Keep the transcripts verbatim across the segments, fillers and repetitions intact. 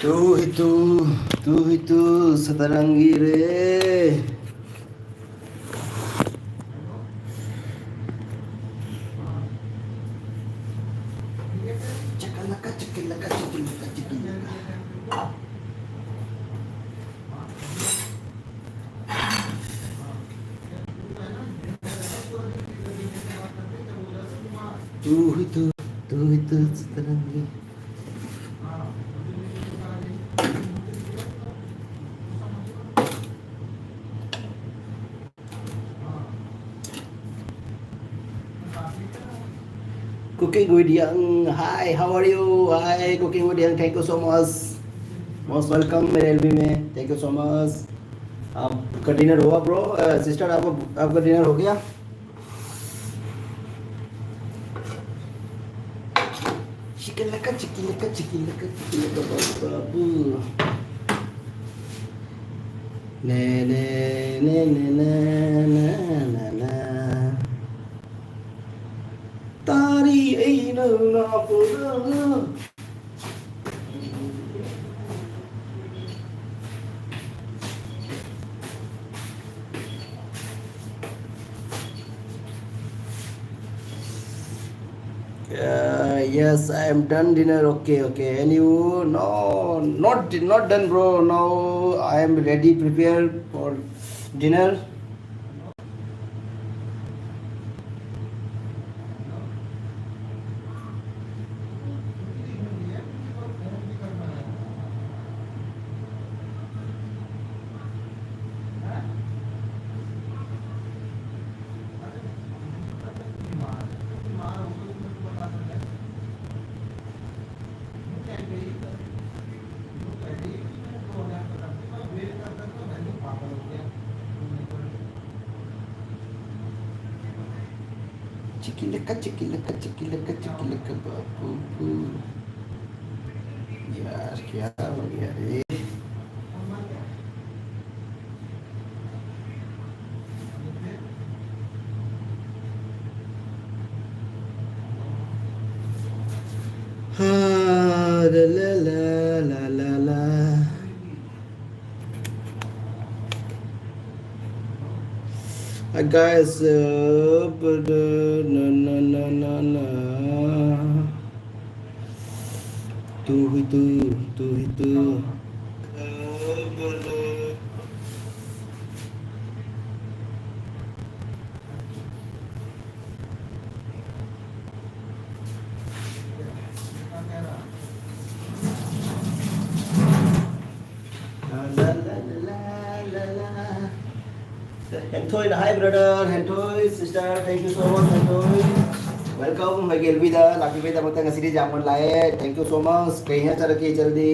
तू ही तू, तू ही तू सतरंगी रे। चकलका, चकलका, चकलका, चकलका। तू ही तू, तू ही तू सतरंगी। Cooking with Young, hi, how are you? Hi, Cooking with Young, thank you so much, most welcome मेरे एलबी में, thank you so much. आपका डिनर हुआ ब्रो? सिस्टर, आपका आपका डिनर हो गया? Chicken laka, chicken laka, chicken laka, chicken laka, babu, babu. Ne, ne, ne, ne, ne, ne, ne, ne. Tari, eh, no, no, no. Uh, yes, I am done dinner. Okay, okay. And you? No, not not done, bro. Now I am ready, prepared for dinner. Chikilaka, chikilaka, chikilaka, chikilaka, babu, boo. यार, क्या हो गया रे? हाँ, ला, ला, ला, ला, ला, Hi guys, uh, na, na, na, na, na. Tu hi tu, tu hi tu. ꯍꯦꯟꯊꯣꯏꯅ, hi brother, ꯍꯦꯟꯊꯣꯏ sister, thank you so much, ꯍꯦꯟꯊꯣꯏ꯫ Welcome, ꯑꯩꯈꯣꯏꯒꯤ ꯑꯦꯜꯕꯤꯗ ꯂꯥꯛꯄꯤꯕꯒꯤꯗꯃꯛꯇ ꯉꯁꯤꯗꯤ ꯌꯥꯝꯅ ꯂꯥꯛꯑꯦ꯫ Thank you so much꯫ ꯀꯩ ꯍꯦꯟꯖꯥꯡ ꯆꯥꯔꯛꯀꯦ ꯏꯆꯜꯗꯤ?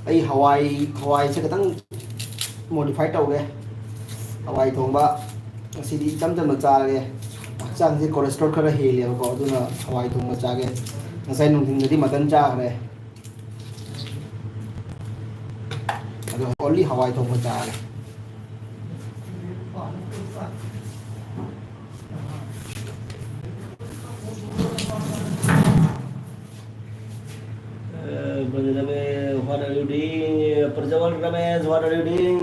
ꯑꯩ ꯍꯋꯥꯏ, ꯍꯋꯥꯏꯁꯦ ꯈꯤꯇꯪ modify ꯇꯧꯒꯦ꯫ ꯍꯋꯥꯏ ꯊꯣꯡꯕ ꯉꯁꯤꯗꯤ ꯏꯆꯝ ꯆꯝꯅ ꯆꯥꯔꯒꯦ꯫ ꯍꯛꯆꯥꯡꯁꯦ cholesterol ꯈꯔ ꯍꯦꯜꯂꯦꯕꯀꯣ, ꯑꯗꯨꯅ ꯍꯋꯥꯏ ꯊꯣꯡꯕ ꯆꯥꯒꯦ꯫ ꯉꯁꯥꯏ ꯅꯨꯡꯊꯤꯟꯗꯗꯤ mutton ꯆꯥꯈ꯭ꯔꯦ꯫ ꯑꯗꯣ only ꯍꯋꯥꯏ ꯊꯣꯡꯕ ꯆꯥꯔꯦ꯫ Uh, Rame, what are you doing? Prajwal Ramesh, what are you doing?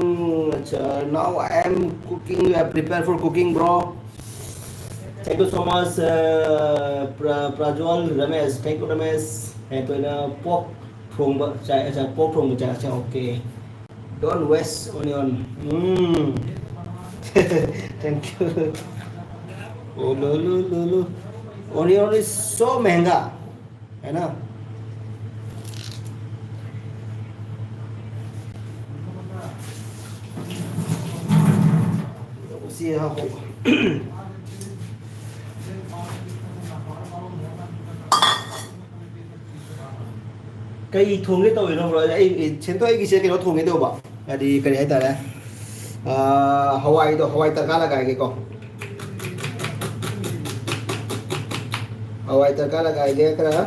Acha, now I am cooking, I prepare for cooking, bro. Thank you so much, uh, Pra-, Prajwal Ramesh. Thank you, Ramesh. ꯑꯩꯈꯣꯏꯅ pork ꯊꯣꯡꯕ ꯆꯥꯏ, ꯑꯆꯥ, pork ꯊꯣꯡꯕ ꯆꯥꯏ, ꯑꯆꯥ, okay. Don't waste onion. Mm. Thank you. Oh, lo, lo, lo, lo. Onion is so महंगा, है ना? ꯁꯤ ꯍꯥꯞꯄꯣ꯫ ꯀꯩ ꯊꯣꯡꯒꯦ ꯇꯧꯔꯤꯅꯣ, bro? ꯑꯩ, ꯑꯩ, ꯁꯦꯟꯇꯣ, ꯑꯩꯒꯤꯁꯦ ꯀꯩꯅꯣ ꯊꯣꯡꯒꯦ ꯇꯧꯕ, ꯍꯥꯏꯗꯤ, ꯀꯔꯤ ꯍꯥꯏꯇꯥꯔꯦ, ꯑꯥ, ꯍꯋꯥꯏꯗꯣ, ꯍꯋꯥꯏ ꯇꯔꯀꯥ ꯂꯒꯥꯏꯒꯦꯀꯣ꯫ ꯍꯋꯥꯏ ꯇꯔꯀꯥ ꯂꯒꯥꯏꯒꯦ ꯈꯔ꯫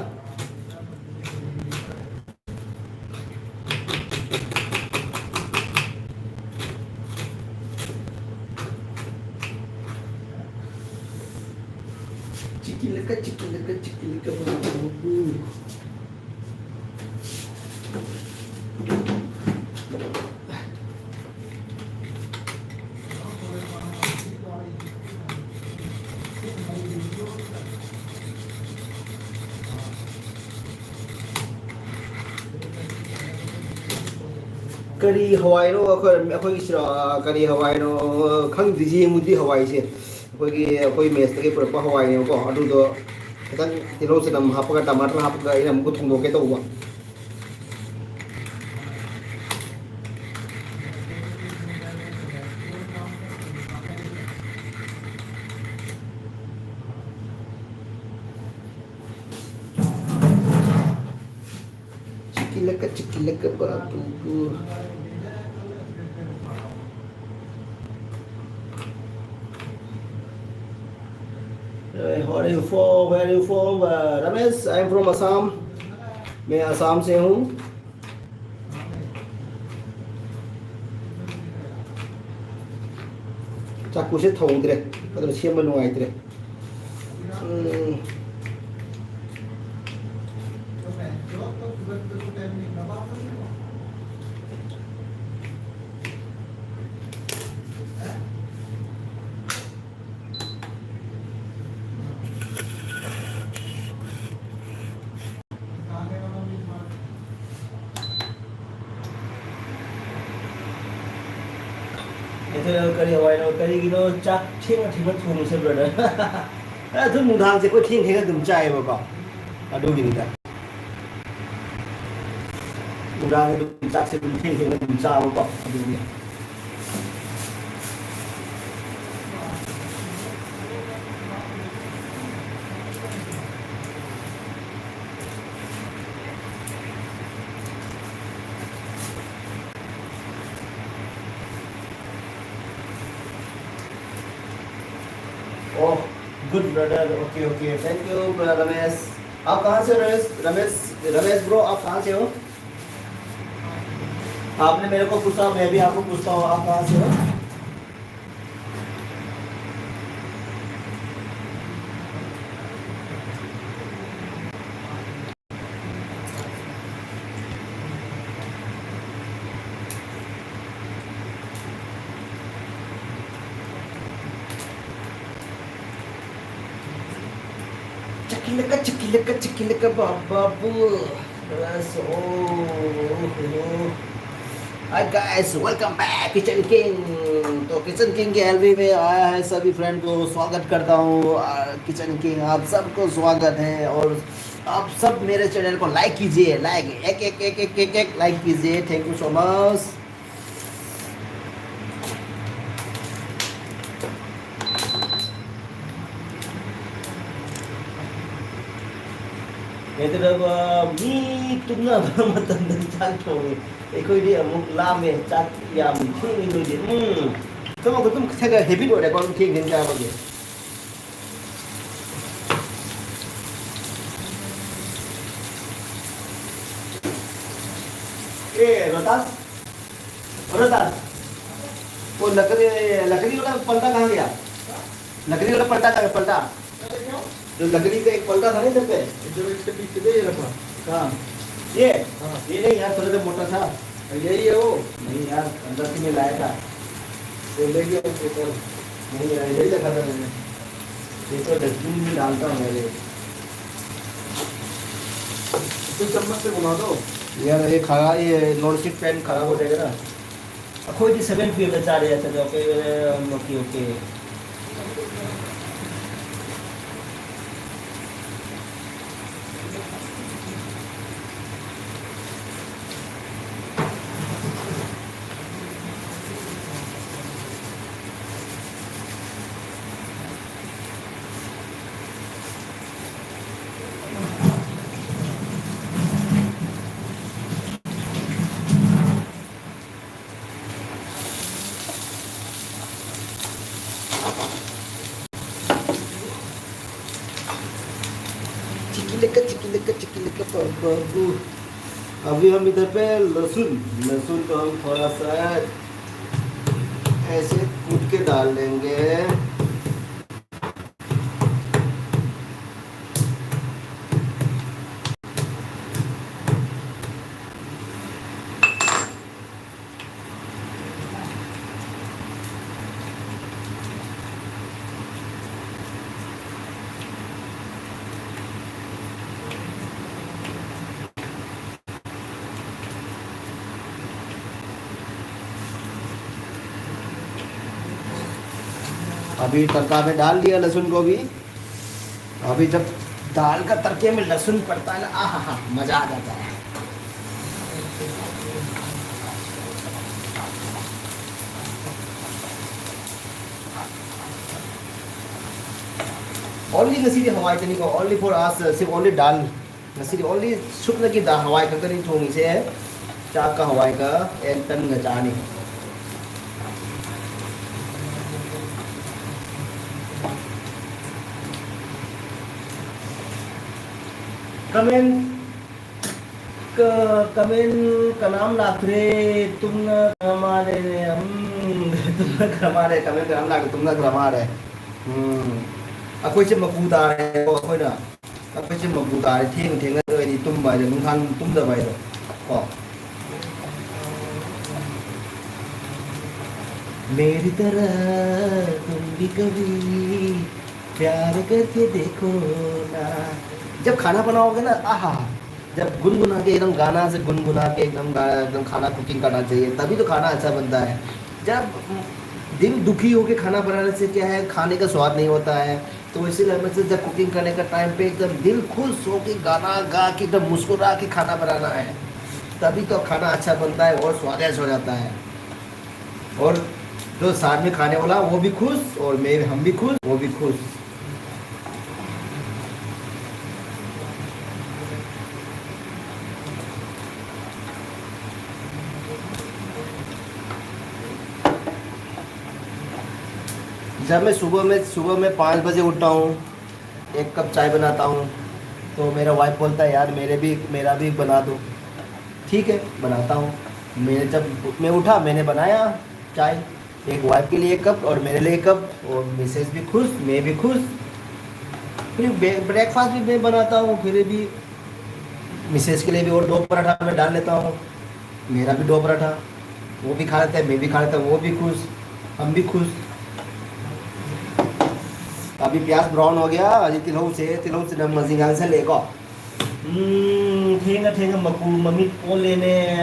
Chikilaka, chikilaka, chikilaka, babu, babu. ꯀꯔꯤ ꯍꯋꯥꯏꯅꯣ ꯑꯩꯈꯣꯏ, ꯑꯩꯈꯣꯏꯒꯤ ꯁꯤꯔ-, ꯀꯔꯤ ꯍꯋꯥꯏꯅꯣ ꯈꯪꯗ꯭ꯔꯤ, ꯌꯦꯡꯉꯨꯗ꯭ꯔꯤ ꯍꯋꯥꯏꯁꯦ꯫ ꯑꯩꯈꯣꯏꯒꯤ, ꯑꯩꯈꯣꯏ ꯃꯦꯁꯇꯒꯤ ꯄꯨꯔꯛꯄ ꯍꯋꯥꯏꯅꯦꯕꯀꯣ, ꯑꯗꯨꯗꯣ ꯈꯤꯇꯪ ꯇꯤꯜꯍꯧ ꯆꯅꯝ ꯍꯥꯞꯄꯒ, ꯇꯃꯥꯇꯔ ꯍꯥꯞꯄꯒ ꯑꯩꯅ ꯑꯃꯨꯛꯀ ꯊꯣꯡꯗꯣꯛꯀꯦ ꯇꯧꯕ꯫ ꯆꯤꯛꯀꯤꯂꯛꯀ, ꯆꯤꯛꯀꯤꯂꯛꯀ, ꯕꯥꯕꯨꯕꯨ꯫ Hey, where are you from? Where are you from? Uh, Ramesh, I am from Assam. मैं असम से हूँ। ꯆꯥꯛꯀꯨꯁꯦ ꯊꯧꯗ꯭ꯔꯦ, ꯑꯗꯨꯅ ꯁꯦꯝꯕ ꯅꯨꯡꯉꯥꯏꯇ꯭ꯔꯦ꯫ ꯎꯝ꯫ ꯑꯩꯈꯣꯏꯅ ꯀꯔꯤ ꯍꯋꯥꯏꯅꯣ, ꯀꯔꯤꯒꯤꯅꯣ ꯆꯥꯛ ꯊꯦꯡꯅ ꯊꯦꯡꯅ ꯊꯣꯡꯉꯤꯁꯦ, brother? ꯑꯗꯨꯝ ꯅꯨꯡꯗꯥꯡꯁꯦ ꯑꯩꯈꯣꯏ ꯊꯦꯡ ꯊꯦꯡꯅ ꯑꯗꯨꯝ ꯆꯥꯏꯌꯦꯕꯀꯣ, ꯑꯗꯨꯒꯤꯅꯤꯗ꯫ ꯅꯨꯡꯗꯥꯡ ꯑꯗꯨꯝ ꯆꯥꯛꯁꯦ ꯑꯗꯨꯝ ꯊꯦꯡ ꯊꯦꯡꯅ ꯑꯗꯨꯝ ꯆꯥꯕꯀꯣ, ꯑꯗꯨꯒꯤ꯫ Oh, good brother. Okay, okay. Thank you, brother Ramesh. आप कहाँ से हो, रमेश? रमेश, रमेश bro, आप कहाँ से हो? आपने मेरे को पूछा, मैं भी आपको पूछता हूँ, आप कहाँ से हो? Chakilaka, chakilaka, chakilaka, bababu. That's all. Hi guys, welcome back Kitchen King। तो किचन किंग के एलवी में आया है सभी फ्रेंड को स्वागत करता हूँ। किचन किंग आप सबको स्वागत है, और आप सब मेरे चैनल को लाइक कीजिए, लाइक, एक एक एक एक एक एक लाइक कीजिए। Thank you so much। ꯀꯩꯗꯧꯔꯕ ꯃꯤ ꯇꯨꯝꯅꯕ ꯃꯇꯝꯗ ꯆꯥꯛ ꯊꯣꯡꯉꯤ꯫ ꯑꯩꯈꯣꯏꯗꯤ ꯑꯃꯨꯛ ꯂꯥꯝꯃꯦ, ꯆꯥꯛ ꯌꯥꯝ ꯊꯦꯡꯉꯤ ꯅꯣꯏꯗꯤ꯫ ꯎꯝ꯫ ꯇꯨꯝꯃꯒ ꯑꯗꯨꯝ ꯈꯔ ꯈꯔ ꯍꯦꯕꯤꯠ ꯑꯣꯏꯔꯦꯀꯣ, ꯑꯗꯨꯝ ꯊꯦꯡ ꯊꯦꯡ ꯆꯥꯕꯒꯤ꯫ ए, रोहतास? रोहतास? वो लकड़ी, लकड़ी वाला पलटा कहाँ गया? लकड़ी वाला पलटा कहाँ गया? पलटा? जो लकड़ी का एक पलटा था ना इधर पे? इधर इसके पीछे दे ये रखा। कहाँ? ये? हाँ। ये नहीं यार, थोड़ा सा मोटा था। यही है वो। नहीं यार, अंदर से मैं लाया था। वो ले गया वो पेपर। नहीं यार, यही रखा था मैंने। पेपर डस्टबिन में डालता हूँ मैं ये। तो चम्मच से घुमा दो। यार, ये खराब, ये नॉन स्टिक पैन खराब हो जाएगा ना। ꯑꯩꯈꯣꯏꯗꯤ ꯁꯚꯦꯟ ꯄꯤ ꯑꯦꯝꯗ ꯆꯥꯔꯦ, ꯑꯗꯣ ꯑꯩꯈꯣꯏ, ꯑꯣꯀꯦ, ꯑꯣꯀꯦ꯫ चिकिलका, चिकिलका, चिकिलका, बाबू। अभी हम इधर पे लहसुन, लहसुन को हम थोड़ा सा ऐसे कूट के डाल लेंगे। अभी तड़का में डाल दिया लहसुन को भी। अभी जब दाल का तड़के में लहसुन पड़ता है ना, आहा हा, मजा आ जाता है। Only, ꯉꯁꯤꯗꯤ ꯍꯋꯥꯏ ꯈꯛꯇꯅꯤꯀꯣ, only for us, सिर्फ only दाल। ꯉꯁꯤꯗꯤ only ꯁꯨꯞꯅꯒꯤ ꯗꯥ ꯍꯋꯥꯏ ꯈꯛꯇꯅꯤ ꯊꯣꯡꯉꯤꯁꯦ꯫ ꯆꯥꯛꯀ ꯍꯋꯥꯏꯒ and ꯇꯟꯒ ꯆꯥꯅꯤ꯫ Comment, comment ꯀꯅꯥꯝ ꯂꯥꯛꯇ꯭ꯔꯦ꯫ ꯇꯨꯝꯅꯈ꯭ꯔ ꯃꯥꯜꯂꯦ꯫ ꯎꯝ, ꯇꯨꯝꯅꯈ꯭ꯔ ꯃꯥꯜꯂꯦ꯫ Comment ꯀꯅꯥꯝ ꯂꯥꯛꯇ꯭ꯔꯦ꯫ ꯇꯨꯝꯅꯈ꯭ꯔ ꯃꯥꯜꯂꯦ꯫ ꯎꯝ, ꯑꯩꯈꯣꯏꯁꯦ ꯃꯄꯨ ꯇꯥꯔꯦꯀꯣ ꯑꯩꯈꯣꯏꯅ꯫ ꯑꯩꯈꯣꯏꯁꯦ ꯃꯄꯨ ꯇꯥꯔꯦ, ꯊꯦꯡꯅ ꯊꯦꯡꯅ ꯑꯣꯏꯔꯗꯤ ꯇꯨꯝꯕ ꯍꯥꯏꯗꯣ, ꯅꯨꯡꯗꯥꯡ ꯇꯨꯝꯗꯕ ꯍꯥꯏꯗꯣ ꯀꯣ꯫ मेरी तरह तुम भी कभी प्यार करके देखो ना। जब खाना बनाओगे ना, आहा, जब गुनगुना के एकदम गाना से गुनगुना के एकदम गा-, एकदम खाना कुकिंग करना चाहिए, तभी तो खाना अच्छा बनता है। जब दिल दुखी होके खाना बनाने से क्या है, खाने का स्वाद नहीं होता है। तो इसीलिए हमेशा जब कुकिंग करने का टाइम पे एकदम दिल खुश होके गाना गा के एकदम मुस्कुरा के खाना बनाना है, तभी तो खाना अच्छा बनता है और स्वादिष्ट हो जाता है। और जो साथ में खाने वाला वो भी खुश और मैं, हम भी खुश, वो भी खुश। जब मैं सुबह में, सुबह में पाँच बजे उठता हूँ, एक कप चाय बनाता हूँ, तो मेरा वाइफ बोलता है, "यार, मेरे भी, मेरा भी बना दो।" ठीक है, बनाता हूँ। मैं जब, मैं उठा, मैंने बनाया चाय, एक वाइफ के लिए एक कप और मेरे लिए एक कप, और मिसेज भी खुश, मैं भी खुश। फिर ब्रे-, ब्रेकफास्ट भी मैं बनाता हूँ, फिर भी मिसेज के लिए भी और दो पराठा मैं डाल लेता हूँ। मेरा भी दो पराठा, वो भी खा लेते हैं, मैं भी खा लेता हूँ, वो भी खुश, हम भी खुश। अभी प्याज ब्राउन हो गया, अभी तिलौ से, तिलौ से नम मजीगान से लेगा। ꯎꯝ, ꯊꯦꯡꯉ ꯊꯦꯡꯉ ꯃꯀꯨ ꯃꯃꯤꯠ ꯑꯣꯜꯂꯦꯅꯦ,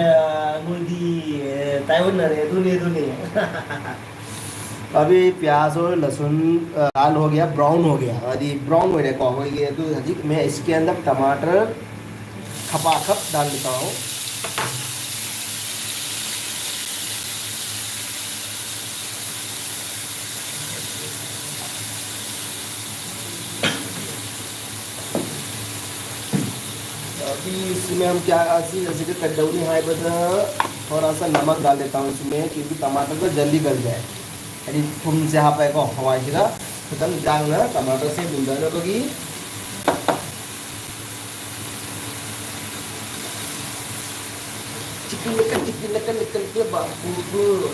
ꯅꯣꯏꯗꯤ, ꯑꯦ, ꯇꯥꯏꯑꯣꯟꯅꯔꯦ, ꯑꯗꯨꯅꯦ, ꯑꯗꯨꯅꯦ꯫ अभी प्याज और लहसुन, अ, लाल हो गया, ब्राउन हो गया, ꯍꯥꯏꯗꯤ ꯕ꯭ꯔꯥꯎꯟ ꯑꯣꯏꯔꯦꯀꯣ ꯑꯩꯈꯣꯏꯒꯤ꯫ ꯑꯗꯨ ꯍꯧꯖꯤꯛ मैं इसके अंदर टमाटर खपाखप डाल देता हूँ। अभी इसमें हम क्या, ऐसी जैसे कि कद्दौनी है बस, थोड़ा सा नमक डाल देता हूँ इसमें, क्योंकि टमाटर तो जल्दी गल जाए। ꯍꯥꯏꯗꯤ ꯊꯨꯝꯁꯦ ꯍꯥꯞꯄꯦꯀꯣ ꯍꯋꯥꯏꯁꯤꯗ, ꯈꯤꯇꯪ ꯌꯥꯡꯅ ꯇꯃꯥꯇꯔꯁꯦ ꯃꯨꯟꯊꯅꯕꯒꯤ꯫ Chicken, chicken, chicken, chicken, chicken, बाबू।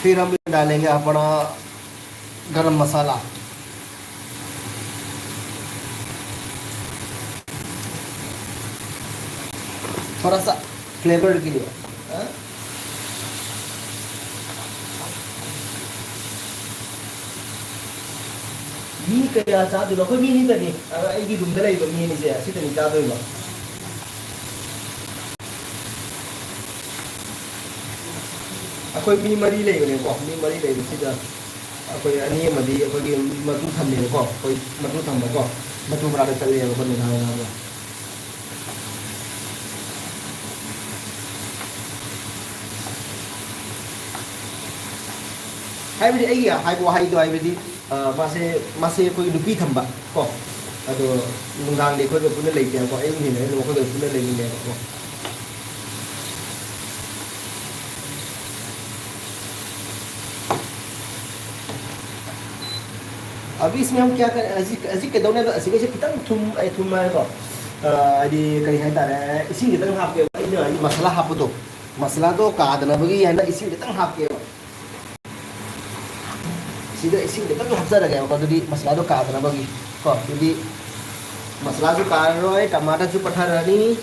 फिर हम डालेंगे अपना गरम मसाला, थोड़ा सा फ्लेवर के लिए। हाँ? ꯃꯤ ꯀꯌꯥ ꯆꯥꯗꯣꯏꯅꯣ? ꯑꯩꯈꯣꯏ ꯃꯤ ꯑꯅꯤꯗꯅꯤ꯫ ꯑ, ꯑꯩꯒꯤ ꯔꯨꯝꯗ ꯂꯩꯕ ꯃꯤ ꯑꯅꯤꯁꯦ ꯑꯁꯤꯗꯅꯤ ꯆꯥꯗꯣꯏꯕ꯫ ꯑꯩꯈꯣꯏ ꯃꯤ ꯃꯔꯤ ꯂꯩꯕꯅꯦꯀꯣ꯫ ꯃꯤ ꯃꯔꯤ ꯂꯩꯕꯁꯤꯗ ꯑꯩꯈꯣꯏ ꯑꯅꯤ ꯑꯃꯗꯤ ꯑꯩꯈꯣꯏꯒꯤ ꯃꯇꯨ ꯊꯝꯃꯦꯕꯀꯣ꯫ ꯑꯩꯈꯣꯏ ꯃꯇꯨ ꯊꯝꯕꯀꯣ꯫ ꯃꯇꯨ ꯃꯅꯥꯛꯇ ꯆꯠꯂꯦꯕꯀꯣ ꯅꯨꯡꯗꯥꯡ ꯅꯨꯡꯗꯥꯡꯗ꯫ ꯍꯥꯏꯕꯗꯤ ꯑꯩꯒꯤ ꯍꯥꯏꯕ ꯋꯥꯍꯩꯗꯣ ꯍꯥꯏꯕꯗꯤ, ꯑ, ꯃꯥꯁꯦ, ꯃꯥꯁꯦ ꯑꯩꯈꯣꯏ ꯅꯨꯄꯤ ꯊꯝꯕ ꯀꯣ꯫ ꯑꯗꯣ ꯅꯨꯡꯗꯥꯡꯗꯤ ꯑꯩꯈꯣꯏꯒ ꯄꯨꯟꯅ ꯂꯩꯇꯦꯕꯀꯣ꯫ ꯑꯌꯨꯛ ꯅꯨꯡꯊꯤꯜ ꯑꯗꯨꯝ ꯑꯩꯈꯣꯏꯒ ꯄꯨꯟꯅ ꯂꯩꯃꯤꯟꯅꯩꯕꯀꯣ꯫ ꯑꯕꯤ ꯏꯁꯃꯦ ꯍꯝ ꯀꯌꯥ ꯀꯔꯦ? ꯑꯁꯤ, ꯑꯁꯤ ꯀꯩꯗꯧꯅꯦꯕ? ꯑꯁꯤꯒꯤꯁꯦ ꯈꯤꯇꯪ ꯊꯨꯝ, ꯑꯩ ꯊꯨꯝ ꯍꯥꯏꯀꯣ꯫ ꯑ, ꯍꯥꯏꯗꯤ ꯀꯔꯤ ꯍꯥꯏꯇꯥꯔꯦ? ꯏꯁꯤꯡ ꯈꯤꯇꯪ ꯍꯥꯞꯀꯦꯕ꯫ ꯑꯩꯅ ꯍꯥꯏꯗꯤ ꯃꯁꯥꯂꯥ ꯍꯥꯞꯄꯗꯣ, ꯃꯁꯥꯂꯥꯗꯣ ꯀꯥꯗꯅꯕꯒꯤ ꯍꯥꯏꯅ ꯏꯁꯤꯡ ꯈꯤꯇꯪ ꯍꯥꯞꯀꯦꯕ꯫ ꯁꯤꯗ ꯏꯁꯤꯡ ꯈꯤꯇꯪ ꯍꯥꯞꯆꯔꯒꯦꯕꯀꯣ꯫ ꯑꯗꯨꯗꯤ ꯃꯁꯥꯂꯥꯗꯣ ꯀꯥꯗꯅꯕꯒꯤ ꯀꯣ꯫ ꯑꯗꯨꯗꯤ ꯃꯁꯥꯂꯥꯁꯨ ꯀꯥꯔꯔꯣꯏ, ꯇꯃꯥꯇꯔꯁꯨ ꯄꯠꯊꯔꯅꯤ꯫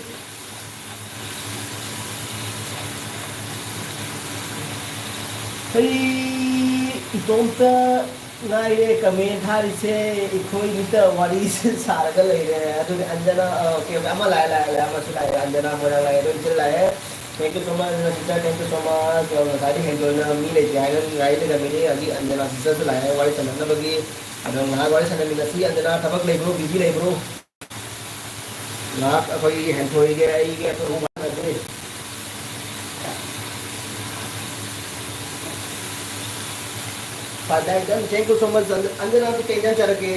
ꯑꯩ ꯏꯇꯣꯝꯇ ꯉꯥꯏꯔꯦ ꯀꯃꯦꯟ ꯊꯥꯔꯤꯁꯦ, ꯑꯩꯈꯣꯏ ꯃꯤꯇ ꯋꯥꯔꯤꯁꯦ ꯁꯥꯔꯒ ꯂꯩꯔꯦ꯫ ꯑꯗꯨꯅꯦ ꯑꯟꯖꯅꯥ, ꯑ, ꯀꯩ, ꯑꯃ ꯂꯥꯛꯑꯦ, ꯂꯥꯛꯑꯦ, ꯂꯥꯛꯑꯦ, ꯑꯃꯁꯨ ꯂꯥꯛꯑꯦ, ꯑꯟꯖꯅꯥ ꯃꯣꯏꯔꯥꯡ ꯂꯥꯛꯑꯦ, ꯑꯗꯨ ꯏꯆꯦ ꯂꯥꯛꯑꯦ꯫ Thank you so much, sister. Thank you so much. ꯑꯗꯣ ꯉꯁꯥꯏꯗꯤ ꯍꯦꯟꯗꯣꯏꯅ ꯃꯤ ꯂꯩꯇꯦ ꯍꯥꯏꯅ ꯉꯥꯏ ꯂꯩꯔꯝꯃꯤꯅꯤ꯫ ꯍꯧꯖꯤꯛ ꯑꯟꯖꯅꯥ sisterꯁꯨ ꯂꯥꯛꯑꯦ ꯋꯥꯔꯤ ꯁꯥꯟꯅꯅꯕꯒꯤ꯫ ꯑꯗꯣ ꯉꯥꯏꯍꯥꯛ ꯋꯥꯔꯤ ꯁꯥꯟꯅꯃꯤꯟꯅꯁꯤ꯫ ꯑꯟꯖꯅꯥ, ꯊꯕꯛ ꯂꯩꯕ꯭ꯔꯣ? Busy ꯂꯩꯕ꯭ꯔꯣ? ꯉꯥꯏꯍꯥꯛ ꯑꯩꯈꯣꯏꯒꯤ ꯍꯦꯟꯊꯣꯏꯒꯦ ꯑꯩꯒꯤ ꯑꯇꯣꯞꯄ ꯋꯥ ꯁꯥꯟꯅꯁꯤ꯫ Thank you so much. ꯑꯟꯖꯅꯥꯗꯤ ꯀꯩ ꯏꯟꯖꯥꯡ ꯆꯥꯔꯛꯀꯦ?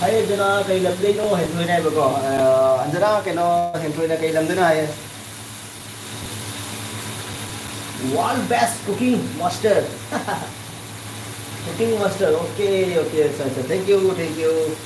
ꯍꯥꯏ ꯑꯟꯖꯅꯥ, ꯀꯩ ꯂꯝꯗꯩꯅꯣ? ꯍꯦꯟꯊꯣꯏꯅ ꯍꯥꯏꯕꯀꯣ꯫ ꯑ, ꯑꯟꯖꯅꯥ, ꯀꯩꯅꯣ, ꯍꯦꯟꯊꯣꯏꯅ ꯀꯩ ꯂꯝꯗꯩꯅꯣ ꯍꯥꯏꯌꯦ꯫ World best cooking master. Cooking master. Okay, okay, sir, sir. Thank you, thank you.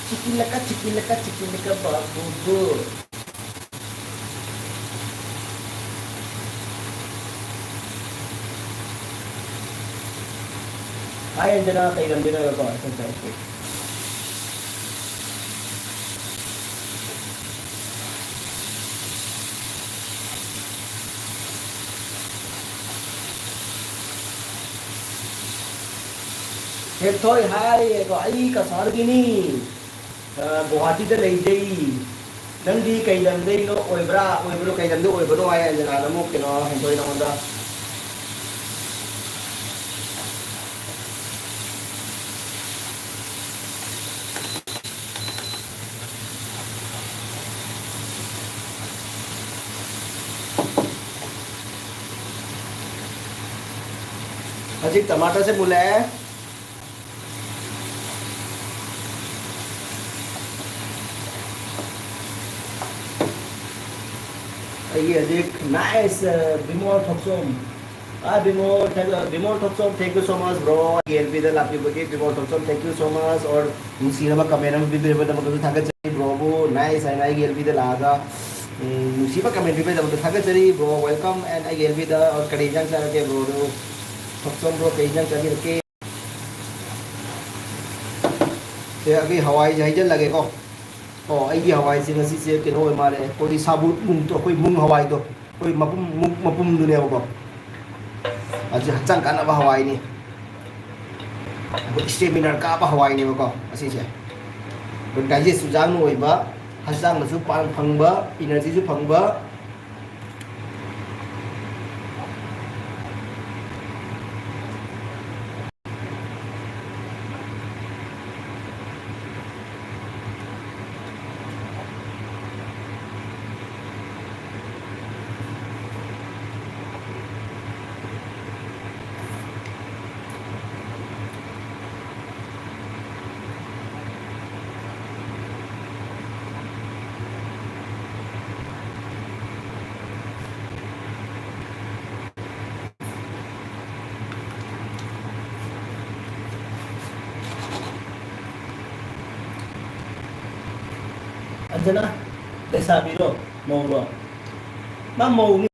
Chikilaka, chikilaka, chikilaka, babu. Hi, Anjana, ꯀꯩ ꯂꯝꯗꯩꯅꯣ ꯍꯥꯏꯔꯣꯀꯣ? ꯑꯩꯈꯣꯏ ꯁꯥꯏ꯫ ꯍꯦꯟꯊꯣꯏ ꯍꯥꯏꯔꯦꯀꯣ, ꯑꯩ ꯀꯁꯥꯔꯒꯤꯅꯤ꯫ ꯑ, ꯒꯨꯋꯥꯍꯥꯇꯤꯗ ꯂꯩꯖꯩ꯫ ꯅꯪꯗꯤ ꯀꯩ ꯂꯝꯗꯩꯅꯣ ꯑꯣꯏꯕ꯭ꯔꯥ? ꯑꯣꯏꯕꯅꯣ, ꯀꯩ ꯂꯝꯗ ꯑꯣꯏꯕꯅꯣ ꯍꯥꯏ ꯑꯟꯖꯅꯥꯅ ꯑꯃꯨꯛ ꯀꯩꯅꯣ ꯍꯦꯟꯊꯣꯏ ꯅꯉꯣꯟꯗ꯫ ꯍꯧꯖꯤꯛ ꯇꯃꯥꯇꯔꯁꯦ ꯃꯨꯜꯂꯛꯑꯦ꯫ ꯑꯩꯒꯤ ꯍꯧꯖꯤꯛ nice, ꯑ, ꯕꯤꯃꯣꯜ ꯊꯣꯛꯆꯣꯝ꯫ ꯑ, ꯕꯤꯃꯣꯜ, ꯊꯦꯡ-, ꯑ, ꯕꯤꯃꯣꯜ ꯊꯣꯛꯆꯣꯝ, thank you so much, bro꯫ ꯑꯩꯒꯤ L B the ꯂꯥꯛꯄꯤꯕꯒꯤ Bimol Thokchom, thank you so much꯫ Or ꯅꯨꯡꯁꯤꯔꯕ comment ꯑꯃ ꯄꯤꯕꯤꯔꯛꯄꯒꯤꯗꯃꯛꯇꯁꯨ ꯊꯥꯒꯠꯆꯔꯤ, bro ꯕꯨ꯫ Nice ꯍꯥꯏꯅ ꯑꯩꯒꯤ L B ꯗ ꯂꯥꯛꯑꯒ, ꯎꯝ, ꯅꯨꯡꯁꯤꯕ comment ꯄꯤꯕꯒꯤꯗꯃꯛꯇ ꯊꯥꯒꯠꯆꯔꯤ, bro꯫ Welcome and ꯑꯩꯒꯤ L B ꯗ꯫ Or ꯀꯔꯤ ꯏꯟꯖꯥꯡ ꯆꯥꯔꯒꯦ, bro? ꯑꯗꯨ ꯊꯣꯛꯆꯣꯝ, bro, ꯀꯔꯤ ꯏꯟꯖꯥꯡ ꯆꯥꯕꯤꯔꯛꯀꯦ? ꯁꯦ, ꯑꯩꯈꯣꯏ ꯍꯋꯥꯏꯁꯦ ꯍꯩꯖꯤꯜꯂꯒꯦꯀꯣ꯫ ꯑꯣ, ꯑꯩꯒꯤ ꯍꯋꯥꯏꯁꯦ ꯉꯁꯤꯁꯦ ꯀꯩꯅꯣ ꯑꯣꯏ ꯃꯥꯜꯂꯦ, ꯑꯩꯈꯣꯏꯒꯤ ꯁꯥꯕꯨꯠ ꯃꯨꯡꯗꯣ, ꯑꯩꯈꯣꯏ ꯃꯨꯡ ꯍꯋꯥꯏꯗꯣ, ꯑꯩꯈꯣꯏ ꯃꯄꯨꯝ, ꯃꯨꯛ ꯃꯄꯨꯝꯗꯨꯅꯦꯕꯀꯣ꯫ ꯑꯁꯤ ꯍꯛꯆꯥꯡ ꯀꯥꯟꯅꯕ ꯍꯋꯥꯏꯅꯤ, ꯑꯩꯈꯣꯏ stamina ꯀꯥꯕ ꯍꯋꯥꯏꯅꯦꯕꯀꯣ ꯑꯁꯤꯁꯦ꯫ ꯑꯩꯈꯣꯏ digestion ꯁꯨ ꯌꯥꯡꯅ ꯑꯣꯏꯕ, ꯍꯛꯆꯥꯡꯗꯁꯨ ꯄꯥꯡ ꯐꯪꯕ, energy ꯁꯨ ꯐꯪꯕ꯫ ꯑꯟꯖꯅꯥ, ꯂꯩꯁꯥꯕꯤꯔꯣ? ꯃꯧꯔꯣ? ꯃꯥ ꯃꯧꯅꯤ꯫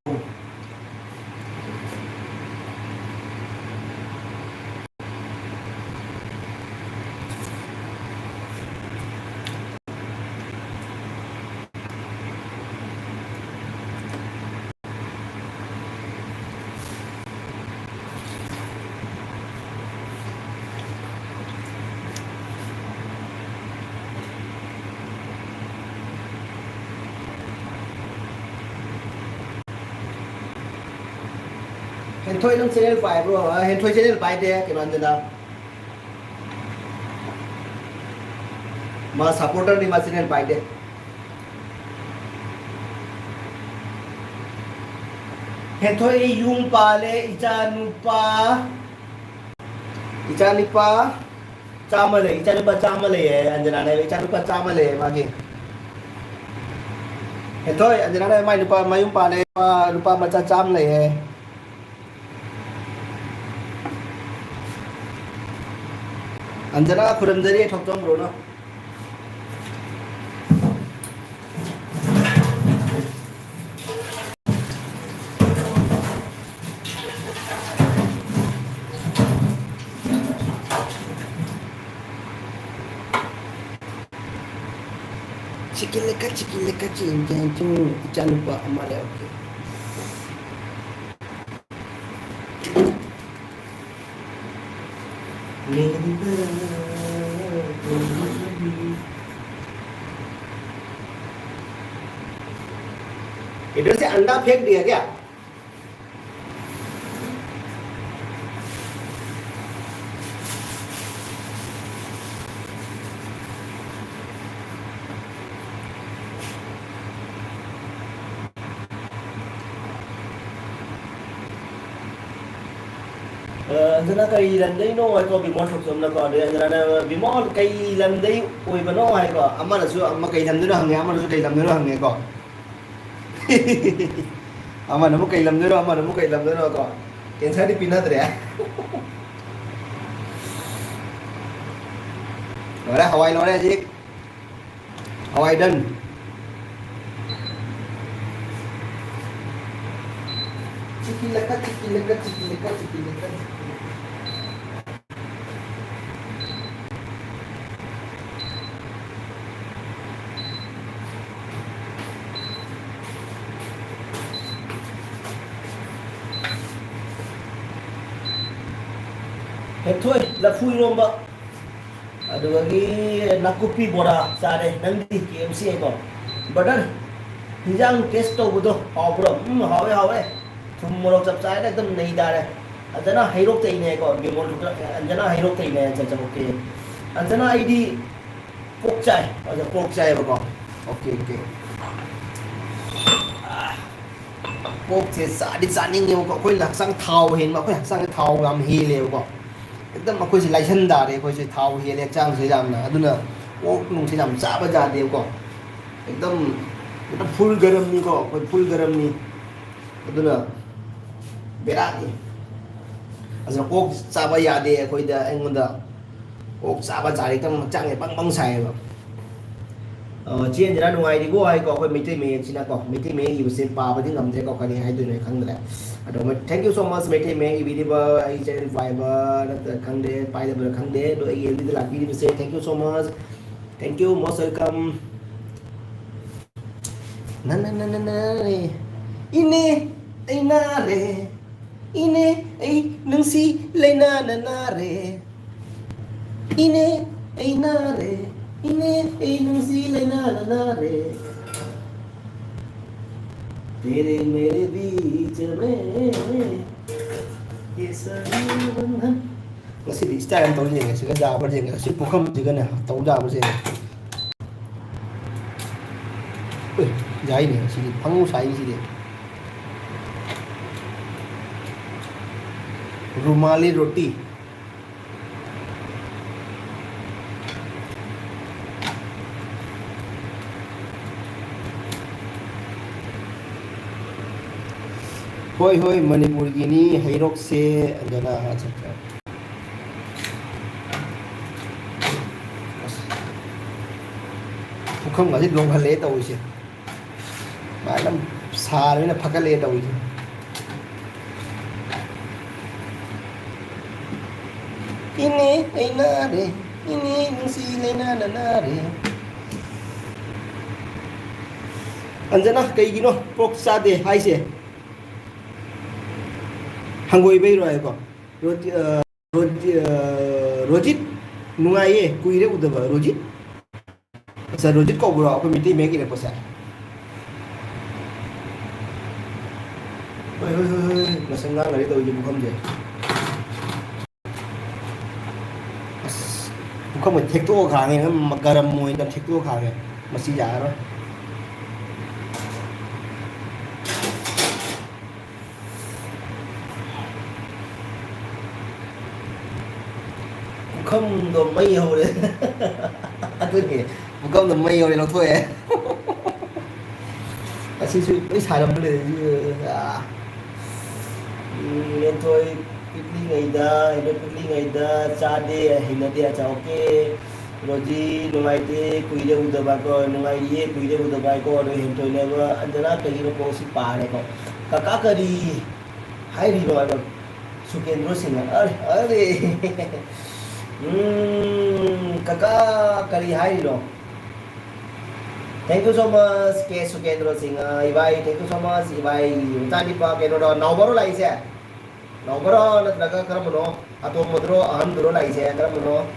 ꯍꯦꯟꯊꯣꯏ, ꯅꯪ channel ꯄꯥꯏꯕ꯭ꯔꯣ? ꯑ, ꯍꯦꯟꯊꯣꯏ channel ꯄꯥꯏꯗꯦ, ꯀꯩꯅꯣ, ꯑꯟꯖꯅꯥ꯫ ꯃꯥ supporter ꯅꯤ, ꯃꯥ channel ꯄꯥꯏꯗꯦ꯫ ꯍꯦꯟꯊꯣꯏ, ꯑꯩ ꯌꯨꯝ ꯄꯥꯜꯂꯦ, ꯏꯆꯥ ꯅꯨꯄꯥ꯫ ꯏꯆꯥꯅꯨꯄꯥ ꯆꯥꯝꯃ ꯂꯩ, ꯏꯆꯥꯅꯨꯄꯥ ꯆꯥꯝꯃ ꯂꯩꯌꯦ, ꯑꯟꯖꯅꯥꯅ ꯍꯥꯏꯕ, ꯏꯆꯥꯅꯨꯄꯥ ꯆꯥꯝꯃ ꯂꯩꯌꯦ ꯃꯥꯒꯤ꯫ ꯍꯦꯟꯊꯣꯏ, ꯑꯟꯖꯅꯥꯅ ꯍꯥꯏꯕ, ꯃꯥꯏ ꯅꯨꯄꯥ ꯃꯌꯨꯝ ꯄꯥꯜꯂꯦ, ꯅꯨꯄꯥ, ꯅꯨꯄꯥ ꯃꯆꯥ ꯆꯥꯝꯃ ꯂꯩꯌꯦ꯫ ꯑꯟꯖꯅꯥ ꯈꯨꯔꯨꯝꯖꯔꯤ, ꯊꯣꯛꯆꯣꯝ ꯕ꯭ꯔꯣꯅ꯫ ꯆꯤꯀꯤꯂꯦꯀ, ꯆꯤꯀꯤꯂꯦꯀ, ꯆꯤꯡ, ꯆꯤꯡ, ꯆꯤꯡ, ꯏꯆꯥꯅꯨꯄꯥ ꯑꯃ ꯂꯩꯔꯛꯀꯦ꯫ इधर से अंडा फेंक दिया क्या? ꯑ, ꯑꯟꯖꯅꯥ ꯀꯔꯤ ꯂꯝꯗꯩꯅꯣ ꯍꯥꯏꯀꯣ, ꯕꯤꯃꯣꯜ ꯊꯣꯛꯆꯣꯝꯅꯀꯣ꯫ ꯑꯗꯩ ꯑꯟꯖꯅꯥꯅ, "ꯕꯤꯃꯣꯜ ꯀꯩ ꯂꯝꯗꯩ ꯑꯣꯏꯕꯅꯣ?" ꯍꯥꯏꯀꯣ꯫ ꯑꯃꯅꯁꯨ ꯑꯃ ꯀꯩ ꯂꯝꯗꯩꯅꯣ ꯍꯪꯉꯦ, ꯑꯃꯅꯁꯨ ꯀꯩ ꯂꯝꯗꯩꯅꯣ ꯍꯪꯉꯦꯀꯣ꯫ ꯑꯃꯅ ꯑꯃꯨꯛ ꯀꯩ ꯂꯝꯗꯩꯅꯣ, ꯑꯃꯅ ꯑꯃꯨꯛ ꯀꯩ ꯂꯝꯗꯩꯅꯣ ꯀꯣ꯫ Answerꯗꯤ ꯄꯤꯅꯗ꯭ꯔꯦ꯫ ꯂꯣꯏꯔꯦ, ꯍꯋꯥꯏ ꯂꯣꯏꯔꯦ ꯍꯧꯖꯤꯛ꯫ ꯍꯋꯥꯏ done꯫ ꯆꯤꯀꯤꯂꯀ, ꯆꯤꯀꯤꯂꯀ, ꯆꯤꯀꯤꯂꯀ, ꯆꯤꯀꯤꯂꯀ꯫ ꯍꯦꯟꯊꯣꯏ, ꯂꯐꯨ ꯏꯔꯣꯝꯕ꯫ ꯑꯗꯨꯗꯒꯤ ꯅꯥꯀꯨꯞꯄꯤ ꯕꯣꯔꯥ ꯆꯥꯔꯦ꯫ ꯅꯪꯗꯤ? ꯀꯦ ꯑꯦꯐ ꯁꯤ ꯍꯥꯏꯀꯣ꯫ Brother, ꯍꯤꯟꯖꯥꯡ taste ꯇꯧꯕꯗꯣ ꯍꯥꯎꯕ꯭ꯔꯣ? ꯎꯝ, ꯍꯥꯎꯋꯦ, ꯍꯥꯎꯋꯦ꯫ ꯊꯨꯝ ꯃꯣꯔꯣꯛ ꯆꯞ ꯆꯥꯔꯦ, ꯑꯗꯨꯝ ꯅꯩ ꯇꯥꯔꯦ꯫ ꯑꯟꯖꯅꯥ ꯍꯩꯔꯣꯛꯇꯩꯅꯦ ꯍꯥꯏꯀꯣ, ꯕꯤꯃꯣꯜ ꯊꯣꯛꯇ-, ꯑꯟꯖꯅꯥ ꯍꯩꯔꯣꯛꯇꯩꯅꯦ, ꯑꯠꯆꯥ, ꯑꯠꯆꯥ, okay꯫ ꯑꯟꯖꯅꯥ, ꯑꯩꯗꯤ pork ꯆꯥꯏ, ꯑꯗ pork ꯆꯥꯏꯌꯦꯕꯀꯣ꯫ Okay, okay꯫ Porkꯁꯦ ꯆꯥꯗꯤ ꯆꯥꯅꯤꯡꯉꯦꯕꯀꯣ, ꯑꯩꯈꯣꯏꯅ ꯍꯛꯆꯥꯡ ꯊꯥꯎ ꯍꯦꯟꯕ, ꯑꯩꯈꯣꯏ ꯍꯛꯆꯥꯡꯁꯦ ꯊꯥꯎ ꯌꯥꯝ ꯍꯦꯜꯂꯦꯕꯀꯣ꯫ ꯑꯦꯛꯗꯝ ꯑꯩꯈꯣꯏꯁꯦ ꯂꯥꯏꯁꯟ ꯇꯥꯔꯦ, ꯑꯩꯈꯣꯏꯁꯦ ꯊꯥꯎ ꯍꯦꯜꯂꯦ ꯍꯛꯆꯥꯡꯁꯦ ꯌꯥꯝꯅ꯫ ꯑꯗꯨꯅ ꯑꯣꯛ ꯅꯨꯡꯁꯦ ꯌꯥꯝ ꯆꯥꯕ ꯌꯥꯗꯦꯕꯀꯣ꯫ ꯑꯦꯛꯗꯝ, ꯑꯦꯛꯗꯝ ꯐꯨꯜ ꯒꯔꯝꯅꯤꯀꯣ, ꯑꯩꯈꯣꯏ ꯐꯨꯜ ꯒꯔꯝꯅꯤ꯫ ꯑꯗꯨꯅ ꯕꯦꯔꯥꯅꯤ꯫ ꯑꯗꯨꯅ ꯑꯣꯛ ꯆꯥꯕ ꯌꯥꯗꯦ ꯑꯩꯈꯣꯏꯗ, ꯑꯩꯉꯣꯟꯗ꯫ ꯑꯣꯛ ꯆꯥꯕ ꯆꯥꯔꯦ ꯍꯦꯛꯇ ꯍꯛꯆꯥꯡꯁꯦ ꯕꯪ ꯕꯪ ꯁꯥꯏꯌꯦꯕ꯫ ꯑ, ꯆꯦꯟꯗ꯭ꯔꯥ ꯅꯨꯡꯉꯥꯏꯔꯤꯕꯣ ꯍꯥꯏꯀꯣ, ꯑꯩꯈꯣꯏ ꯃꯩꯇꯩ ꯃꯌꯦꯛꯁꯤꯅꯀꯣ, ꯃꯩꯇꯩ ꯃꯌꯦꯛ ꯏꯕꯁꯦ ꯄꯥꯕꯗꯤ ꯉꯝꯗ꯭ꯔꯦꯀꯣ, ꯀꯔꯤ ꯍꯥꯏꯗꯣꯏꯅꯣ ꯑꯩ ꯈꯪꯗ꯭ꯔꯦ꯫ ꯑꯗꯣ, thank you so much Meitei ꯃꯌꯦꯛ ꯏꯕꯤꯔꯤꯕ ꯑꯩ ꯆꯦꯅꯦꯜ ꯄꯥꯏꯕ ꯅꯠꯇ꯭ꯔ ꯈꯪꯗꯦ, ꯄꯥꯏꯗꯕ꯭ꯔꯥ ꯈꯪꯗꯦ, ꯑꯗꯣ ꯑꯩꯒꯤ ꯑꯦꯜ ꯕꯤꯗ ꯂꯥꯛꯄꯤꯔꯤꯕꯁꯦ, thank you so much, thank you, most welcome꯫ ꯅꯅ ꯅꯅ ꯅꯅꯦ꯫ ꯏꯅꯦ, ꯑꯩ ꯅꯥꯔꯦ꯫ ꯏꯅꯦ, ꯑꯩ ꯅꯨꯡꯁꯤ ꯂꯩꯅꯥꯅ ꯅꯥꯔꯦ꯫ ꯏꯅꯦ, ꯑꯩ ꯅꯥꯔꯦ꯫ ꯏꯅꯦ, ꯑꯩ ꯅꯨꯡꯁꯤ ꯂꯩꯅꯥꯅ ꯅꯥꯔꯦ꯫ तेरे मेरे बीच में ये सभी बंधन। ꯉꯁꯤꯗꯤ ꯏꯁꯇꯥꯏꯜ ꯑꯃ ꯇꯧꯔ ꯌꯦꯡꯉꯦ꯫ ꯁꯤꯒ ꯌꯥꯕ꯭ꯔꯥ ꯌꯦꯡꯉꯦ꯫ ꯁꯤ ꯄꯨꯈꯝꯁꯤꯒꯅꯦ ꯇꯧ ꯌꯥꯕ꯭ꯔꯥ ꯌꯦꯡꯉꯦ꯫ ꯎꯏ, ꯌꯥꯏꯅꯦ꯫ ꯁꯤꯗꯤ ꯐꯪꯉꯨ ꯁꯥꯏꯅꯤ ꯁꯤꯗꯤ꯫ ꯔꯨꯃꯥꯂꯤ ꯔꯣꯇꯤ꯫ ꯍꯣꯏ, ꯍꯣꯏ, ꯃꯅꯤꯄꯨꯔꯒꯤꯅꯤ ꯍꯩꯔꯣꯛꯁꯦ꯫ ꯑꯗꯨꯅ, ꯑꯠꯆꯥ, ꯑꯠꯆꯥ꯫ ꯑꯁ, ꯄꯨꯈꯝꯒꯁꯦ ꯂꯣꯡꯍꯜꯂꯦ ꯇꯧꯔꯤꯁꯦ꯫ ꯃꯥꯅ ꯁꯥꯔꯕꯅꯤꯅ ꯐꯒꯠꯂꯛꯑꯦ ꯇꯧꯔꯤꯁꯦ꯫ ꯏꯅꯦ, ꯑꯩ ꯅꯥꯔꯦ꯫ ꯏꯅꯦ, ꯅꯨꯡꯁꯤ ꯂꯩꯅꯥꯅ ꯅꯥꯔꯦ꯫ ꯑꯟꯖꯅꯥ, ꯀꯩꯒꯤꯅꯣ ꯄꯣꯛ ꯆꯥꯗꯦ ꯍꯥꯏꯁꯦ? ꯍꯪꯒꯣꯏꯕꯩꯔꯣ ꯍꯥꯏꯀꯣ? ꯔꯣꯖꯤ-, ꯑ, ꯔꯣꯖꯤ-, ꯑ, ꯔꯣꯖꯤꯠ, ꯅꯨꯡꯉꯥꯏꯌꯦ, ꯀꯨꯏꯔꯦ ꯎꯗꯕ꯫ ꯔꯣꯖꯤꯠ? ꯑꯠꯆꯥ, ꯔꯣꯖꯤꯠ ꯀꯧꯕ꯭ꯔꯣ ꯑꯩꯈꯣꯏ ꯃꯩꯇꯩ ꯃꯌꯦꯛ ꯏꯔꯛꯄꯁꯦ? ꯍꯣꯏ, ꯍꯣꯏ, ꯍꯣꯏ, ꯍꯣꯏ, ꯍꯣꯏ, ꯃꯁꯤ ꯉꯥꯡꯅꯔꯦ ꯇꯧꯔꯤꯁꯦ ꯄꯨꯈꯝꯁꯦ꯫ ꯑꯁ, ꯄꯨꯈꯝꯒ ꯊꯦꯛꯇꯣꯛꯑ ꯈꯥꯡꯉꯦ, ꯒꯔꯝ ꯑꯣꯏꯅ ꯊꯦꯛꯇꯣꯛꯑ ꯈꯥꯡꯉꯦ꯫ ꯃꯁꯤ ꯌꯥꯔꯔꯣꯏ꯫ ꯄꯨꯈꯝꯗꯣ ꯃꯩ ꯍꯧꯔꯦ꯫ ꯑꯗꯨꯅꯦ, ꯄꯨꯈꯝꯗꯣ ꯃꯩ ꯍꯧꯔꯦ, ꯂꯧꯊꯣꯛꯑꯦ꯫ ꯑꯁꯤꯁꯨ ꯂꯣꯏ ꯁꯥꯔꯝꯕ ꯂꯩꯔꯦ꯫ ꯑꯥ꯫ ꯎꯝ, ꯂꯦꯟꯊꯣꯏ ꯄꯤꯛꯂꯤꯉꯩꯗ, ꯍꯦꯟꯊꯣꯏ ꯄꯤꯛꯂꯤꯉꯩꯗ ꯆꯥꯗꯦ, ꯍꯩꯅꯗꯦ ꯑꯆꯥ, ꯑꯣꯀꯦ꯫ ꯔꯣꯖꯤ ꯅꯨꯡꯉꯥꯏꯇꯦ, ꯀꯨꯏꯔꯦ ꯎꯗꯕ ꯀꯣ, ꯅꯨꯡꯉꯥꯏꯔꯤꯌꯦ, ꯀꯨꯏꯔꯦ ꯎꯗꯕ ꯀꯣ, ꯑꯗꯣ ꯍꯦꯟꯊꯣꯏꯅꯦꯕ, ꯑꯟꯖꯅꯥ ꯀꯩꯒꯤꯅꯣ ꯀꯣꯛꯁꯤ ꯄꯥꯔꯦꯀꯣ꯫ ꯀꯀꯥ ꯀꯔꯤ ꯍꯥꯏꯔꯤꯅꯣ ꯍꯥꯏꯕ? ꯁꯨꯀꯦꯟꯗ꯭ꯔꯣ ꯁꯤꯡꯍ꯫ ꯑꯔꯦ, ꯑꯔꯦ꯫ ꯎꯝ, ꯀꯀꯥ, ꯀꯔꯤ ꯍꯥꯏꯔꯤꯅꯣ? Thank you so much, ꯀꯦ ꯁꯨꯀꯦꯟꯗ꯭ꯔꯣ ꯁꯤꯡꯍ, ꯏꯕꯥꯏ, thank you so much, ꯏꯕꯥꯏ, ꯃꯆꯥꯅꯤꯄꯥ, ꯀꯩꯅꯣꯔꯣ, ꯅꯥꯎꯕꯔꯣ ꯂꯥꯛꯏꯁꯦ? ꯅꯥꯎꯕꯔꯣ ꯅꯠꯇ꯭ꯔꯒ ꯀꯔꯝꯕꯅꯣ? ꯑꯇꯣꯝꯕꯗꯨꯔꯣ, ꯑꯍꯟꯗꯨꯔꯣ ꯂꯥꯛꯏꯁꯦ? ꯀꯔꯝꯕꯅꯣ?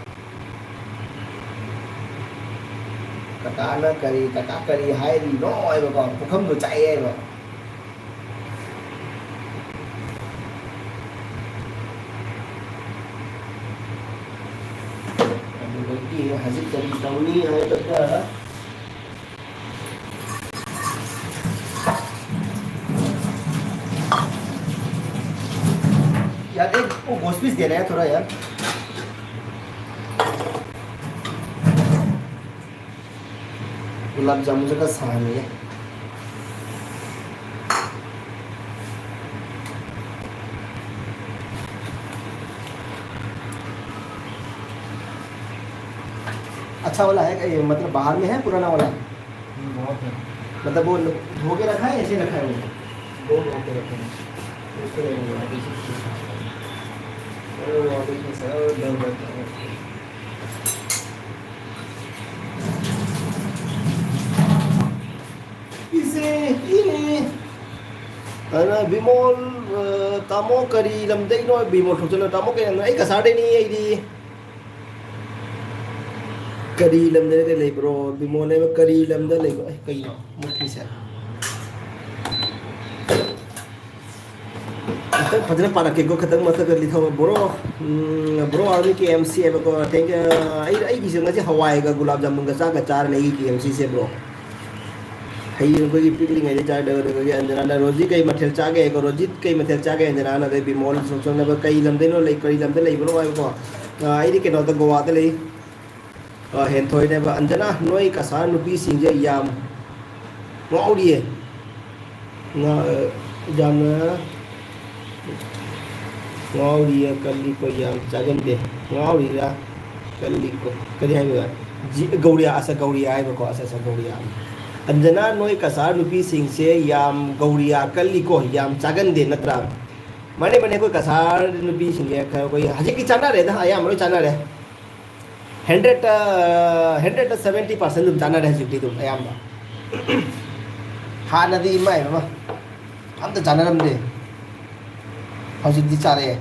ꯀꯀꯥꯅ ꯀꯔꯤ, ꯀꯀꯥ ꯀꯔꯤ ꯍꯥꯏꯔꯤꯅꯣ ꯍꯥꯏꯕꯀꯣ, ꯄꯨꯈꯝꯗꯣ ꯆꯥꯛꯑꯦ ꯍꯥꯏꯕ꯫ ꯑꯗꯨꯗꯒꯤ ꯍꯧꯖꯤꯛ ꯀꯔꯤ ꯇꯧꯅꯤ ꯍꯥꯏꯕꯗ, यार, एक वो गोश्त पीस देना है थोड़ा, यार। गुलाब जामुन का सामान है। अच्छा वाला है, ये मतलब बाहर में है, पुराना वाला? हम्म, बहुत है। मतलब वो धो के रखा है, ऐसे रखा है वो? दो धो के रखे हैं। उसके लिए वो वापस से, वो वापस में से, और दो बच गए। ꯏꯆꯦ, ꯏꯅꯦ꯫ ꯑꯗꯨꯅ ꯕꯤꯃꯣꯜ, ꯑ, ꯇꯥꯃꯣ ꯀꯔꯤ ꯂꯝꯗꯩꯅꯣ? ꯕꯤꯃꯣꯜ ꯊꯣꯛꯆꯜꯂꯣ꯫ ꯇꯥꯃꯣ ꯀꯩ ꯂꯝꯗ? ꯑꯩ ꯀꯁꯥꯔꯗꯩꯅꯤ ꯑꯩꯗꯤ꯫ ꯀꯔꯤ ꯂꯝꯗ ꯂꯩꯕ꯭ꯔꯣ? ꯕꯤꯃꯣꯜ ꯍꯥꯏꯕ ꯀꯔꯤ ꯂꯝꯗ ꯂꯩꯕ꯭ꯔꯣ? ꯑꯩ ꯀꯩꯅꯣ ꯃꯨꯠꯈ꯭ꯔꯤꯁꯦ? ꯈꯤꯇꯪ ꯐꯖꯅ ꯄꯥꯔꯛꯀꯦꯀꯣ, ꯈꯤꯇꯪ ꯃꯊꯛꯇ ꯂꯤꯊꯧ꯫ ꯕ꯭ꯔꯣ, ꯎꯝ, ꯕ꯭ꯔꯣ ꯑꯥꯔꯃꯤ ꯀꯦ ꯑꯦꯝ ꯁꯤ ꯍꯥꯏꯕꯀꯣ, thank you꯫ ꯑꯩ, ꯑꯩꯒꯤꯁꯦ ꯉꯁꯤ ꯍꯋꯥꯏꯒ ꯒꯨꯂꯥꯞ ꯖꯥꯃꯨꯟꯒ ꯆꯥꯒ ꯆꯥꯔꯅꯤ ꯑꯩꯒꯤ ꯀꯦ ꯑꯦꯝ ꯁꯤꯁꯦ, ꯕ꯭ꯔꯣ꯫ ꯍꯌꯦꯡ ꯑꯩꯈꯣꯏꯒꯤ ꯄꯤꯛꯂꯤꯉꯩꯗ ꯆꯥꯒꯗꯕ ꯑꯩꯈꯣꯏꯒꯤ ꯑꯟꯖꯅꯥꯅ, "ꯔꯣꯖꯤ ꯀꯩ ꯃꯊꯦꯜ ꯆꯥꯒꯦ?" ꯍꯥꯏꯀꯣ, "ꯔꯣꯖꯤꯠ ꯀꯩ ꯃꯊꯦꯜ ꯆꯥꯒꯦ?" ꯑꯟꯖꯅꯥꯅ, ꯑꯗꯩ ꯕꯤꯃꯣꯜ ꯁꯣꯝꯅꯕ, "ꯀꯩ ꯂꯝꯗꯩꯅꯣ, ꯂꯩ, ꯀꯔꯤ ꯂꯝꯗ ꯂꯩꯕꯅꯣ?" ꯍꯥꯏꯕꯀꯣ꯫ ꯑ, ꯑꯩꯗꯤ ꯀꯩꯅꯣꯗ, ꯒꯣꯋꯥꯗ ꯂꯩ꯫ ꯑ, ꯍꯦꯟꯊꯣꯏꯅꯦꯕ꯫ "ꯑꯟꯖꯅꯥ, ꯅꯣꯏ ꯀꯁꯥꯔ ꯅꯨꯄꯤꯁꯤꯡꯁꯦ ꯌꯥꯝ ꯉꯥꯎꯔꯤꯌꯦ꯫ ꯉꯥ-, ꯑ, ꯌꯥꯝꯅ ꯉꯥꯎꯔꯤꯌꯦ, ꯀꯜꯂꯤꯀꯣ, ꯌꯥꯝ ꯆꯥꯒꯟꯗꯦ꯫ ꯉꯥꯎꯔꯤꯔꯥ, ꯀꯜꯂꯤꯀꯣ"? ꯀꯔꯤ ꯍꯥꯏꯕ? ꯖꯤ-, ꯒꯧꯔꯤꯌꯥ, ꯑꯁ, ꯒꯧꯔꯤꯌꯥ ꯍꯥꯏꯕꯀꯣ꯫ ꯑꯁ, ꯑꯁ, ꯒꯧꯔꯤꯌꯥ꯫ "ꯑꯟꯖꯅꯥ, ꯅꯣꯏ ꯀꯁꯥꯔ ꯅꯨꯄꯤꯁꯤꯡꯁꯦ ꯌꯥꯝ ꯒꯧꯔꯤꯌꯥ ꯀꯜꯂꯤꯀꯣ, ꯌꯥꯝ ꯆꯥꯒꯟꯗꯦ ꯅꯠꯇ꯭ꯔꯥ?" ꯃꯥꯅꯦ, ꯃꯥꯅꯦ, ꯑꯩꯈꯣꯏ ꯀꯁꯥꯔ ꯅꯨꯄꯤꯁꯤꯡꯁꯦ ꯈꯔ, ꯑꯩꯈꯣꯏ ꯍꯧꯖꯤꯛꯇꯤ ꯆꯥꯟꯅꯔꯦꯗ, ꯑꯌꯥꯝꯕ ꯂꯣꯏ ꯆꯥꯟꯅꯔꯦ꯫ ꯍꯟꯗ꯭ꯔꯦꯠꯇ, ꯍꯟꯗ꯭ꯔꯦꯠꯇ ꯁꯕꯦꯟꯇꯤ ꯄꯥꯔꯁꯦꯟ ꯑꯗꯨꯝ ꯆꯥꯟꯅꯔꯦ ꯍꯧꯖꯤꯛꯇꯤ ꯑꯗꯨꯝ ꯑꯌꯥꯝꯕ꯫ ꯍꯥꯟꯅꯗꯤ ꯏꯃꯥꯏ ꯕꯦꯝꯃ, ꯑꯝꯇ ꯆꯥꯟꯅꯔꯝꯗꯦ꯫ ꯍꯧꯖꯤꯛꯇꯤ ꯆꯥꯔꯛꯑꯦ꯫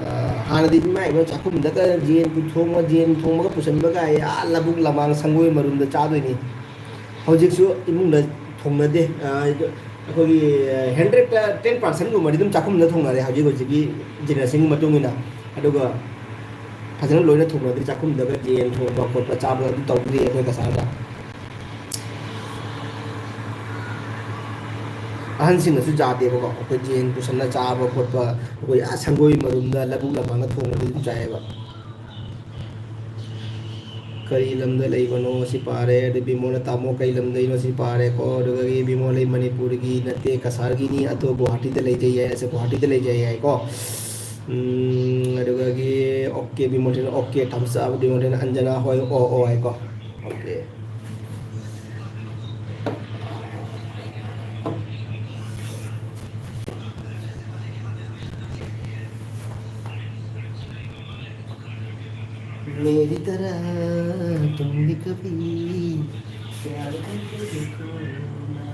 ꯑ, ꯍꯥꯟꯅꯗꯤ ꯏꯃꯥ ꯏꯕꯦꯝꯃ ꯆꯥꯛꯈꯨꯝꯗꯒ ꯌꯦꯟ ꯄꯨꯊꯣꯡꯉ-, ꯌꯦꯟ ꯊꯣꯡꯕꯒ ꯄꯨꯁꯟꯕꯒꯥꯏ ꯑꯥ ꯂꯧꯕꯨꯛ ꯂꯃꯥꯡ ꯁꯪꯒꯣꯏ ꯃꯔꯨꯝꯗ ꯆꯥꯗꯣꯏꯅꯤ꯫ ꯍꯧꯖꯤꯛꯁꯨ ꯏꯃꯨꯡꯗ ꯊꯣꯡꯅꯗꯦ꯫ ꯑ, ꯑꯩꯈꯣꯏꯒꯤ ꯍꯟꯗ꯭ꯔꯦꯠꯇ ꯇꯦꯟ ꯄꯥꯔꯁꯦꯟꯒꯨꯝꯕꯗꯤ ꯑꯗꯨꯝ ꯆꯥꯛꯈꯨꯝꯗ ꯊꯣꯡꯅꯔꯦ ꯍꯧꯖꯤꯛ ꯍꯧꯖꯤꯛꯀꯤ ꯖꯦꯅꯦꯔꯦꯁꯟꯒꯤ ꯃꯇꯨꯡ ꯏꯟꯅ꯫ ꯑꯗꯨꯒ ꯐꯖꯅ ꯂꯣꯏꯅ ꯊꯣꯡꯅꯗ꯭ꯔꯤ꯫ ꯆꯥꯛꯈꯨꯝꯗꯒ ꯌꯦꯟ ꯊꯣꯡꯕ ꯈꯣꯠꯄ ꯆꯥꯕ ꯑꯗꯨ ꯇꯧꯗ꯭ꯔꯤ ꯑꯩꯈꯣꯏ ꯀꯁꯥꯔꯗ꯫ ꯑꯍꯟꯁꯤꯡꯅꯁꯨ ꯌꯥꯗꯦꯕꯀꯣ, ꯑꯩꯈꯣꯏ ꯌꯦꯟ ꯄꯨꯁꯟꯅ ꯆꯥꯕ ꯈꯣꯠꯄ, ꯑꯩꯈꯣꯏ ꯑꯥ ꯁꯪꯒꯣꯏ ꯃꯔꯨꯝꯗ ꯂꯧꯕꯨꯛ ꯂꯝꯍꯥꯡꯗ ꯊꯣꯡꯕꯗꯤ ꯑꯗꯨꯝ ꯆꯥꯏꯌꯦꯕ꯫ ꯀꯔꯤ ꯂꯝꯗ ꯂꯩꯕꯅꯣ ꯁꯤ ꯄꯥꯔꯦ꯫ ꯑꯗꯩ ꯕꯤꯃꯣꯜꯅ "ꯇꯥꯃꯣ ꯀꯩ ꯂꯝꯗꯩꯅꯣ?" ꯁꯤ ꯄꯥꯔꯦꯀꯣ꯫ ꯑꯗꯨꯗꯒꯤ ꯕꯤꯃꯣꯜ, "ꯑꯩ ꯃꯅꯤꯄꯨꯔꯒꯤ ꯅꯠꯇꯦ, ꯀꯁꯥꯔꯒꯤꯅꯤ, ꯑꯗꯣ ꯒꯨꯋꯥꯍꯥꯇꯤꯗ ꯂꯩꯖꯩ" ꯍꯥꯏ꯫ ꯑꯁꯦ ꯒꯨꯋꯥꯍꯥꯇꯤꯗ ꯂꯩꯖꯩ ꯍꯥꯏꯀꯣ꯫ ꯎꯝ, ꯑꯗꯨꯗꯒꯤ okay Bimol, okay, thumbs up꯫ Bimol, "ꯑꯟꯖꯅꯥ ꯍꯣꯏ, ꯑꯣ, ꯑꯣ" ꯍꯥꯏꯀꯣ꯫ ꯑꯣꯀꯦ꯫ मेरी तरह तुम भी कभी प्यार करके देखो ना।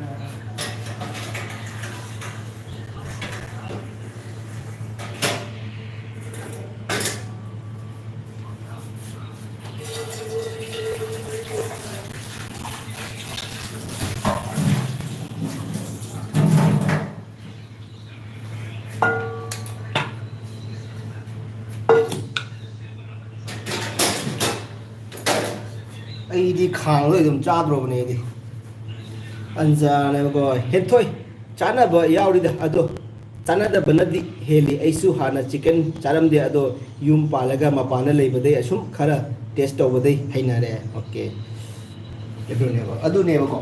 ꯑꯩꯗꯤ ꯈꯥꯡꯗ ꯑꯗꯨꯝ ꯆꯥꯗ꯭ꯔꯣꯕꯅꯦ ꯑꯩꯗꯤ꯫ ꯑꯟꯖꯥꯅꯦꯕꯀꯣ, ꯍꯦꯟꯊꯣꯏ꯫ ꯆꯥꯅꯕ ꯌꯥꯎꯔꯤꯗ ꯑꯗꯣ꯫ ꯆꯥꯟꯅꯗꯕꯅꯗꯤ ꯍꯦꯜꯂꯤ꯫ ꯑꯩꯁꯨ ꯍꯥꯟꯅ ꯆꯤꯀꯟ ꯆꯥꯔꯝꯗꯦ, ꯑꯗꯣ ꯌꯨꯝ ꯄꯥꯜꯂꯒ ꯃꯄꯥꯟꯗ ꯂꯩꯕꯗꯩ ꯑꯁꯨꯝ ꯈꯔ ꯇꯦꯁ ꯇꯧꯕꯗꯩ ꯍꯩꯅꯔꯦ꯫ ꯑꯣꯀꯦ, ꯑꯗꯨꯅꯦꯕ ꯑꯗꯨꯅꯦꯕꯀꯣ꯫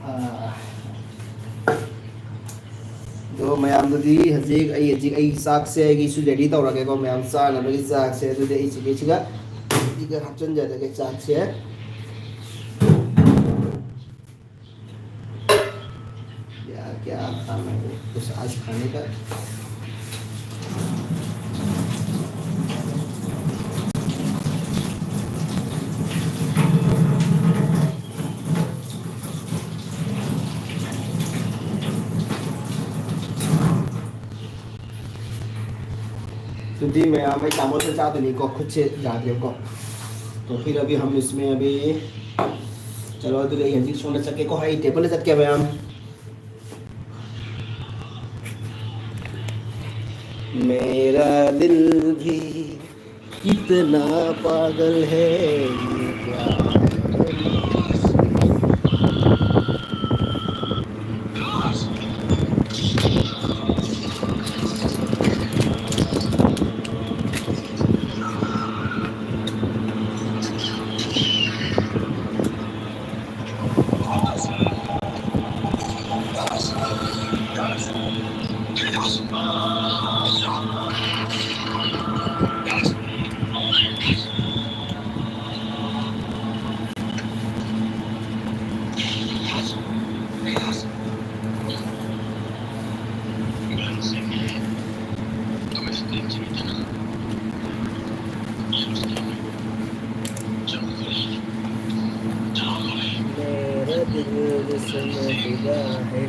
ꯑꯥ, ꯑꯗꯣ ꯃꯌꯥꯝꯗꯨꯗꯤ ꯍꯧꯖꯤꯛ ꯑꯩ ꯍꯧꯖꯤꯛ ꯑꯩ ꯆꯥꯛꯁꯦ ꯑꯩꯒꯤꯁꯨ ꯔꯦꯗꯤ ꯇꯧꯔꯒꯦꯀꯣ, ꯃꯌꯥꯝ ꯆꯥꯅꯕꯒꯤ ꯆꯥꯛꯁꯦ꯫ ꯑꯗꯨꯗꯤ ꯑꯩ ꯆꯤꯀꯟꯁꯤꯒ ꯁꯤꯒ ꯍꯥꯞꯆꯤꯟꯖꯔꯒꯦ ꯆꯥꯛꯁꯦ꯫ क्या क्या आता है वो, कुछ आज खाने का। ꯑꯗꯨꯗꯤ ꯃꯌꯥꯝ ꯑꯩ ꯆꯥꯃꯁꯅ ꯆꯥꯗꯣꯏꯅꯤꯀꯣ, ꯈꯨꯠꯁꯦ ꯌꯥꯗ꯭ꯔꯦꯕꯀꯣ꯫ तो फिर अभी हम इसमें अभी, चलो, ꯑꯗꯨꯗꯤ ꯑꯩ ꯍꯧꯖꯤꯛ ꯁꯣꯝꯗ ꯆꯠꯀꯦꯀꯣ, ꯑꯩ ꯇꯦꯕꯜꯗ ꯆꯠꯀꯦ ꯃꯌꯥꯝ꯫ मेरा दिल भी कितना पागल है, ये प्यार। मेरा दिल जिसमें फिदा है,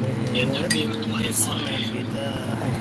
मेरा दिल जिसमें फिदा है।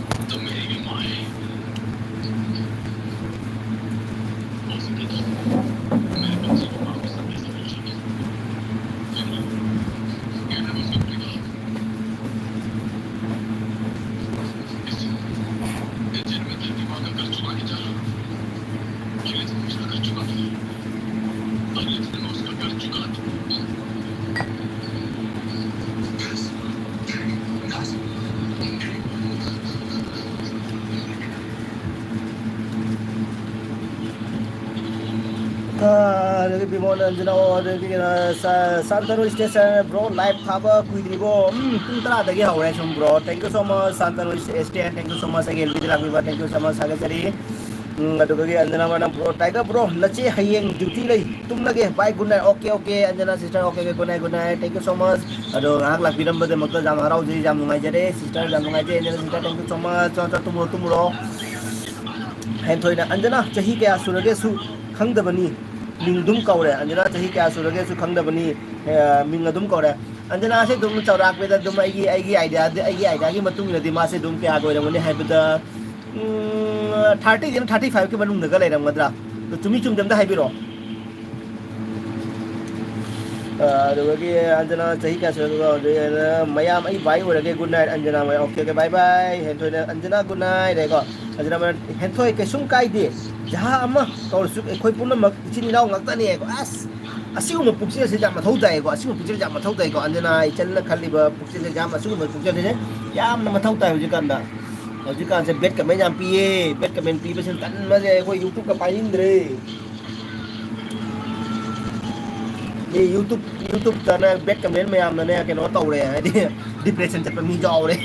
ꯑꯗꯒꯤ ꯕꯤꯃꯣꯟ ꯑꯟꯖꯅꯥ, ꯑꯗꯒꯤ ꯀꯩꯅꯣ, ꯁꯥꯟꯇꯅꯨ ꯏꯁꯇꯦꯁꯟ, ꯕ꯭ꯔꯣ, ꯂꯥꯏꯚ ꯊꯥꯕ ꯀꯨꯏꯗ꯭ꯔꯤꯕꯣ? ꯎꯝ, ꯄꯨꯡ ꯇꯔꯥꯗꯒꯤ ꯍꯧꯔꯦ ꯁꯨꯝ, bro. Thank you so much, Shantanu station, thank you so much, ꯑꯩꯒꯤ ꯑꯦꯜ ꯕꯤꯗ ꯂꯥꯛꯄꯤꯕ, thank you so much, ꯊꯥꯒꯠꯆꯔꯤ꯫ ꯎꯝ, ꯑꯗꯨꯗꯒꯤ ꯑꯟꯖꯅꯥ ꯃꯥꯅ, "ꯕ꯭ꯔꯣ, ꯇꯥꯏꯒꯔ ꯕ꯭ꯔꯣ, ꯅꯆꯦ ꯍꯌꯦꯡ ꯗ꯭ꯌꯨꯇꯤ ꯂꯩ, ꯇꯨꯝꯂꯒꯦ, bye, good night." Okay, okay, Anjana sister, okay, okay, good night, good night, thank you so much꯫ ꯑꯗꯣ ꯉꯥꯏꯍꯥꯛ ꯂꯥꯛꯄꯤꯔꯝꯕꯗꯃꯛꯇ ꯌꯥꯝ ꯍꯔꯥꯎꯖꯩ, ꯌꯥꯝ ꯅꯨꯡꯉꯥꯏꯖꯔꯦ ꯁꯤꯁꯇꯔ, ꯌꯥꯝ ꯅꯨꯡꯉꯥꯏꯖꯩ꯫ ꯑꯟꯖꯅꯥ sister, thank you so much꯫ ꯆꯣ, ꯆꯣ, ꯇꯨꯝꯃꯨꯔꯣ, ꯇꯨꯝꯃꯨꯔꯣ꯫ ꯍꯦꯟꯊꯣꯏꯅ, "ꯑꯟꯖꯅꯥ, ꯆꯍꯤ ꯀꯌꯥ ꯁꯨꯔꯒꯦꯁꯨ ꯈꯪꯗꯕꯅꯤ, ꯃꯤꯡ ꯑꯗꯨꯝ ꯀꯧꯔꯦ꯫ ꯑꯟꯖꯅꯥ ꯆꯍꯤ ꯀꯌꯥ ꯁꯨꯔꯒꯦꯁꯨ ꯈꯪꯗꯕꯅꯤ, ꯑ, ꯃꯤꯡ ꯑꯗꯨꯝ ꯀꯧꯔꯦ꯫" ꯑꯟꯖꯅꯥꯁꯦ ꯑꯗꯨꯝ ꯆꯥꯎꯔꯥꯛꯄꯗ ꯑꯗꯨꯝ ꯑꯩꯒꯤ, ꯑꯩꯒꯤ ꯑꯥꯏꯗꯤꯌꯥꯗ, ꯑꯩꯒꯤ ꯑꯥꯏꯗꯤꯌꯥꯒꯤ ꯃꯇꯨꯡ ꯏꯟꯅꯗꯤ ꯃꯥꯁꯦ ꯑꯗꯨꯝ ꯀꯌꯥꯒ ꯑꯣꯏꯔꯝꯒꯅꯤ ꯍꯥꯏꯕꯗ, ꯎꯝ, thirty ꯗꯩꯅ thirty five ꯀꯤ ꯃꯅꯨꯡꯗꯒ ꯂꯩꯔꯝꯒꯗ꯭ꯔꯥ? ꯑꯗꯣ ꯆꯨꯝꯃꯤ ꯆꯨꯝꯗꯦ ꯑꯝꯇ ꯍꯥꯏꯕꯤꯔꯛꯑꯣ꯫ ꯑ, ꯑꯗꯨꯗꯒꯤ ꯑꯟꯖꯅꯥ ꯆꯍꯤ ꯀꯌꯥ ꯁꯨꯔꯒꯦ? ꯑꯗꯨꯗꯒꯤ ꯃꯌꯥꯝ ꯑꯩ ꯚꯥꯏ ꯑꯣꯏꯔꯒꯦ꯫ Good night, Anjana. Okay, okay, bye bye꯫ ꯍꯦꯟꯊꯣꯏꯅ, ꯑꯟꯖꯅꯥ, good night ꯍꯥꯏꯀꯣ꯫ ꯑꯟꯖꯅꯥ, ꯍꯦꯟꯊꯣꯏ, ꯀꯩꯁꯨꯝ ꯀꯥꯏꯗꯦ꯫ ꯖꯍꯥ ꯑꯃ ꯀꯧꯔꯁꯨ ꯑꯩꯈꯣꯏ ꯄꯨꯝꯅꯃꯛ ꯏꯆꯤꯟ ꯏꯅꯥꯎ ꯉꯥꯛꯇꯅꯦ ꯍꯥꯏꯀꯣ꯫ ꯑꯁ, ꯑꯁꯤꯒꯨꯝꯕ ꯄꯨꯛꯆꯦꯜꯁꯦ ꯌꯥꯝ ꯃꯊꯧ ꯇꯥꯏꯀꯣ꯫ ꯑꯁꯤꯒꯨꯝꯕ ꯄꯨꯛꯆꯦꯜꯁꯦ ꯌꯥꯝ ꯃꯊꯧ ꯇꯥꯏꯀꯣ꯫ ꯑꯟꯖꯅꯥ, ꯏꯆꯟꯅ ꯈꯜꯂꯤꯕ ꯄꯨꯛꯆꯦꯜꯁꯦ ꯌꯥꯝ, ꯑꯁꯤꯒꯨꯝꯕ ꯄꯨꯛꯆꯦꯜꯁꯦ ꯌꯥꯝꯅ ꯃꯊꯧ ꯇꯥꯏ ꯍꯧꯖꯤꯛꯀꯥꯟꯗ꯫ ꯍꯧꯖꯤꯛꯀꯥꯟꯁꯦ bad comment ꯌꯥꯝ ꯄꯤꯌꯦ꯫ Bad comment ꯄꯤꯕꯁꯤꯅ ꯇꯟꯕꯁꯦ ꯑꯩꯈꯣꯏ YouTube-ꯀ ꯄꯥꯏꯅꯤꯡꯗ꯭ꯔꯦ꯫ ꯃꯤ YouTube, YouTube-ꯇꯅꯦ bad comment ꯃꯌꯥꯝꯅꯅꯦ ꯀꯩꯅꯣ ꯇꯧꯔꯦ, ꯍꯥꯏꯗꯤ depression ꯆꯠꯄ ꯃꯤ ꯌꯥꯎꯔꯦ꯫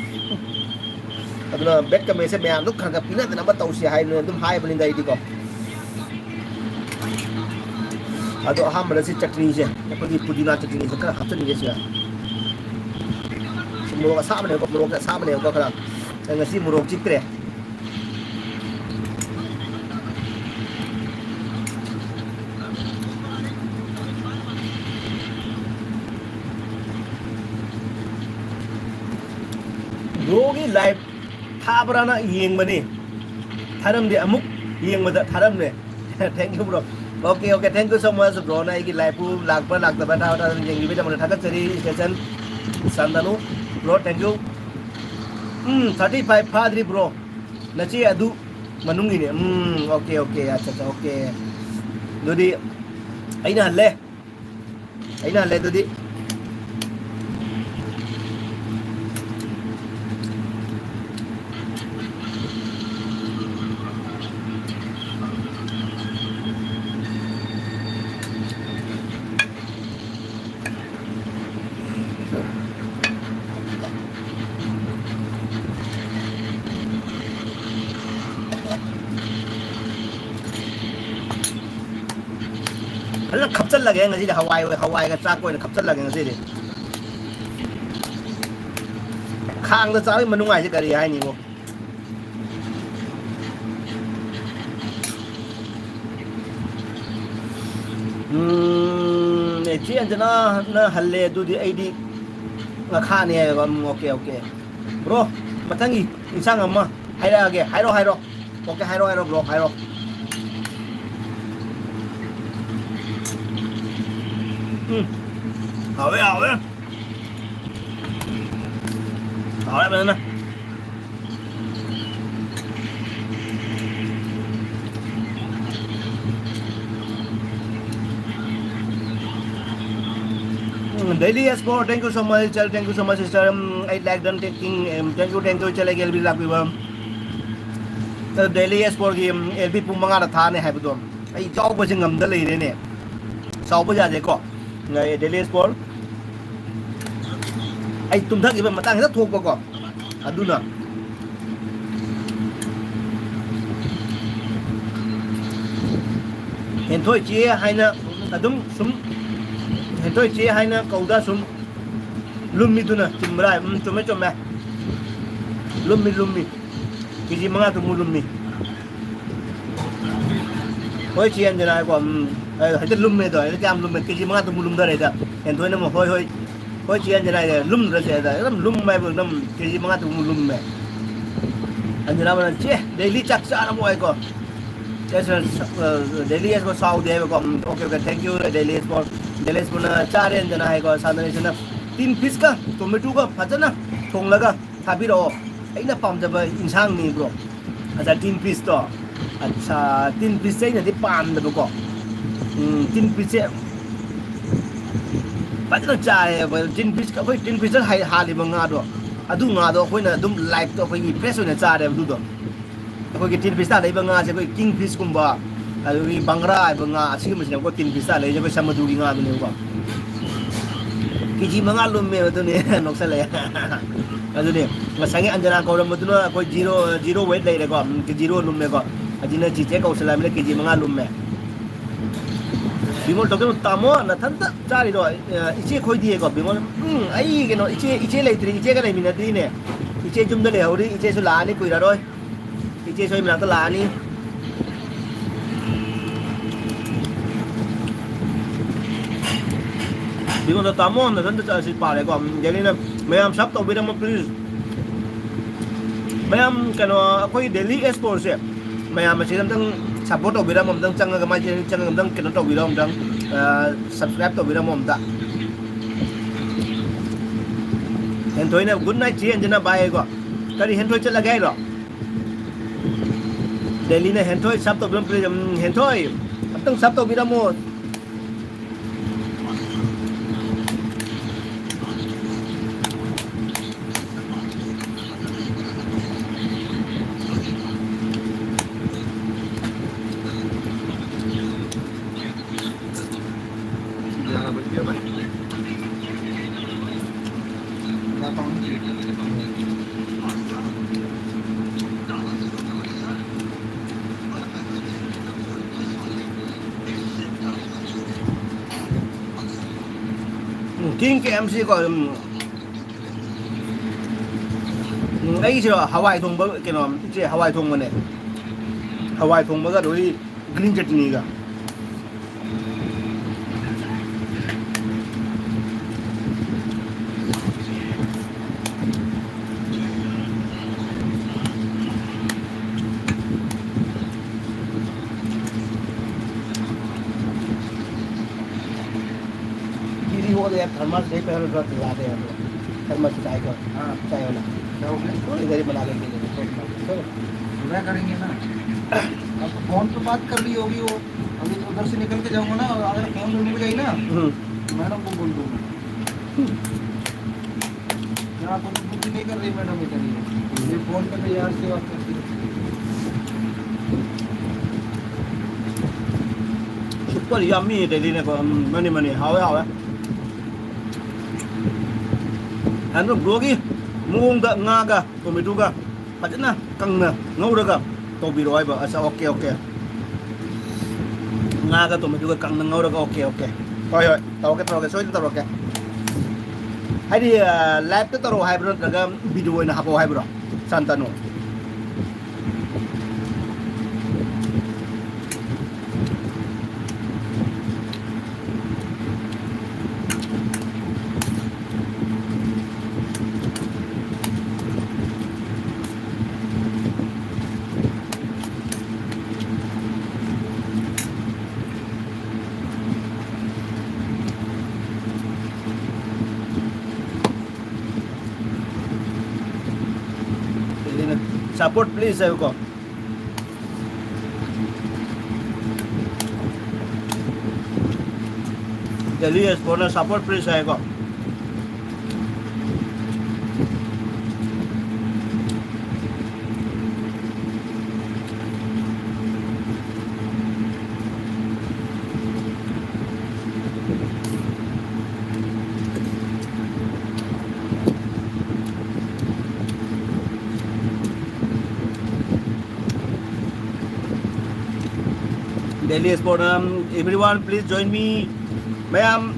ꯑꯗꯨꯅ bad comment-ꯁꯦ ꯃꯌꯥꯝꯗꯣ ꯈꯔ ꯈꯔ ꯄꯤꯅꯗꯅꯕ ꯇꯧꯁꯤ ꯍꯥꯏꯅ ꯑꯗꯨꯝ ꯍꯥꯏꯕꯅꯤꯗ ꯑꯩꯗꯤꯀꯣ꯫ ꯑꯗꯣ ꯑꯍꯥꯟꯕꯗ ꯁꯤ ꯆꯠꯅꯤꯁꯦ, ꯑꯩꯈꯣꯏꯒꯤ ꯄꯨꯗꯤꯅꯥ ꯆꯠꯅꯤꯁꯦ ꯈꯔ ꯍꯥꯞꯆꯤꯟꯒꯦ ꯁꯤꯗ꯫ ꯁꯤ ꯃꯣꯔꯣꯛ ꯑꯁꯥꯕꯅꯦꯕꯀꯣ, ꯃꯣꯔꯣꯛꯁꯦ ꯑꯁꯥꯕꯅꯦꯕꯀꯣ ꯈꯔ꯫ ꯑꯩ ꯉꯁꯤ ꯃꯣꯔꯣꯛ ꯆꯤꯛꯇ꯭ꯔꯦ꯫ ꯕ꯭ꯔꯣꯒꯤ ꯂꯥꯏꯚ ꯊꯥꯕ꯭ꯔꯥꯅ ꯌꯦꯡꯕꯅꯤ, ꯊꯥꯔꯝꯗꯦ, ꯑꯃꯨꯛ ꯌꯦꯡꯕꯗ ꯊꯥꯔꯝꯃꯦ꯫ Thank you, bro. Okay, okay, thank you so much, bro-ꯅ ꯑꯩꯒꯤ ꯂꯥꯏꯚꯄꯨ ꯂꯥꯛꯄ꯭ꯔꯥ ꯂꯥꯛꯇꯕ꯭ꯔꯥ ꯊꯥꯕ ꯊꯥꯕ ꯌꯦꯡꯕꯤꯕꯒꯤꯗꯃꯛꯇ ꯊꯥꯒꯠꯆꯔꯤ꯫ Station Shantanu, bro, thank you꯫ Um, thirty five ꯐꯥꯗ꯭ꯔꯤ, bro꯫ ꯅꯆꯦ ꯑꯗꯨ ꯃꯅꯨꯡꯒꯤꯅꯦ꯫ ꯎꯝ, okay, okay, ꯑꯠꯆꯥ, ꯑꯠꯆꯥ, okay꯫ ꯑꯗꯨꯗꯤ ꯑꯩꯅ ꯍꯜꯂꯦ꯫ ꯑꯩꯅ ꯍꯜꯂꯦ ꯑꯗꯨꯗꯤ꯫ ꯐꯖꯅ ꯈꯞꯆꯜꯂꯒꯦ ꯉꯁꯤꯗꯤ, ꯍꯋꯥꯏ ꯑꯣꯏ-, ꯍꯋꯥꯏꯒ ꯆꯥꯛꯀ ꯑꯣꯏꯅ ꯈꯞꯆꯜꯂꯒꯦ ꯉꯁꯤꯗꯤ꯫ ꯈꯥꯡꯗ ꯆꯥꯕꯒꯤ ꯃꯅꯨꯡ ꯍꯥꯏꯁꯦ ꯀꯔꯤ ꯍꯥꯏꯅꯤꯕꯣ? ꯎꯝ, ꯑꯦ, ꯆꯦ ꯑꯟꯖꯅꯥꯅ ꯍꯜꯂꯦ, ꯑꯗꯨꯗꯤ ꯑꯩꯗꯤ ꯉꯥꯈꯥꯅꯦ ꯍꯥꯏꯕ꯫ ꯎꯝ, okay, okay꯫ Bro, ꯃꯊꯪꯒꯤ ꯏꯟꯁꯥꯡ ꯑꯃ ꯍꯥꯏꯔꯛꯑꯒꯦ꯫ ꯍꯥꯏꯔꯣ, ꯍꯥꯏꯔꯣ꯫ Okay, ꯍꯥꯏꯔꯣ, ꯍꯥꯏꯔꯣ, bro, ꯍꯥꯏꯔꯣ꯫ ꯎꯝ, ꯍꯥꯎꯋꯦ, ꯍꯥꯎꯋꯦ꯫ ꯍꯥꯎꯋꯦ ꯐꯖꯅ꯫ ꯎꯝ, Daily Explore, thank you so much, sir, thank you so much, sister꯫ ꯎꯝ, ꯑꯩ like done taking, um, thank you, thank you, ꯏꯆꯦ ꯂꯩꯒꯦꯜꯕꯤ ꯂꯥꯛꯄꯤꯕ꯫ ꯑꯗꯣ Daily Explore ꯒꯤ, ꯎꯝ, ꯑꯦꯜ ꯕꯤ ꯄꯨꯡ ꯃꯉꯥꯗ ꯊꯥꯅꯤ ꯍꯥꯏꯕꯗꯣ ꯑꯩ ꯌꯥꯎꯕꯁꯦ ꯉꯝꯗ ꯂꯩꯔꯦꯅꯦ꯫ ꯁꯥꯎꯕ ꯌꯥꯗꯦꯀꯣ꯫ ꯉꯥꯏ, Daily Explore꯫ ꯑꯩ ꯇꯨꯝꯊꯈꯤꯕ ꯃꯇꯥꯡ ꯍꯦꯛꯇ ꯊꯣꯛꯄꯀꯣ꯫ ꯑꯗꯨꯅ ꯍꯦꯟꯊꯣꯏ ꯆꯦ ꯍꯥꯏꯅ ꯑꯗꯨꯝ ꯁꯨꯝ, ꯍꯦꯟꯊꯣꯏ ꯆꯦ ꯍꯥꯏꯅ ꯀꯧꯗ ꯁꯨꯝ ꯂꯨꯝꯃꯤꯗꯨꯅ ꯆꯨꯝꯕ꯭ꯔꯥ? ꯎꯝ, ꯆꯨꯝꯃꯦ, ꯆꯨꯝꯃꯦ꯫ ꯂꯨꯝꯃꯤ, ꯂꯨꯝꯃꯤ꯫ ꯀꯦ ꯖꯤ ꯃꯉꯥ ꯇꯔꯨꯛꯃꯨꯛ ꯂꯨꯝꯃꯤ꯫ ꯍꯣꯏ, ꯆꯦ ꯑꯟꯖꯅꯥ ꯍꯥꯏꯀꯣ, ꯎꯝ, ꯍꯦꯛꯇ ꯂꯨꯝꯃꯦꯗꯣ, ꯍꯦꯛꯇ ꯀꯌꯥꯝ ꯂꯨꯝꯃꯦ? ꯀꯦ ꯖꯤ ꯃꯉꯥ ꯇꯔꯨꯛꯃꯨꯛ ꯂꯨꯝꯊꯔꯦꯗ꯫ ꯍꯦꯟꯊꯣꯏꯅ ꯑꯃꯨꯛ, "ꯍꯣꯏ, ꯍꯣꯏ, ꯍꯣꯏ, ꯆꯦ ꯑꯟꯖꯅꯥ ꯍꯥꯏꯗ ꯂꯨꯝꯗ꯭ꯔꯁꯦ?" ꯍꯥꯏꯗ ꯑꯗꯨꯝ ꯂꯨꯝꯕ ꯍꯥꯏꯕꯨ ꯑꯗꯨꯝ ꯀꯦ ꯖꯤ ꯃꯉꯥ ꯇꯔꯨꯛꯃꯨꯛ ꯂꯨꯝꯃꯦ꯫ ꯑꯟꯖꯅꯥ ꯑꯃꯅ, "ꯆꯦ, daily ꯆꯥꯛ ꯆꯥꯔꯕꯣ?" ꯍꯥꯏꯀꯣ꯫ Yes, sir. ꯑ, Daily Explore ꯁꯥꯎꯗꯦ ꯍꯥꯏꯕꯀꯣ꯫ ꯎꯝ, okay, okay, thank you, Daily Explore꯫ Daily Explore ꯅ ꯆꯥꯔꯦ ꯑꯟꯖꯅꯥ ꯍꯥꯏꯀꯣ꯫ ꯁꯥꯟꯅꯔꯤꯁꯤꯅ tin piece ꯀ tomato ꯒ ꯐꯖꯅ ꯊꯣꯡꯂꯒ ꯊꯥꯕꯤꯔꯛꯑꯣ꯫ ꯑꯩꯅ ꯄꯥꯝꯖꯕ ꯏꯟꯁꯥꯡꯅꯤ, bro꯫ ꯑꯠꯆꯥ, tin piece ꯇꯣ꯫ ꯑꯠꯆꯥ, tin piece ꯁꯦ ꯑꯩꯅꯗꯤ ꯄꯥꯝꯗꯕꯀꯣ꯫ ꯎꯝ, tin piece ꯁꯦ ꯐꯖꯅ ꯆꯥꯏꯌꯦꯕ꯫ Tin piece, ꯑꯩꯈꯣꯏ tin piece ꯇ ꯍꯥꯏ-, ꯍꯥꯜꯂꯤꯕ ꯉꯥꯗꯣ, ꯑꯗꯨ ꯉꯥꯗꯣ ꯑꯩꯈꯣꯏꯅ ꯑꯗꯨꯝ live ꯇ ꯑꯩꯈꯣꯏꯒꯤ fresh ꯑꯣꯏꯅ ꯆꯥꯔꯦꯕ ꯑꯗꯨꯗꯣ꯫ ꯑꯩꯈꯣꯏꯒꯤ tin piece ꯇ ꯂꯩꯕ ꯉꯥꯁꯦ ꯑꯩꯈꯣꯏ king fish ꯀꯨꯝꯕ, ꯑꯗꯨꯗꯒꯤ ꯕꯪꯒ꯭ꯔꯥ ꯍꯥꯏꯕ ꯉꯥ, ꯑꯁꯤꯒꯨꯝꯕꯁꯤꯅꯦ ꯑꯩꯈꯣꯏ tin piece ꯇ ꯂꯩꯔꯤꯁꯦ, ꯑꯩꯈꯣꯏ ꯁꯃꯨꯗ꯭ꯔꯒꯤ ꯉꯥꯗꯨꯅꯦꯕꯀꯣ꯫ ꯀꯦ ꯖꯤ ꯃꯉꯥ ꯂꯨꯝꯃꯦꯕ ꯑꯗꯨꯅꯦ꯫ ꯅꯣꯛꯁꯜꯂꯛꯑꯦ꯫ ꯑꯗꯨꯅꯦ, ꯉꯁꯥꯏꯒꯤ ꯑꯟꯖꯅꯥ ꯀꯧꯔꯝꯕꯗꯨꯅ ꯑꯩꯈꯣꯏ zero, zero weight ꯂꯩꯔꯦꯀꯣ, ꯎꯝ, zero ꯂꯨꯝꯃꯦꯀꯣ꯫ ꯑꯁꯤꯅ ꯆꯤꯆꯦ ꯀꯧꯁꯜꯂꯛꯑꯕꯅꯤꯅ ꯀꯦ ꯖꯤ ꯃꯉꯥ ꯂꯨꯝꯃꯦ꯫ ꯕꯤꯃꯣꯜ ꯇꯧꯗꯣꯏꯅꯣ? ꯇꯥꯃꯣ ꯅꯊꯟꯇ ꯆꯥꯔꯤꯔꯣ? ꯑ, ꯏꯆꯦ ꯈꯣꯏꯗꯤ ꯀꯣ, ꯕꯤꯃꯣꯜ, ꯎꯝ, ꯑꯩ ꯀꯩꯅꯣ, ꯏꯆꯦ, ꯏꯆꯦ ꯂꯩꯇ꯭ꯔꯤ, ꯏꯆꯦꯒ ꯂꯩꯃꯤꯟꯅꯗ꯭ꯔꯤꯅꯦ꯫ ꯏꯆꯦ ꯌꯨꯝꯗ ꯂꯩꯍꯧꯔꯤ, ꯏꯆꯦꯁꯨ ꯂꯥꯛꯑꯅꯤ ꯀꯨꯏꯔꯔꯣꯏ꯫ ꯏꯆꯦꯁꯨ ꯑꯩ ꯃꯅꯥꯛꯇ ꯂꯥꯛꯑꯅꯤ꯫ ꯕꯤꯃꯣꯜꯗꯣ ꯇꯥꯃꯣ ꯅꯊꯟꯇ ꯆꯠꯂꯁꯤ ꯄꯥꯔꯦꯀꯣ꯫ ꯎꯝ, ꯗꯦꯜꯂꯤꯅ ꯃꯌꯥꯝ sub ꯇꯧꯕꯤꯔꯝꯃꯣ, please꯫ ꯃꯌꯥꯝ ꯀꯩꯅꯣ, ꯑꯩꯈꯣꯏꯒꯤ ꯗꯦꯜꯂꯤ ꯑꯦꯁ ꯐꯣꯔꯁꯦ ꯃꯌꯥꯝ ꯑꯁꯤꯗ ꯑꯝꯇꯪ support ꯇꯧꯕꯤꯔꯝꯃꯣ, ꯑꯝꯇꯪ ꯆꯪꯉꯒ ꯃꯥꯏ channel ꯆꯪꯉꯒ ꯑꯝꯇꯪ ꯀꯩꯅꯣ ꯇꯧꯕꯤꯔꯝꯃꯣ, ꯑꯝꯇꯪ, ꯑ, subscribe ꯇꯧꯕꯤꯔꯝꯃꯣ ꯑꯝꯇ꯫ ꯍꯦꯟꯊꯣꯏꯅ good night ꯆꯦ ꯑꯟꯖꯅꯥ bye ꯀꯣ꯫ ꯀꯔꯤ ꯍꯦꯟꯊꯣꯏ ꯆꯠꯂꯒꯦ ꯍꯥꯏꯔꯣ? ꯗꯦꯜꯂꯤꯅ ꯍꯦꯟꯊꯣꯏ sub ꯇꯧꯕꯤꯔꯝꯃꯣ please꯫ ꯎꯝ, ꯍꯦꯟꯊꯣꯏ ꯑꯝꯇꯪ sub ꯇꯧꯕꯤꯔꯝꯃꯣ꯫ ग्यारह बज गया भाई। मैं पाऊँ। ꯎꯝ, ꯀꯤꯡ ꯀꯦ ꯑꯦꯝ ꯁꯤ ꯀꯣ, ꯎꯝ, ꯎꯝ, ꯑꯩꯒꯤꯁꯦ ꯍꯋꯥꯏ ꯊꯣꯡꯕ, ꯀꯩꯅꯣ, ꯏꯆꯦ, ꯍꯋꯥꯏ ꯊꯣꯡꯕꯅꯦ꯫ ꯍꯋꯥꯏ ꯊꯣꯡꯕꯒ ꯑꯗꯨꯗꯒꯤ green chutneyꯒ꯫ दीदी, वो तो यार, थर्मस नहीं, पहले थोड़ा पिला दे यार। थर्मस चाय का, हाँ। चाय वाला। क्या हो गया? थोड़ी देर बना लेंगे। सुबह करेंगे ना। अब फोन पे बात कर ली होगी वो। अभी तो उधर से निकल के जाऊंगा ना, अगर फोन में मिल गई ना, हम्म। मैडम को बोल दूंगा। क्या आप बुद्धि नहीं कर रही मैडम इधर ये? ये फोन पे तो यार से बात करती है। Super yummy ꯗꯦꯜꯂꯤꯅꯦꯀꯣ꯫ ꯎꯝ, ꯃꯥꯅꯤ, ꯃꯥꯅꯤ, ꯍꯥꯎꯋꯦ, ꯍꯥꯎꯋꯦ꯫ ꯑꯗꯣ ꯕ꯭ꯔꯣꯒꯤ ꯃꯑꯣꯡꯗ ꯉꯥꯒ ꯇꯣꯃꯦꯇꯣꯒ ꯐꯖꯅ ꯀꯪꯅ ꯉꯧꯔꯒ ꯇꯧꯕꯤꯔꯣ ꯍꯥꯏꯕ꯫ ꯑꯁ, okay, okay꯫ ꯉꯥꯒ ꯇꯣꯃꯦꯇꯣꯒ ꯀꯪꯅ ꯉꯧꯔꯒ꯫ Okay, okay. ꯍꯣꯏ, ꯍꯣꯏ, ꯇꯧꯔꯛꯀꯦ, ꯇꯧꯔꯛꯀꯦ, ꯁꯣꯏꯗꯅ ꯇꯧꯔꯛꯀꯦ꯫ ꯍꯥꯏꯗꯤ, ꯑ, live ꯇ ꯇꯧꯔꯛꯑꯣ ꯍꯥꯏꯕ꯭ꯔꯣ, ꯅꯠꯇ꯭ꯔꯒ video ꯑꯣꯏꯅ ꯍꯥꯞꯄꯛꯑꯣ ꯍꯥꯏꯕ꯭ꯔꯣ? ꯁꯥꯟꯇꯅꯨ꯫ Support please ꯍꯥꯏꯌꯨꯀꯣ꯫ Delhi Export ꯅ support please ꯍꯥꯏꯀꯣ꯫ Delhi Export, um, everyone please join me. ꯃꯌꯥꯝ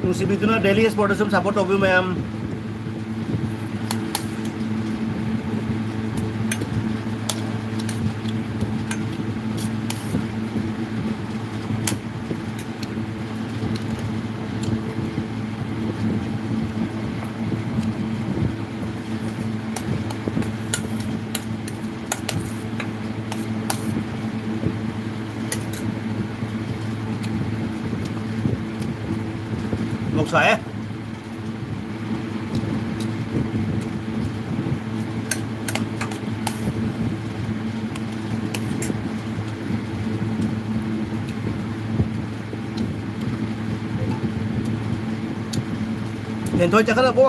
ꯅꯨꯡꯁꯤꯕꯤꯗꯨꯅ Delhi Export ꯇ ꯁꯨꯝ support ꯇꯧꯕꯤꯌꯨ ꯃꯌꯥꯝ꯫ ꯃꯣꯛ ꯁꯥꯏꯌꯦ꯫ ꯂꯦꯟꯊꯣꯏ ꯆꯠꯈꯠꯂꯕꯣ?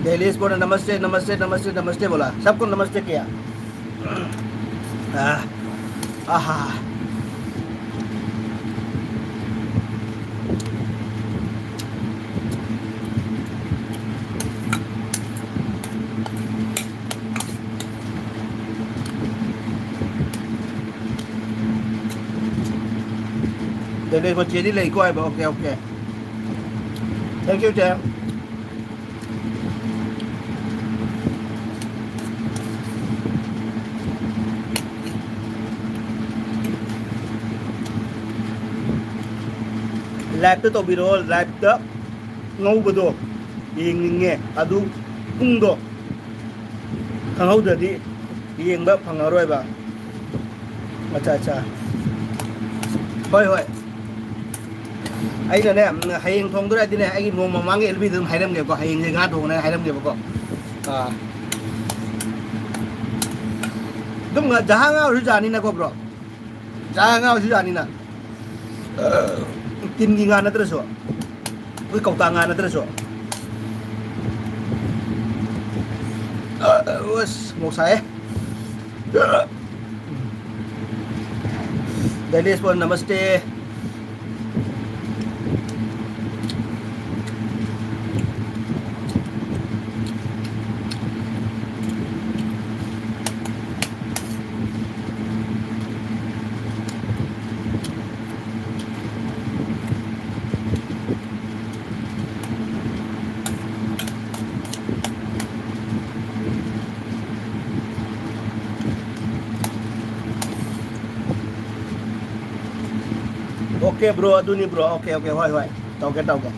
दिल्ली स्पोर्ट ने नमस्ते, नमस्ते, नमस्ते, नमस्ते बोला, सबको नमस्ते किया। आह, आहा। ꯗꯦꯅꯤꯁ ꯃꯆꯦꯗꯤ ꯂꯩꯀꯣ ꯍꯥꯏꯕ꯫ Okay, okay. Thank you, ꯆꯦ꯫ Live ꯇ ꯇꯧꯕꯤꯔꯛꯑꯣ, live ꯇ ꯉꯧꯕꯗꯣ ꯌꯦꯡꯅꯤꯡꯉꯦ꯫ ꯑꯗꯨ ꯄꯨꯡꯗꯣ ꯈꯪꯍꯧꯗ꯭ꯔꯗꯤ ꯌꯦꯡꯕ ꯐꯪꯉꯔꯣꯏꯕ꯫ ꯑꯠꯆꯥ, ꯑꯠꯆꯥ꯫ ꯍꯣꯏ, ꯍꯣꯏ꯫ ꯑꯩꯅꯅꯦ, ꯎꯝ, ꯍꯌꯦꯡ ꯊꯣꯡꯗꯣꯏꯔꯗꯤꯅꯦ, ꯑꯩꯒꯤ ꯅꯣꯡꯃ ꯃꯃꯥꯡꯒꯤ ꯑꯦꯜ ꯕꯤꯗ ꯑꯗꯨꯝ ꯍꯥꯏꯔꯝꯒꯦꯀꯣ, ꯍꯌꯦꯡꯁꯦ ꯉꯥ ꯊꯣꯡꯉꯅꯤ ꯍꯥꯏꯔꯝꯒꯦꯕꯀꯣ꯫ ꯑꯥ꯫ ꯑꯗꯨꯝ ꯉꯥ-, ꯖꯍꯥ ꯉꯥ ꯑꯣꯏꯔꯁꯨ ꯌꯥꯅꯤꯅꯀꯣ, bro? ꯖꯍꯥ ꯉꯥ ꯑꯣꯏꯔꯁꯨ ꯌꯥꯅꯤꯅ? ꯇꯤꯟꯒꯤ ꯉꯥ ꯅꯠꯇ꯭ꯔꯁꯨ, ꯑꯩꯈꯣꯏ ꯀꯧꯇꯥ ꯉꯥ ꯅꯠꯇ꯭ꯔꯁꯨ꯫ ꯑꯁ, ꯃꯣꯛ ꯁꯥꯏꯌꯦ꯫ ꯗꯦꯂꯤꯁꯄꯨꯔ ꯅꯃꯁꯇꯦ꯫ Okay, bro, ꯑꯗꯨꯅꯤ, bro. Okay, okay, ꯍꯣꯏ, ꯍꯣꯏ, ꯇꯧꯒꯦ, ꯇꯧꯒꯦ꯫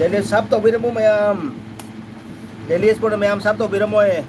ꯂꯦꯂꯦꯁ ꯁꯥꯞ ꯇꯧꯕꯤꯔꯝꯃꯣ ꯃꯌꯥꯝ꯫ ꯂꯦꯂꯦꯁꯄꯨꯔꯅ ꯃꯌꯥꯝ ꯁꯥꯞ ꯇꯧꯕꯤꯔꯝꯃꯣꯏ꯫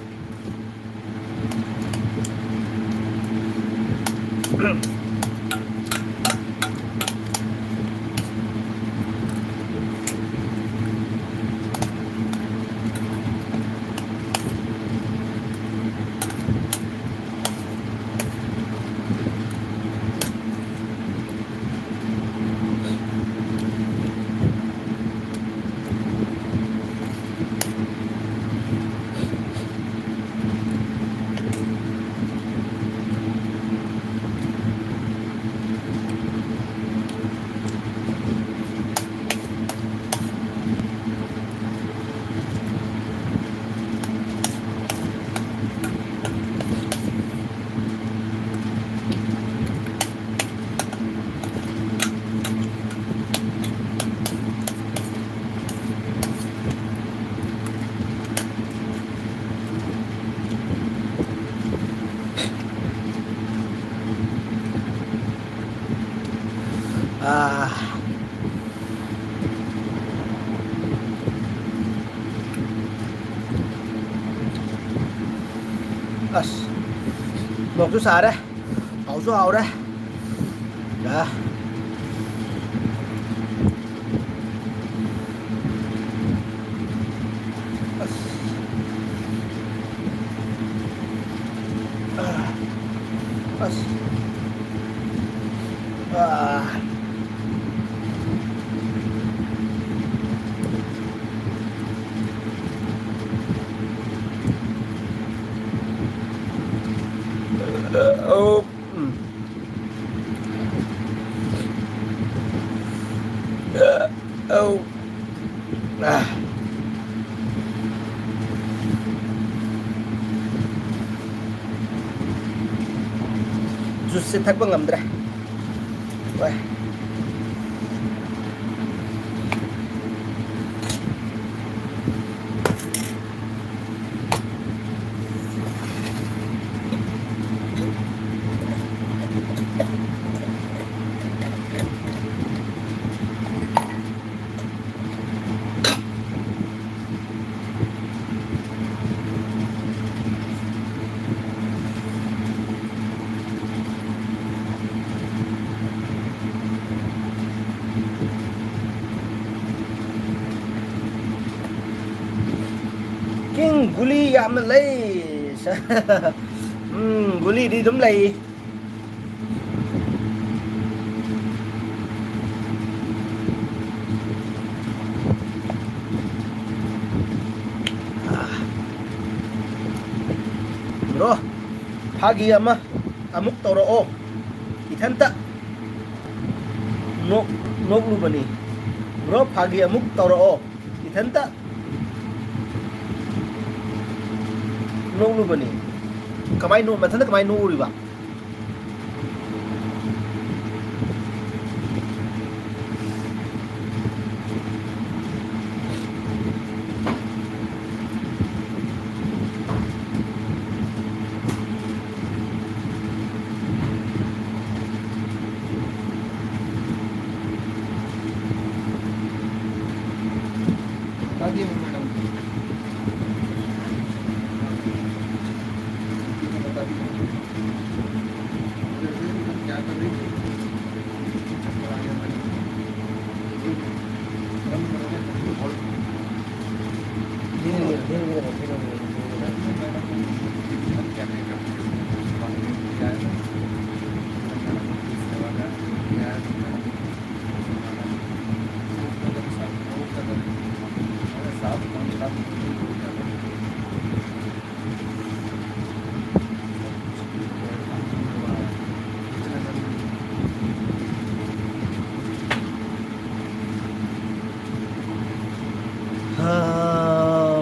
ꯑꯥ꯫ ꯑꯁ, ꯃꯣꯔꯣꯛꯁꯨ ꯁꯥꯔꯦ, ꯍꯥꯎꯁꯨ ꯍꯥꯎꯔꯦ꯫ ꯑꯥ꯫ ꯑꯁ꯫ ꯑꯥ꯫ ꯑꯁ꯫ ꯑꯥ꯫ ꯑꯧ꯫ ꯎꯝ꯫ ꯑꯧ꯫ ꯑꯥ꯫ ꯖꯨꯁꯁꯦ ꯊꯛꯄ ꯉꯝꯗ꯭ꯔꯦ꯫ ꯋꯥꯏ꯫ ꯒꯨꯂꯤ ꯌꯥꯝꯅ ꯂꯩ꯫ ꯎꯝ, ꯒꯨꯂꯤꯗꯤ ꯑꯗꯨꯝ ꯂꯩ꯫ ꯕ꯭ꯔꯣ, ꯐꯥꯒꯤ ꯑꯃ ꯑꯃꯨꯛ ꯇꯧꯔꯛꯑꯣ꯫ ꯏꯊꯟꯇ ꯅꯣꯛ-, ꯅꯣꯛꯂꯨꯕꯅꯤ꯫ ꯕ꯭ꯔꯣ, ꯐꯥꯒꯤ ꯑꯃꯨꯛ ꯇꯧꯔꯛꯑꯣ꯫ ꯏꯊꯟꯇ ꯅꯣꯛꯂꯨꯕꯅꯤ꯫ ꯀꯃꯥꯏ ꯅꯣꯛ-, ꯃꯊꯟꯇ ꯀꯃꯥꯏ ꯅꯣꯛꯎꯔꯤꯕ?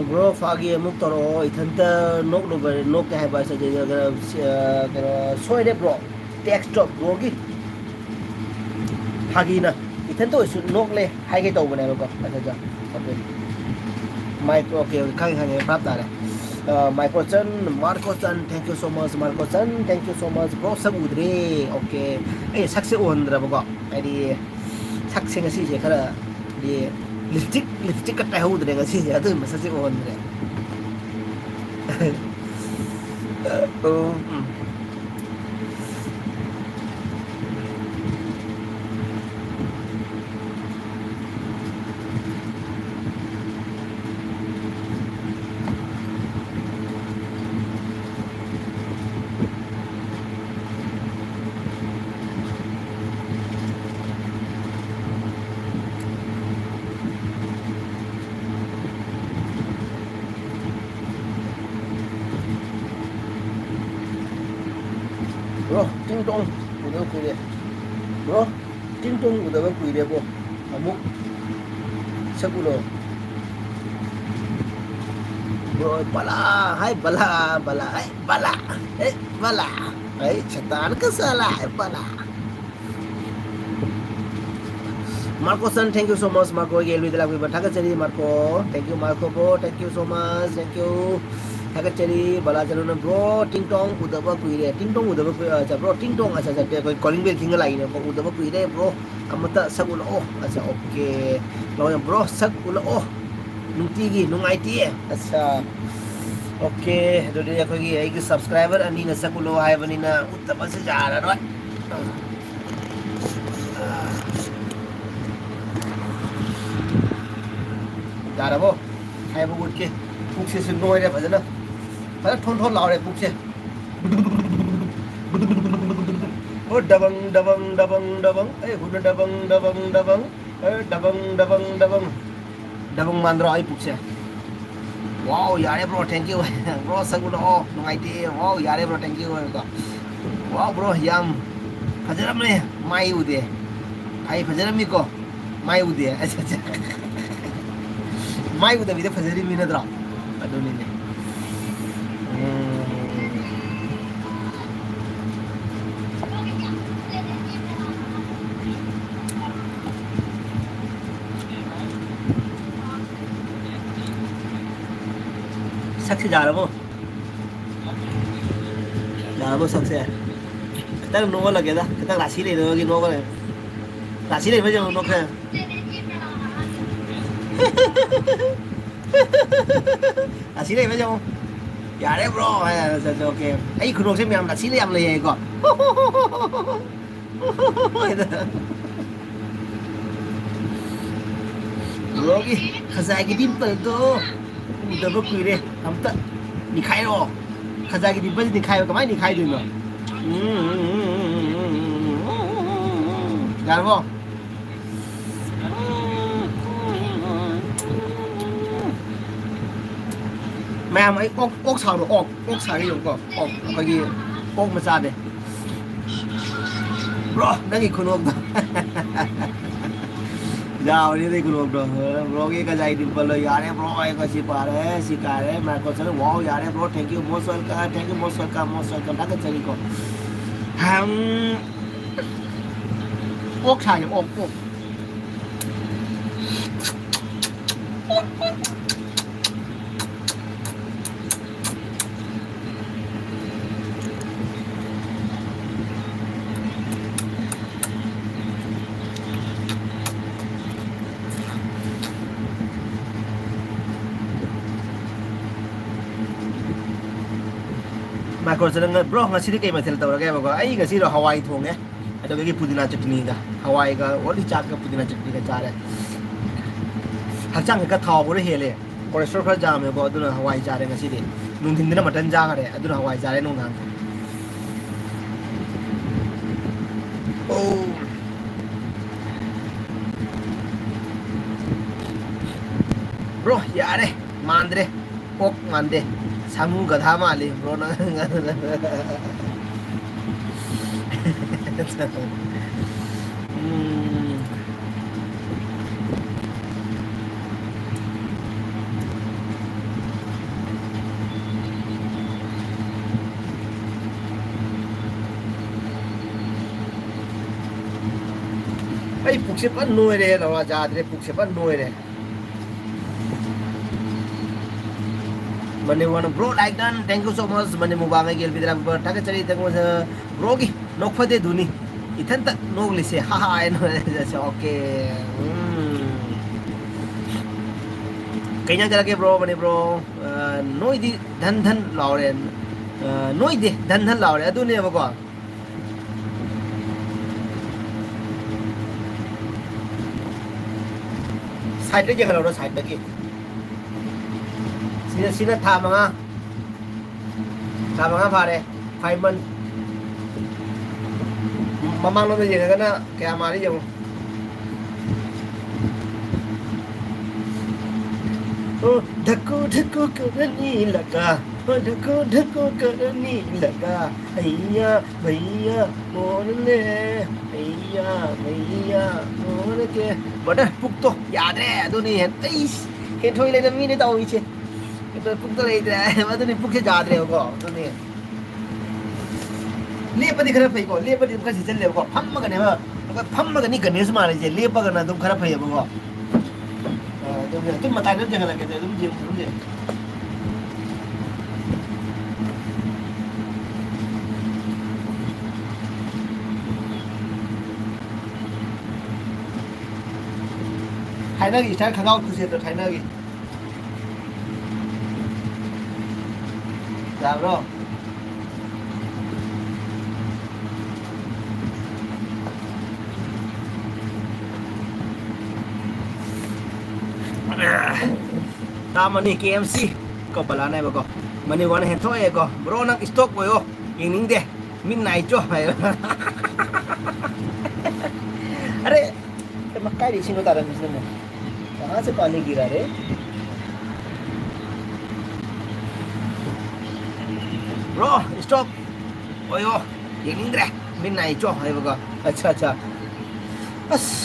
ꯕ꯭ꯔꯣ, ꯐꯥꯒꯤ ꯑꯃꯨꯛ ꯇꯧꯔꯛꯑꯣ꯫ ꯏꯊꯟꯇ ꯅꯣꯛꯂꯨꯕ, ꯅꯣꯛꯀꯦ ꯍꯥꯏꯕ ꯑꯁꯤꯗꯤ, ꯑ, ꯀꯩꯅꯣ, ꯁꯣꯏꯔꯦ ꯕ꯭ꯔꯣ꯫ ꯇꯦꯛꯁꯇꯣ ꯕ꯭ꯔꯣꯒꯤ ꯐꯥꯒꯤꯅ ꯏꯊꯟꯇ ꯑꯣꯏꯁꯨ ꯅꯣꯛꯂꯦ ꯍꯥꯏꯒꯦ ꯇꯧꯕꯅꯦꯕꯀꯣ꯫ ꯑꯗꯨꯗ, ꯑꯣꯀꯦ꯫ ꯃꯥꯏ-, ꯑꯣꯀꯦ, ꯑꯣꯀꯦ, ꯈꯪꯉꯦ, ꯈꯪꯉꯦ, ꯚꯥꯞ ꯇꯥꯔꯦ꯫ ꯑ, ꯃꯥꯏꯀꯣꯆꯟ, ꯃꯥꯔꯀꯣꯆꯟ, thank you so much, ꯃꯥꯔꯀꯣꯆꯟ, thank you so much, bro, ꯁꯛ ꯎꯗ꯭ꯔꯦ꯫ ꯑꯣꯀꯦ꯫ ꯑꯩ ꯁꯛꯁꯦ ꯎꯍꯟꯗ꯭ꯔꯕꯀꯣ, ꯍꯥꯏꯗꯤ ꯁꯛꯁꯦ ꯉꯁꯤꯁꯦ ꯈꯔ ꯗꯤ ꯂꯤꯞꯁꯇꯤꯛ, ꯂꯤꯞꯁꯇꯤꯛꯀ ꯇꯩꯍꯧꯗ꯭ꯔꯦ ꯉꯁꯤꯁꯦ, ꯑꯗꯨꯒꯤ ꯃꯁꯛꯁꯦ ꯎꯍꯟꯗ꯭ꯔꯦ꯫ ꯑꯣ, ꯎꯝ꯫ ꯇꯣꯡ ꯎꯗꯕ ꯀꯨꯏꯔꯦ꯫ Bro, ꯇꯤꯡ ꯇꯣꯡ ꯎꯗꯕ ꯀꯨꯏꯔꯦꯕꯣ꯫ ꯑꯃꯨꯛ ꯁꯛ ꯎꯂꯣ꯫ Bro, ꯕꯂꯥ, ꯍꯥꯏ ꯕꯂꯥ, ꯕꯂꯥ, ꯍꯥꯏ ꯕꯂꯥ, ꯍꯦ ꯕꯂꯥ, ꯍꯥꯏ ꯁꯩꯇꯥꯟ ꯀ ꯁꯥꯂꯥ, ꯍꯥꯏ ꯕꯂꯥ꯫ Marco sun, thank you so much, Marco ꯒꯤ ꯑꯦꯜ ꯕꯤꯗ ꯂꯥꯛꯄꯤꯕ ꯊꯥꯒꯠꯆꯔꯤ, Marco꯫ Thank you, Marco bro, thank you so much, thank you꯫ ꯊꯥꯒꯠꯆꯔꯤ, ꯕꯂꯥ ꯆꯅꯨꯅ꯫ Bro, ꯇꯤꯡ ꯇꯣꯡ ꯎꯗꯕ ꯀꯨꯏꯔꯦ꯫ ꯇꯤꯡ ꯇꯣꯡ ꯎꯗꯕ ꯀꯨꯏ-, ꯑꯠꯆꯥ, bro, ꯇꯤꯡ ꯇꯣꯡ, ꯑꯠꯆꯥ, ꯑꯠꯆꯥ, ꯑꯩꯈꯣꯏ calling bell ꯈꯤꯡꯉ ꯂꯥꯛꯏꯅꯦꯀꯣ꯫ ꯎꯗꯕ ꯀꯨꯏꯔꯦ, bro꯫ ꯑꯃꯠꯇ ꯁꯛ ꯎꯠꯂꯛꯑꯣ꯫ ꯑꯠꯆꯥ, okay꯫ ꯂꯣꯏꯅ, bro, ꯁꯛ ꯎꯠꯂꯛꯑꯣ꯫ ꯅꯨꯡꯇꯤꯒꯤ ꯅꯨꯡꯉꯥꯏꯇꯦ꯫ ꯑꯠꯆꯥ꯫ Okay, ꯑꯗꯨꯗꯤ ꯑꯩꯈꯣꯏꯒꯤ, ꯑꯩꯒꯤ subscriber ꯑꯅꯤꯅ ꯁꯛ ꯎꯠꯂꯛꯑꯣ ꯍꯥꯏꯕꯅꯤꯅ ꯎꯠꯇꯕꯁꯨ ꯌꯥꯔꯔꯣꯏ꯫ ꯌꯥꯔꯕꯣ? ꯍꯥꯏꯕ ꯎꯠꯀꯦ꯫ ꯄꯨꯛꯁꯤꯁꯨ ꯅꯣꯏꯔꯦ ꯐꯖꯅ꯫ ꯐꯖꯅ ꯊꯣꯟ ꯊꯣꯟ ꯂꯥꯎꯔꯦ ꯄꯨꯛꯁꯦ꯫ ꯑꯣ, ꯗꯕꯪ, ꯗꯕꯪ, ꯗꯕꯪ, ꯗꯕꯪ꯫ ꯑꯩ ꯍꯨꯅ ꯗꯕꯪ, ꯗꯕꯪ, ꯗꯕꯪ꯫ ꯑꯦ, ꯗꯕꯪ, ꯗꯕꯪ, ꯗꯕꯪ꯫ ꯗꯕꯪ ꯃꯥꯟꯗ꯭ꯔꯣ ꯑꯩ ꯄꯨꯛꯁꯦ? Wow, ꯌꯥꯔꯦ bro, thank you꯫ Bro, ꯁꯛ ꯎꯠꯂꯛꯑꯣ, ꯅꯨꯡꯉꯥꯏꯇꯦ꯫ Wow, ꯌꯥꯔꯦ bro, thank you꯫ Wow bro, ꯌꯥꯝ ꯐꯖꯔꯝꯃꯦ꯫ ꯃꯥꯏ ꯎꯗꯦ꯫ ꯑꯩ ꯐꯖꯔꯝꯃꯤꯀꯣ? ꯃꯥꯏ ꯎꯗꯦ꯫ ꯑꯁ, ꯑꯁ꯫ ꯃꯥꯏ ꯎꯗꯕꯤꯗ ꯐꯖꯔꯤꯃꯤ ꯅꯠꯇ꯭ꯔꯣ? ꯑꯗꯨꯅꯤꯅꯦ꯫ ꯎꯝ꯫ ꯁꯛꯁꯤ ꯌꯥꯔꯕꯣ? ꯌꯥꯔꯕꯣ ꯁꯛꯁꯦ? ꯈꯤꯇꯪ ꯅꯣꯛꯍꯜꯂꯒꯦꯗ꯫ ꯈꯤꯇꯪ ꯔꯥꯁꯤ ꯂꯩꯅꯕꯒꯤ ꯅꯣꯛꯍꯜꯂꯒꯦ꯫ ꯔꯥꯁꯤ ꯂꯩꯕ ꯌꯦꯡꯉꯣ, ꯅꯣꯛꯁꯦ꯫ ꯔꯥꯁꯤ ꯂꯩꯕ ꯌꯦꯡꯉꯣ꯫ ꯌꯥꯔꯦ bro꯫ ꯑꯦ, ꯑꯦ, ꯑꯦ, okay꯫ ꯑꯩ ꯈꯨꯅꯣꯛꯁꯦ ꯃꯌꯥꯝ ꯔꯥꯁꯤ ꯂꯩ, ꯌꯥꯝ ꯂꯩ ꯍꯥꯏꯀꯣ꯫ Broꯒꯤ ꯈꯖꯥꯏꯒꯤ dimpleꯗꯣ ꯎꯗꯕ ꯀꯨꯏꯔꯦ꯫ ꯑꯝꯇ ꯅꯤꯈꯥꯏꯔꯛꯑꯣ꯫ ꯈꯖꯥꯏꯒꯤ dimpleꯁꯤ ꯅꯤꯈꯥꯏꯔꯣ꯫ ꯀꯃꯥꯏꯅ ꯅꯤꯈꯥꯏꯗꯣꯏꯅꯣ? ꯌꯥꯔꯕꯣ? ꯃꯌꯥꯝ, ꯑꯩ ꯑꯣꯛ, ꯑꯣꯛ ꯁꯥꯎꯔꯣ, ꯑꯣꯛ, ꯑꯣꯛ ꯁꯥꯒꯦ ꯌꯦꯡꯉꯨꯀꯣ, ꯑꯣꯛ, ꯑꯩꯈꯣꯏꯒꯤ ꯑꯣꯛ ꯃꯆꯥꯅꯦ꯫ Bro, ꯅꯪꯒꯤ ꯈꯨꯅꯣꯛꯇꯣ꯫ ꯌꯥꯕꯅꯤ ꯅꯪꯒꯤ ꯈꯨꯅꯣꯛꯇꯣ꯫ Broꯒꯤ ꯀꯖꯥꯏ ꯗꯤꯝꯄꯜꯗꯣ ꯌꯥꯔꯦ bro, ꯑꯩ ꯉꯁꯤ ꯄꯥꯔꯦ, ꯁꯤ ꯀꯥꯔꯦ, ꯃꯥꯏꯀ꯭ꯔꯣ ꯆꯠꯂꯦ, wow, ꯌꯥꯔꯦ bro, thank you, most welcome, thank you, most welcome, most welcome, ꯊꯥꯒꯠꯆꯔꯤꯀꯣ꯫ ꯍꯝ꯫ ꯑꯣꯛ ꯁꯥꯏ, ꯑꯣꯛ, ꯑꯣꯛ꯫ ꯃꯥꯏꯀ꯭ꯔꯣ ꯆꯠꯂꯒ, "Bro, ꯉꯁꯤꯗꯤ ꯀꯩ ꯃꯊꯦꯜ ꯇꯧꯔꯒꯦ?" ꯍꯥꯏꯕꯀꯣ, "ꯑꯩ ꯉꯁꯤꯔꯣ ꯍꯋꯥꯏ ꯊꯣꯡꯉꯦ, ꯑꯗꯨꯗꯒꯤ ꯄꯨꯗꯤꯅꯥ ꯆꯠꯅꯤꯒ, ꯍꯋꯥꯏꯒ ꯑꯣꯟꯂꯤ ꯆꯥꯛꯀ ꯄꯨꯗꯤꯅꯥ ꯆꯠꯅꯤꯒ ꯆꯥꯔꯦ꯫ ꯍꯛꯆꯥꯡꯁꯦ ꯈꯔ ꯊꯥꯎ ꯈꯔ ꯍꯦꯜꯂꯦ, ꯀꯣꯂꯦꯁꯇ꯭ꯔꯣꯜ ꯈꯔ ꯌꯥꯝꯃꯦꯕꯀꯣ, ꯑꯗꯨꯅ ꯍꯋꯥꯏ ꯆꯥꯔꯦ ꯉꯁꯤꯗꯤ꯫ ꯅꯨꯡꯊꯤꯟꯗꯅ ꯃꯇꯟ ꯆꯥꯈꯔꯦ, ꯑꯗꯨꯅ ꯍꯋꯥꯏ ꯆꯥꯔꯦ ꯅꯨꯡꯗꯥꯡ"꯫ ꯑꯣ꯫ Bro, ꯌꯥꯔꯦ, ꯃꯥꯟꯗ꯭ꯔꯦ꯫ ꯑꯣꯛ ꯃꯥꯟꯗꯦ, ꯁꯥꯃꯨ ꯒꯙꯥ ꯃꯥꯜꯂꯤ, bro, ꯅꯪ꯫ ꯎꯝ꯫ ꯑꯩ ꯄꯨꯛꯁꯦ ꯐꯖꯅ ꯅꯣꯏꯔꯦ, ꯂꯧꯔꯥ ꯆꯥꯗ꯭ꯔꯦ, ꯄꯨꯛꯁꯦ ꯐꯖꯅ ꯅꯣꯏꯔꯦ꯫ ꯃꯅꯤꯄꯨꯔꯅ bro like done, thank you so much꯫ ꯃꯅꯤ ꯃꯨꯕꯥꯡ ꯑꯩꯒꯤ ꯑꯦꯜ ꯕꯤꯗ ꯂꯥꯛꯄ ꯊꯥꯒꯠꯆꯔꯤ꯫ Thank you, bro꯫ ꯒꯤ ꯅꯣꯛꯐꯗꯦꯗꯨꯅꯤ ꯏꯊꯟꯇ ꯅꯣꯛꯂꯤꯁꯦ, ꯍꯥ ꯍꯥ ꯍꯥꯏꯅ꯫ Okay꯫ ꯎꯝ꯫ ꯀꯩ ꯏꯟꯖꯥꯡ ꯆꯥꯔꯛꯀꯦ bro, ꯃꯅꯤ bro? ꯑ, ꯅꯣꯏꯗꯤ ꯙꯟ ꯙꯟ ꯂꯥꯎꯔꯦ꯫ ꯑ, ꯅꯣꯏꯗꯦ, ꯙꯟ ꯙꯟ ꯂꯥꯎꯔꯦ꯫ ꯑꯗꯨꯅꯦꯕꯀꯣ꯫ Sideꯇ ꯌꯦꯡꯍꯜꯂꯧꯔꯣ, sideꯇꯒꯤ꯫ ꯁꯤꯅ, ꯁꯤꯅ ꯊꯥ ꯃꯉꯥ꯫ ꯊꯥ ꯃꯉꯥ ꯐꯥꯔꯦ꯫ Five month꯫ ꯃꯃꯥꯡꯂꯣꯝꯗ ꯌꯦꯡꯉꯒꯅ ꯀꯌꯥ ꯃꯥꯜꯂꯤ ꯌꯦꯡꯉꯨ꯫ ꯑꯣ, ꯙꯛꯀꯨ ꯙꯛꯀꯨ ꯀꯧꯔꯅꯤ ꯂꯀꯥ꯫ ꯙꯀꯣ ꯙꯀꯣ ꯀꯔꯅꯤ ꯂꯒꯥ, ꯑꯩꯌꯥ ꯃꯩꯌꯥ ꯃꯣꯔꯂꯦ, ꯑꯩꯌꯥ ꯃꯩꯌꯥ ꯃꯣꯔꯒꯦ꯫ Brother, ꯄꯨꯛꯇꯣ ꯌꯥꯗ꯭ꯔꯦ꯫ ꯑꯗꯨꯅꯤ ꯍꯦꯟ-, ꯑꯩꯁ, ꯍꯦꯟꯊꯣꯏ ꯂꯩꯔꯝꯃꯤꯅꯦ ꯇꯧꯔꯤꯁꯦ꯫ ꯑꯗꯣ ꯄꯨꯛꯇꯣ ꯂꯩꯇ꯭ꯔꯦ꯫ ꯑꯗꯨꯅꯤ ꯄꯨꯛꯁꯦ ꯌꯥꯗ꯭ꯔꯦꯕꯀꯣ꯫ ꯑꯗꯨꯅꯤ꯫ ꯂꯦꯞꯄꯗꯤ ꯈꯔ ꯐꯩꯀꯣ, ꯂꯦꯞꯄꯗꯤ ꯑꯗꯨꯝ ꯈꯔ ꯆꯦꯛꯁꯤꯜꯂꯦꯕꯀꯣ꯫ ꯐꯝꯃꯒꯅꯦꯕ, ꯑꯩꯈꯣꯏ ꯐꯝꯃꯒꯅꯤ ꯒꯅꯦꯁ ꯃꯥꯜꯂꯤꯁꯦ, ꯂꯦꯞꯄꯒꯅ ꯑꯗꯨꯝ ꯈꯔ ꯐꯩꯌꯦꯕꯀꯣ꯫ ꯑ, ꯑꯗꯨꯝ, ꯑꯗꯨꯝ ꯃꯇꯥꯏꯗ ꯑꯗꯨꯝ ꯌꯦꯡꯍꯜꯂꯛꯀꯦ, ꯑꯗꯨꯝ ꯌꯦꯡꯉꯨ, ꯑꯗꯨꯝ ꯌꯦꯡꯉꯨ꯫ ꯊꯥꯏꯅꯒꯤ style ꯈꯪꯒꯥꯎ ꯈꯨꯁꯦꯠꯇꯣ, ꯊꯥꯏꯅꯒꯤ꯫ ꯌꯥꯕ꯭ꯔꯣ? ꯇꯥꯃꯅꯤ ꯀꯦ ꯑꯦꯝ ꯁꯤ ꯀꯣ ꯕꯂꯥꯅꯦꯕꯀꯣ꯫ ꯃꯅꯤ ꯋꯥꯟ ꯍꯦꯟꯊꯣꯛꯑꯦꯀꯣ꯫ "Bro, ꯅꯪ stop ꯑꯣꯏꯌꯣ, ꯌꯦꯡꯅꯤꯡꯗꯦ꯫ ꯃꯤꯠ ꯅꯥꯏ ꯆꯣ" ꯍꯥꯏꯌꯣ꯫ ꯑꯔꯦ, ꯀꯃ-, ꯀꯥꯏꯗ ꯏꯁꯤꯡꯅꯣ ꯇꯥꯔꯝꯃꯤꯁꯤꯅꯅꯦ? ꯀꯍꯥ ꯁꯦ ꯄꯥꯅꯤ ꯒꯤꯔꯥ ꯔꯦ? "Bro, stop ꯑꯣꯏꯌꯣ, ꯌꯦꯡꯅꯤꯡꯗ꯭ꯔꯦ꯫ ꯃꯤꯠ ꯅꯥꯏ ꯆꯣ" ꯍꯥꯏꯕꯀꯣ꯫ ꯑꯠꯆꯥ, ꯑꯠꯆꯥ꯫ ꯑꯁ,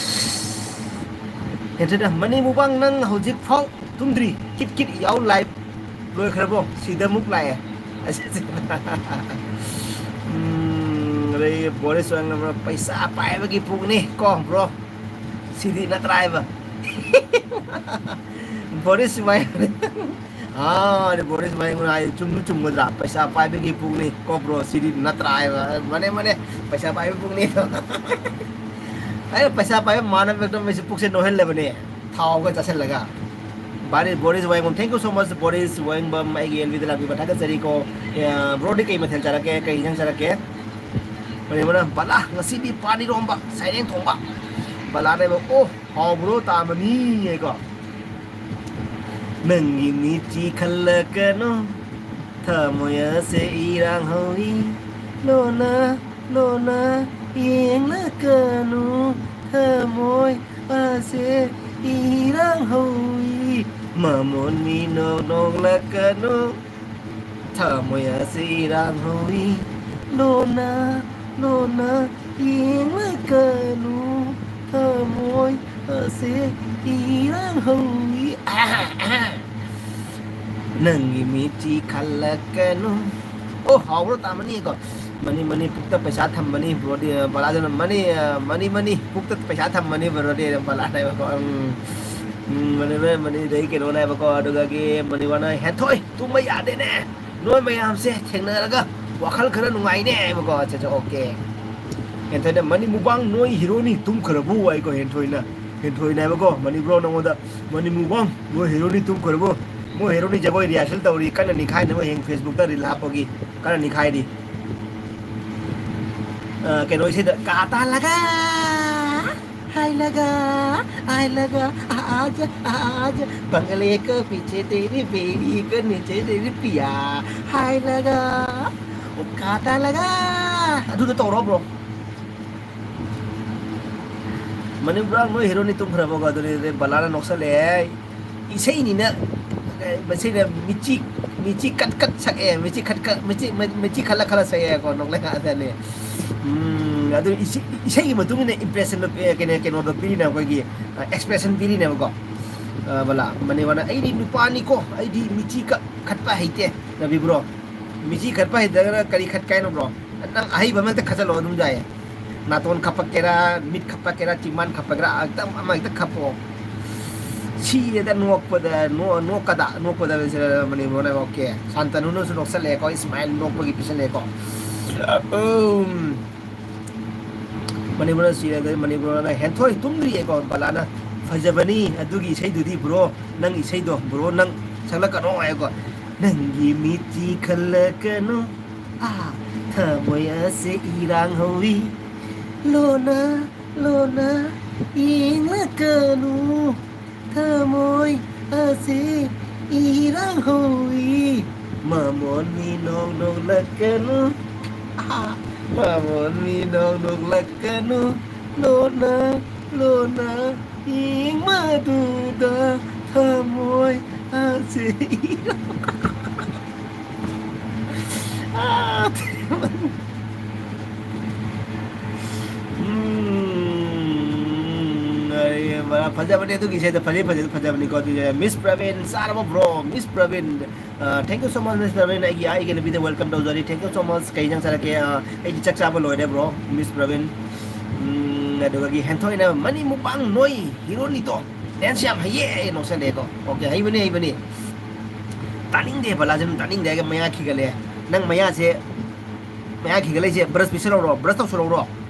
ꯍꯦꯟꯊꯣꯏꯗ, ꯃꯅꯤ ꯃꯨꯛꯕꯥꯡ ꯅꯪ ꯍꯧꯖꯤꯛ ꯐꯥꯎ ꯇꯨꯝꯗ꯭ꯔꯤ? ꯀꯤꯠ ꯀꯤꯠ ꯌꯥꯎ ꯂꯥꯏꯐ ꯂꯣꯏꯈ꯭ꯔꯕꯣ? ꯁꯤꯗ ꯑꯃꯨꯛ ꯂꯥꯛꯑꯦ꯫ ꯎꯝ, ꯑꯗꯩ ꯕꯣꯔꯤꯁ ꯋꯥꯡꯅ ꯄꯩꯁꯥ ꯄꯥꯏꯕꯒꯤ ꯄꯨꯛꯅꯤ ꯀꯣ, bro꯫ ꯁꯤꯗꯤ ꯅꯠꯇ꯭ꯔꯥ ꯍꯥꯏꯕ? ꯕꯣꯔꯤꯁ ꯋꯥꯏ-, ꯑꯥ, ꯑꯗ ꯕꯣꯔꯤꯁ ꯋꯥꯏꯉꯨꯅ ꯍꯥꯏ ꯆꯨꯝꯁꯨ ꯆꯨꯝꯒꯗ꯭ꯔꯥ? ꯄꯩꯁꯥ ꯄꯥꯏꯕꯒꯤ ꯄꯨꯛꯅꯤ ꯀꯣ, bro꯫ ꯁꯤꯗꯤ ꯅꯠꯇ꯭ꯔꯥ ꯍꯥꯏꯕ? ꯃꯥꯅꯦ, ꯃꯥꯅꯦ, ꯄꯩꯁꯥ ꯄꯥꯏꯕ ꯄꯨꯛꯅꯤ꯫ ꯑꯩꯅ ꯄꯩꯁꯥ ꯄꯥꯏꯕ ꯃꯥꯟꯅꯕ ꯑꯗꯨꯝ ꯑꯩꯁꯨ ꯄꯨꯛꯁꯦ ꯅꯣꯏꯍꯜꯂꯕꯅꯦ, ꯊꯥꯎꯒ ꯆꯥꯁꯤꯜꯂꯒ꯫ ꯕꯥꯔꯤ-, ꯕꯣꯔꯤꯁ ꯋꯥꯏꯉꯨꯝ, thank you so much, ꯕꯣꯔꯤꯁ ꯋꯥꯏꯉꯨꯝꯕꯝ, ꯑꯩꯒꯤ ꯑꯦꯜ ꯕꯤꯗ ꯂꯥꯛꯄꯤꯕ ꯊꯥꯒꯠꯆꯔꯤꯀꯣ꯫ ꯑꯦ, bro ꯗꯤ ꯀꯩ ꯃꯊꯦꯜ ꯆꯥꯔꯛꯀꯦ? ꯀꯩ ꯏꯟꯖꯥꯡ ꯆꯥꯔꯛꯀꯦ? ꯃꯅꯤ ꯃꯅꯥ, "ꯕꯂꯥ, ꯉꯁꯤꯗꯤ ꯄꯥꯟ ꯏꯔꯣꯝꯕ, ꯁꯩꯔꯦꯡ ꯊꯣꯡꯕ"꯫ ꯕꯂꯥꯅꯦꯕ, "ꯑꯣ, ꯍꯥꯎꯕ꯭ꯔꯣ ꯇꯥꯃꯅꯤ?" ꯍꯥꯏꯀꯣ꯫ "ꯅꯪꯒꯤ ꯃꯤꯠꯁꯤ ꯈꯜꯂꯛꯀꯅꯣ, ꯊꯃꯣꯏ ꯑꯁꯦ ꯏꯔꯥꯡ ꯍꯧꯏ, ꯂꯣꯟꯅ ꯂꯣꯟꯅ ꯌꯦꯡꯂꯛꯀꯅꯨ, ꯊꯃꯣꯏ ꯑꯁꯦ ꯏꯔꯥꯡ ꯍꯧꯏ, ꯃꯃꯣꯟ ꯃꯤꯅꯣꯛ ꯅꯣꯛꯂꯛꯀꯅꯨ"꯫ ꯊꯃꯣꯏ ꯑꯁꯤ ꯏꯔꯥꯡ ꯍꯧꯏ, ꯂꯣꯟꯅ ꯂꯣꯟꯅ ꯌꯦꯡꯂꯛꯀꯅꯨ, ꯊꯃꯣꯏ ꯑꯁꯤ ꯏꯔꯥꯡ ꯍꯧꯏ꯫ ꯅꯪꯒꯤ ꯃꯤꯠꯁꯤ ꯈꯜꯂꯛꯀꯅꯨ꯫ ꯑꯣ, ꯍꯥꯎꯕ꯭ꯔꯣ ꯇꯥꯃꯅꯤꯀꯣ? ꯃꯅꯤ ꯃꯅꯤ ꯄꯨꯛꯇ ꯄꯩꯁꯥ ꯊꯝꯕꯅꯤ ꯕ꯭ꯔꯣꯗꯤ꯫ ꯕꯂꯥꯗꯨꯅ ꯃꯅꯤ, ꯃꯅꯤ ꯃꯅꯤ ꯄꯨꯛꯇ ꯄꯩꯁꯥ ꯊꯝꯕꯅꯤ ꯕ꯭ꯔꯣꯗꯤ꯫ ꯕꯂꯥꯅꯦꯕꯀꯣ꯫ ꯎꯝ, ꯎꯝ, ꯃꯅꯤ ꯃꯅꯤ ꯃꯅꯤꯗꯩ ꯀꯩꯅꯣꯅꯦꯕꯀꯣ꯫ ꯑꯗꯨꯒꯒꯤ ꯃꯅꯤ ꯋꯥꯅ ꯍꯦꯟꯊꯣꯏ ꯇꯨꯝꯕ ꯌꯥꯗꯦꯅꯦ꯫ ꯅꯣꯏ ꯃꯌꯥꯝꯁꯦ ꯊꯦꯡꯅꯔꯒ ꯋꯥꯈꯜ ꯈꯔ ꯅꯨꯡꯉꯥꯏꯅꯦ ꯍꯥꯏꯕꯀꯣ꯫ ꯑꯠꯆꯥ, ꯑꯠꯆꯥ, ꯑꯣꯀꯦ꯫ ꯍꯦꯟꯊꯣꯏꯅ, "ꯃꯅꯤ ꯃꯨꯕꯥꯡ, ꯅꯣꯏ ꯍꯤꯔꯣꯅꯤ ꯇꯨꯝꯈ꯭ꯔꯕꯨ?" ꯍꯥꯏꯀꯣ ꯍꯦꯟꯊꯣꯏꯅ꯫ ꯍꯦꯟꯊꯣꯏꯅ ꯍꯥꯏꯕꯀꯣ, ꯃꯅꯤ ꯕ꯭ꯔꯣ, ꯅꯉꯣꯟꯗ, "ꯃꯅꯤ ꯃꯨꯕꯥꯡ, ꯅꯣꯏ ꯍꯤꯔꯣꯅꯤ ꯇꯨꯝꯈ꯭ꯔꯕꯨ?" ꯃꯣꯏ ꯍꯦꯔꯣꯅꯤ ꯖꯒꯣꯏ rehearsal ꯇꯧꯔꯤ, ꯀꯟꯅ ꯅꯤꯈꯥꯏꯅꯕ ꯍꯌꯦꯡ Facebook-ꯇ reel ꯍꯥꯞꯄꯒꯤ ꯀꯟꯅ ꯅꯤꯈꯥꯏꯔꯤ꯫ ꯑ, ꯀꯩꯅꯣ ꯏꯁꯩꯗ, "ꯀꯥ ꯇꯥꯜꯂꯒ, ꯍꯥꯏꯂꯒ, ꯍꯥꯏꯂꯒ, ꯑꯥꯖ, ꯑꯥꯖ, ꯕꯪꯒꯂꯦ ꯀ ꯄꯤꯆꯦ ꯇꯦꯔꯤ ꯕꯦꯔꯤ ꯀ ꯅꯤꯆꯦ ꯇꯦꯔꯤ ꯄꯤꯌꯥ, ꯍꯥꯏꯂꯒ, ꯑꯣ ꯀꯥ ꯇꯥꯜꯂꯒ"꯫ ꯑꯗꯨꯗꯣ ꯇꯧꯔꯣ, ꯕ꯭ꯔꯣ꯫ ꯃꯅꯤꯄꯨꯔ ꯅꯣꯏ ꯍꯦꯔꯣꯅꯤ ꯇꯨꯝꯈ꯭ꯔꯕꯀꯣ? ꯑꯗꯨꯅꯤ, ꯑꯗꯨꯅꯤ ꯕꯂꯥꯅ ꯅꯣꯛꯁꯜꯂꯛꯑꯦ꯫ ꯏꯁꯩꯅꯤꯅ, ꯃꯁꯤꯅ ꯃꯤꯆꯤ, ꯃꯤꯆꯤ ꯀꯠ ꯀꯠ ꯁꯛꯑꯦ, ꯃꯤꯆꯤ ꯈꯠ ꯈꯠ, ꯃꯤꯆꯤ, ꯃꯤꯆꯤ ꯈꯜꯂ ꯈꯜꯂ ꯁꯛꯑꯦꯀꯣ, ꯅꯣꯛꯂꯛ ꯉꯥꯛꯇꯅꯦ꯫ ꯎꯝ, ꯑꯗꯨ ꯏꯁꯩ, ꯏꯁꯩꯒꯤ ꯃꯇꯨꯡ ꯏꯟꯅ impression-ꯗꯣ ꯄꯤ-, ꯀꯩꯅꯣ, ꯀꯩꯅꯣꯗꯣ ꯄꯤꯔꯤꯅꯦ ꯑꯩꯈꯣꯏꯒꯤ, ꯑ, expression ꯄꯤꯔꯤꯅꯦꯕꯀꯣ꯫ ꯑ, ꯕꯂꯥ, ꯃꯅꯤꯕꯅ, "ꯑꯩꯗꯤ ꯅꯨꯄꯥꯅꯤꯀꯣ, ꯑꯩꯗꯤ ꯃꯤꯆꯤ ꯀ-, ꯈꯠꯄ ꯍꯩꯇꯦ", ꯔꯕꯤ ꯕ꯭ꯔꯣ꯫ ꯃꯤꯆꯤ ꯈꯠꯄ ꯍꯩꯇ꯭ꯔꯒꯅ ꯀꯔꯤ ꯈꯠꯀꯦ ꯍꯥꯏꯅꯣ, ꯕ꯭ꯔꯣ? ꯅꯪ ꯑꯍꯩꯕ ꯑꯃ ꯍꯦꯛꯇ ꯈꯠꯆꯜꯂꯣ, ꯑꯗꯨꯝ ꯌꯥꯏꯌꯦ꯫ ꯅꯥꯇꯣꯟ ꯈꯞꯄꯛꯀꯦꯔꯥ, ꯃꯤꯠ ꯈꯞꯄꯛꯀꯦꯔꯥ, ꯆꯤꯝꯕꯥꯟ ꯈꯞꯄꯛꯀꯦꯔꯥ, ꯑꯃ, ꯑꯃ ꯍꯦꯛꯇ ꯈꯞꯄꯛꯑꯣ꯫ ꯁꯤꯔꯦꯗ ꯅꯣꯛꯄꯗ, ꯅꯣ-, ꯅꯣꯛꯀꯗ, ꯅꯣꯛꯄꯗ ꯁꯤꯔꯦꯗ ꯃꯅꯤꯄꯨꯔꯅ, ꯑꯣꯀꯦ꯫ ꯁꯥꯟꯇꯅꯨꯅꯁꯨ ꯅꯣꯛꯁꯜꯂꯛꯑꯦꯀꯣ, smile ꯅꯣꯛꯄꯒꯤ ꯄꯤꯁꯜꯂꯛꯑꯦꯀꯣ꯫ ꯎꯝ꯫ ꯃꯅꯤꯄꯨꯔꯅ ꯁꯤꯔꯦꯗ, ꯃꯅꯤꯄꯨꯔꯅ ꯍꯦꯟꯊꯣꯏ ꯇꯨꯝꯗ꯭ꯔꯤꯌꯦꯀꯣ, ꯕꯂꯥꯅ꯫ "ꯐꯖꯕꯅꯤ ꯑꯗꯨꯒꯤ ꯏꯁꯩꯗꯨꯗꯤ ꯕ꯭ꯔꯣ, ꯅꯪ ꯏꯁꯩꯗꯣ ꯕ꯭ꯔꯣ, ꯅꯪ ꯁꯛꯂꯛꯀꯅꯣ" ꯍꯥꯏꯀꯣ꯫ "ꯅꯪꯒꯤ ꯃꯤꯠꯇꯤ ꯈꯜꯂꯛꯀꯅꯨ, ꯑꯥ, ꯊꯃꯣꯏ ꯑꯁꯦ ꯏꯔꯥꯡ ꯍꯧꯏ, ꯂꯣꯟꯅ ꯂꯣꯟꯅ ꯌꯦꯡꯂꯛꯀꯅꯨ, ꯊꯃꯣꯏ ꯑꯁꯦ ꯏꯔꯥꯡ ꯍꯧꯏ, ꯃꯃꯣꯟ ꯃꯤꯅꯣꯛ ꯅꯣꯛꯂꯛꯀꯅꯨ, ꯑꯥ, ꯃꯃꯣꯟ ꯃꯤꯅꯣꯛ ꯅꯣꯛꯂꯛꯀꯅꯨ, ꯂꯣꯟꯅ ꯂꯣꯟꯅ ꯌꯦꯡꯕꯗꯨꯗ ꯊꯃꯣꯏ ꯑꯁꯦ ꯏꯔꯥꯡ" ꯎꯝ, ꯑꯩ, ꯐꯖꯕꯅꯦ ꯑꯗꯨꯒꯤ ꯏꯁꯩꯗꯣ, ꯐꯖꯩ, ꯐꯖꯩ, ꯐꯖꯕꯅꯤꯀꯣ꯫ ꯑꯗꯨꯗꯤ Miss Pravin, ꯆꯥꯔꯕꯣ bro? Miss Pravin, ꯑ, thank you so much, Miss Pravin꯫ ꯑꯩꯒꯤ, ꯑꯩꯒꯤ ꯅꯨꯄꯤꯗ welcome ꯇꯧꯖꯔꯤ꯫ Thank you so much꯫ ꯀꯩ ꯏꯟꯖꯥꯡ ꯆꯥꯔꯛꯀꯦ? ꯑ, ꯑꯩꯗꯤ ꯆꯥꯛ ꯆꯥꯕ ꯂꯣꯏꯔꯦ bro, Miss Pravin꯫ ꯎꯝ, ꯑꯗꯨꯗꯒꯤ ꯍꯦꯟꯊꯣꯏꯅ ꯃꯅꯤ ꯃꯨꯛꯕꯥꯡ ꯅꯣꯏ ꯍꯤꯔꯣꯅꯤꯗꯣ dance ꯌꯥꯝ ꯍꯩꯌꯦ ꯅꯣꯛꯁꯜꯂꯦꯀꯣ꯫ Okay, ꯍꯩꯕꯅꯦ, ꯍꯩꯕꯅꯦ꯫ ꯇꯥꯅꯤꯡꯗꯦ ꯕꯂꯥꯁꯦ ꯑꯗꯨꯝ ꯇꯥꯅꯤꯡꯗꯦ ꯍꯥꯏꯔꯒ ꯃꯌꯥ ꯈꯤꯒꯠꯂꯦ꯫ ꯅꯪ ꯃꯌꯥꯁꯦ, ꯃꯌꯥ ꯈꯤꯒꯠꯂꯛꯏꯁꯦ brush ꯄꯤꯁꯜꯂꯧꯔꯣ, brush ꯇꯧꯁꯜꯂꯧꯔꯣ,